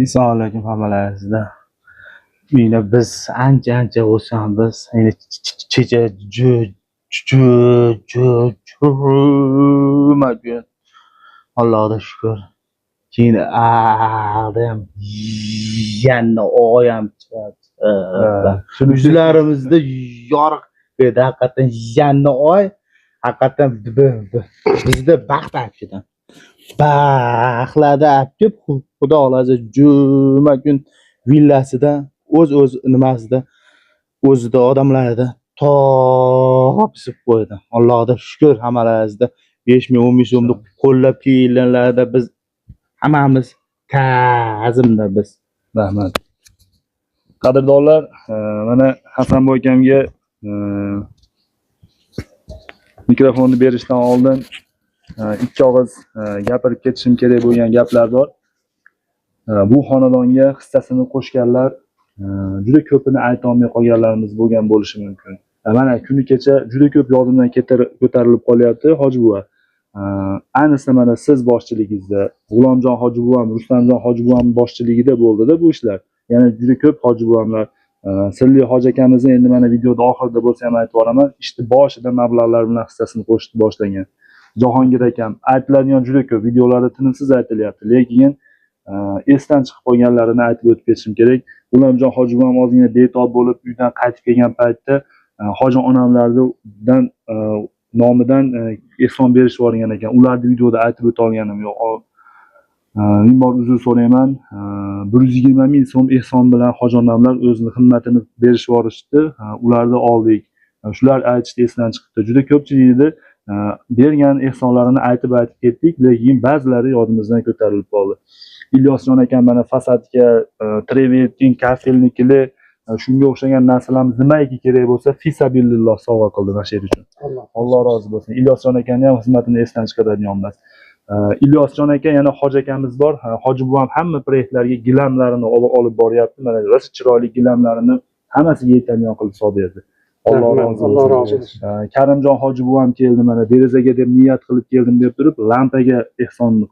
Assalomu alaykum hammalaringizga. Endi biz ancha-ancha xursandmiz. Endi kecha juma kun Allohga shukr. Keyin ham yana oyam chiqdi. Yuzlarimizda yorug' edi. Haqiqatan yana oy, haqiqatan bizda baxt olib keldi. Baxtlarda olib kelib, Xudo xohlasa juma kun villasida o'z nimasida o'zida odamlarida topishib qo'ydi. Allohga shukr hammalaringizda 5 ming 10 ming so'mni qo'llab kelganlarda biz hammamiz ta'zimda biz. Rahmat. Qadrdonlar, mana Hasanboy akamga mikrofonni berishdan oldin ikki og'iz gapirib ketishim kerak bo'lgan gaplar bor. Bu xonadonga hissasini qo'shganlar juda ko'pini ayta olmay qolganlarimiz bo'lgan bo'lishi mumkin. Mana kuni kecha juda ko'p yodimdan ko'tarilib qolyapti Hoji buva. Ayniqsa mana siz boshchiligingizda, G'ulomjon hoji buvam, Rustamjon hoji buvam boshchiligida bo'ldi-da bu ishlar. Yana juda ko'p hoji buvamlar, Sirli hoji akamizni endi mana videoda oxirida bo'lsa ham aytib boraman, ishni boshida mablag'lar bilan hissasini qo'shib boshlagan. Jahongir akam aytiladigan juda ko'p videolarda tinimsiz aytilyapti, lekin esdan chiqib qolganlarini aytib o'tib ketishim kerak. G'ulomjon hoji buvam ozgina betob bo'lib uydan qaytib kelgan paytda hoji onamlardan nomidan ehson berishib yuborgan ekan. Ularni videoda aytib o'ta olganim yo'q. Ming bor uzr so'rayman. 120 ming so'm ehson bilan hoji onamlar o'zini himmatini berishib yuborishdi. Ularni oldik. Shular aytishdi, esdan chiqibdi. Juda ko'pchilikni bergan ehsonlarini aytib ketdik, lekin ba'zilari yodimizdan ko'tarilib qoldi. Ilyosjon akam mana fasadga, trevertin, kafelnikili, shunga o'xshagan narsalarimiz nimaiki kerak bo'lsa, fisabililloh sovg'a qildi mana shu yer uchun. Alloh rozi bo'lsin. Ilyosjon akani ham xizmatini esdan chiqaradigan emas. Ilyosjon aka, yana hoji akamiz bor. Hoji buvam hamma proyektlarga gilamlarini olib boryapti. Mana rosa chiroyli gilamlarini hammasiga yetadigan qilib solib berdi. Alloh rozi bo'lsin. Alloh rozi bo'lsin. Karimjon hoji buvam keldi, mana derazaga deb niyat qilib keldim deb turib, lampaga ehsonni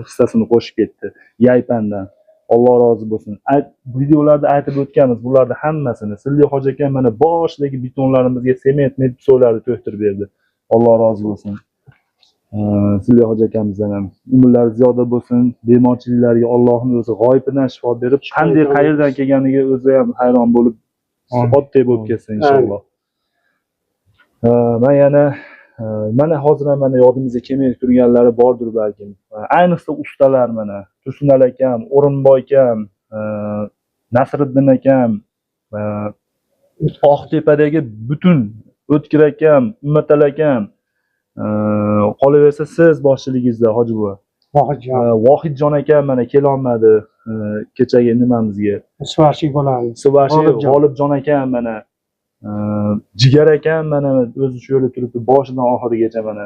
hissasini qo'shib ketdi. Yaypandan. Alloh rozi bo'lsin. Videolarda aytib o'tganmiz bularni hammasini. Silli hoji aka mana boshidagi betonlarimizga sement, metsolarni to'ktirib berdi. Alloh rozi bo'lsin. Silli hoji akamizdan ham umrlari ziyoda bo'lsin. Bemorchiliklarga Allohning o'zi g'oyibidan shifo berib, qanday qayerdan kelganiga o'zi ham hayron bo'lib, otday bo'lib ketsin inshaalloh. Men yana mana hozir ham mana yodimizga kelmay turganlari bordir balkim. Ayniqsa ustalar mana Tursunal akam, O'rinboy akam, Nasriddin akam, Oqtepadagi butun O'tkir akam, Ummatal akam, qolaversa siz boshchiligingizda hoji buva. Vohidjon. Vohidjon akam mana kelolmadi kechagi nimamizga. Svarshik bo'lamiz. Svarshik G'olibjon akam mana, Jigar akam mana o'zi shu yerda turibdi boshidan oxirigacha mana.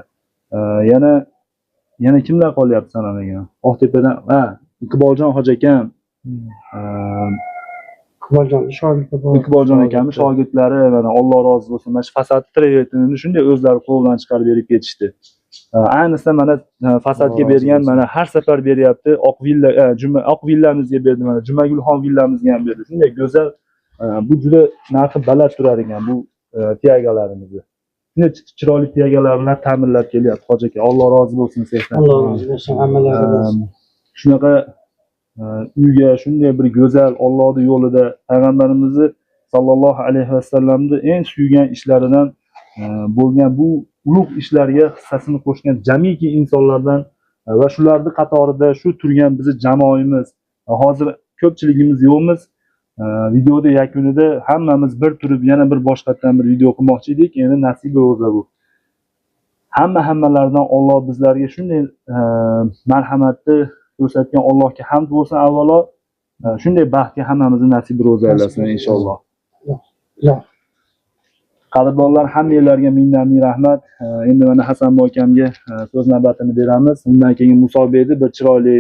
Yana kimlar qolyapti sanamagan? Oqtepadan, ha, Iqboljon hoji akam. Iqboljon shogirdi bor. Iqboljon akamning shogirdlari mana Alloh rozi bo'lsin. Mana shu fasad proyektini shunday o'zlari qo'ldan chiqarib berib ketishdi. Ayniqsa mana fasadga bergan, mana har safar beryapti. Oq villa, juma oq villamizga berdi, mana Jumagulxon villamizga ham berdi. Shunday go'zal, bu juda narxi baland turar ekan bu tiyagalarimizni. Shunday chiroyli tiyagalar bilan ta'minlab kelyapti hoji aka. Alloh rozi bo'lsin sizdan. Alloh rozi bo'lsin hammalaringizdan. Shunaqa uyga shunday bir go'zal Allohning yo'lida payg'ambarimizni sallallohu alayhi vasallamni eng suygan ishlaridan bo'lgan bu ulug' ishlarga hissasini qo'shgan jamiki insonlardan va shularning qatorida shu turgan bizni jamoamiz, hozir ko'pchiligimiz yo'qmiz. Videoda yakunida hammamiz bir turib yana bir boshqatdan bir video qilmoqchi edik. Endi nasib bo'lsa bu. Hammalardan Alloh bizlarga shunday marhamatni ko'rsatgan Allohga hamd bo'lsin avvalo. Shunday baxtga hammamizni nasib ro'za aylasin inshaalloh. Qadrdonlar, hammanglarga mingdan ming rahmat. Endi mana Hasanboy akamga so'z navbatini beramiz. Undan keyin Musobekni bir chiroyli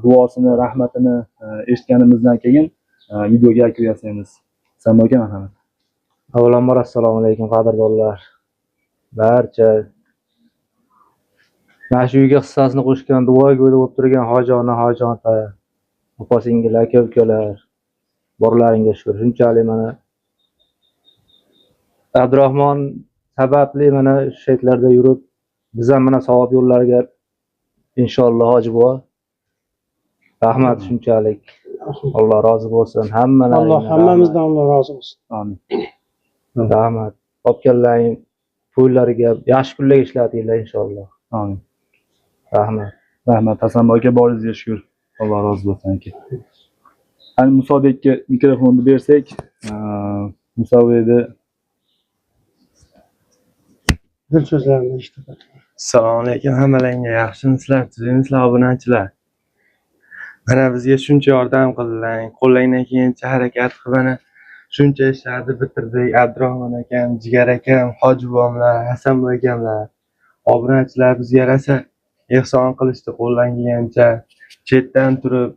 duosini, rahmatini eshitganimizdan keyin videoga yakun yasaymiz. Hasanboy aka, marhamat. Avvalambor assalomu alaykum qadrdonlar. Barcha mana shu uyga hissasini qo'shgan, duoga bo'lib turgan hoji ona, hoji ota, opa singillar, aka ukalar, borlaringga shukur. Shunchalik mana Abdurahmon sababli mana shu yerlarda yurib, biz ham mana savob yo'llariga inshaalloh hoji buva. Rahmat shunchalik. Alloh rozi bo'lsin hammalaringdan. Alloh hammamizdan Alloh rozi bo'lsin. Amin. Rahmat. Topganlaring pullariga yaxshi kunlarga ishlatinglar inshaalloh. Amin. Rahmat. Rahmat Hasanboy aka, boringizga shukur. Alloh rozi bo'lsin aka. Hani Musobekka mikrofonni bersak, Musobekni dil so'zlarini eshitib. Assalomu alaykum hammalaringga, yaxshimisizlar, tuzukmisizlar obunachilar. Mana bizga shuncha yordam qildilar, qo'llangdan kelgancha harakat qilib mana shuncha ishlarni bitirdik. Abdurahmon akam, Jigar akam, Hoji bobomlar, Hasanboy akamlar, obunachilar bizga rosa ehson qilishdi qo'ldan kelgancha. Chetdan turib,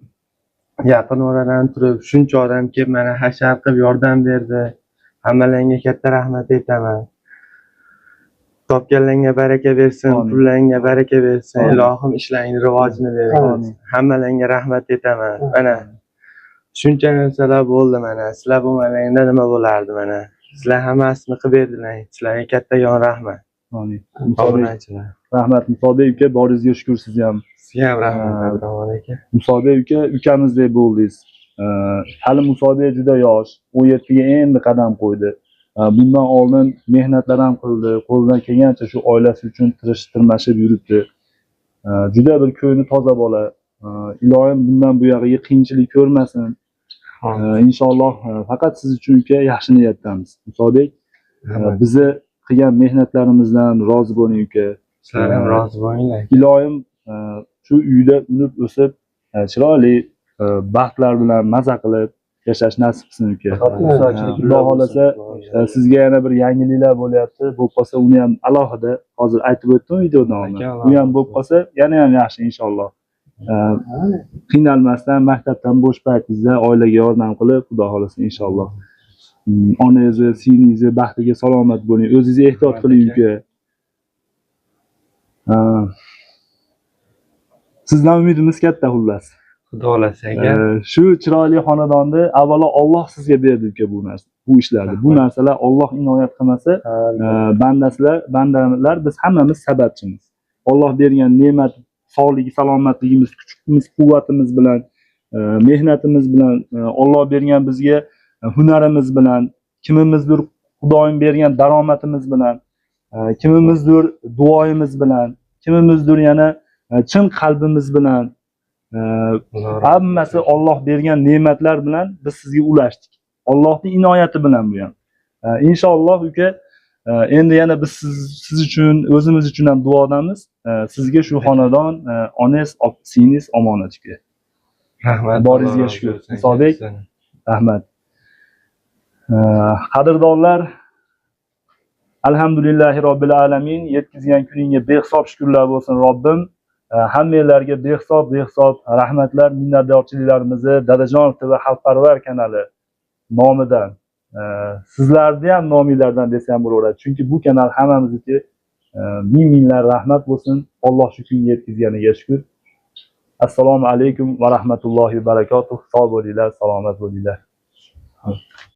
yaqin oradan turib shuncha odam kelib mana hashar qilib yordam berdi. Hammalaringga katta rahmat aytaman. Topganlarga baraka bersin, pullaringga baraka bersin, ilohim ishlaringni rivojini bersin. Hammalaringga rahmat aytaman. Mana shuncha narsalar bo'ldi mana. Sizlar bo'lmaganingda nima bo'lardi mana. Sizlar hammasini qilib berdilar. Sizlarga kattakon rahmat. Amin. Obunachilar. Rahmat Musobek uka, boringizga shukur sizni ham. Sizga ham rahmat Abdurahmon aka. Musobek uka ukamizdek bo'ldingiz. Hali Musobek juda yosh, 17 ga endi qadam qo'ydi. Bundan oldin mehnatlar ham qildi, qo'lidan kelgancha shu oilasi uchun tirishib-tirmashib yuribdi. Juda bir ko'ngli toza bola. Iloyim bundan bu yog'iga qiyinchilik ko'rmasin. Inshaalloh faqat siz uchun uka yaxshi niyatdamiz. Musobek, bizni qilgan mehnatlarimizdan rozi bo'ling uka. Sizlar ham rozi bo'linglar. Iloyim shu uyda unib o'sib, chiroyli baxtlar bilan maza qilib yashash nasib qilsin uka. Xudo xolasa sizga yana bir yangiliklar bo'lyapti. Bo'lib qolsa uni ham alohida hozir aytib o'tdim videodan oldin. U ham bo'lib qolsa yana ham yaxshi inshaalloh. Qiynalmasdan maktabdan bo'sh paytingizda oilaga yordam qilib, Xudo xolasa inshaalloh. Onangizni, singlingizni baxtiga salomat bo'ling. O'zingizni ehtiyot qiling uka. Sizdan umidimiz katta xullas. Xudo xolasa aka. Shu chiroyli xonadonni avvalo Alloh sizga berdi uka bu narsa, bu ishlarni. Bu narsalar Alloh inoyat qilmasa, bandalar biz hammamiz sababchimiz. Alloh bergan ne'mat, sog'ligi, salomatligimiz, kuchimiz, quvvatimiz bilan, mehnatimiz bilan, Alloh bergan bizga hunarimiz bilan, kimimizdir Xudoyim bergan daromadimiz bilan, kimimizdir duoyimiz bilan, kimimizdir yana chin qalbimiz bilan, hammasi Alloh bergan ne'matlar bilan biz sizga ulashdik. Allohning inoyati bilan bu ham. Inshaalloh uka, endi yana biz siz uchun, o'zimiz uchun ham duodamiz. Sizga shu xonadon, onangiz, singiz omonat uka. Rahmat. Boringizga shukur. Musobek, rahmat. Qadrdonlar, alhamdulillahi robbil alamin, yetkazgan kuningga behisob shukrlar bo'lsin Robbim. Hammanglarga behisob rahmatlar, minnatdorchiliklarimizni Dadajonov TV Xalqparvar kanali nomidan, sizlarni ham nominglardan desa ham bo'laveradi. Chunki bu kanal hammamizniki. Ming minglar rahmat bo'lsin. Alloh shu kunga yetkazganiga shukur. Assalomu alaykum va rahmatullohi va barakatuh. Sog' bo'linglar, salomat bo'linglar.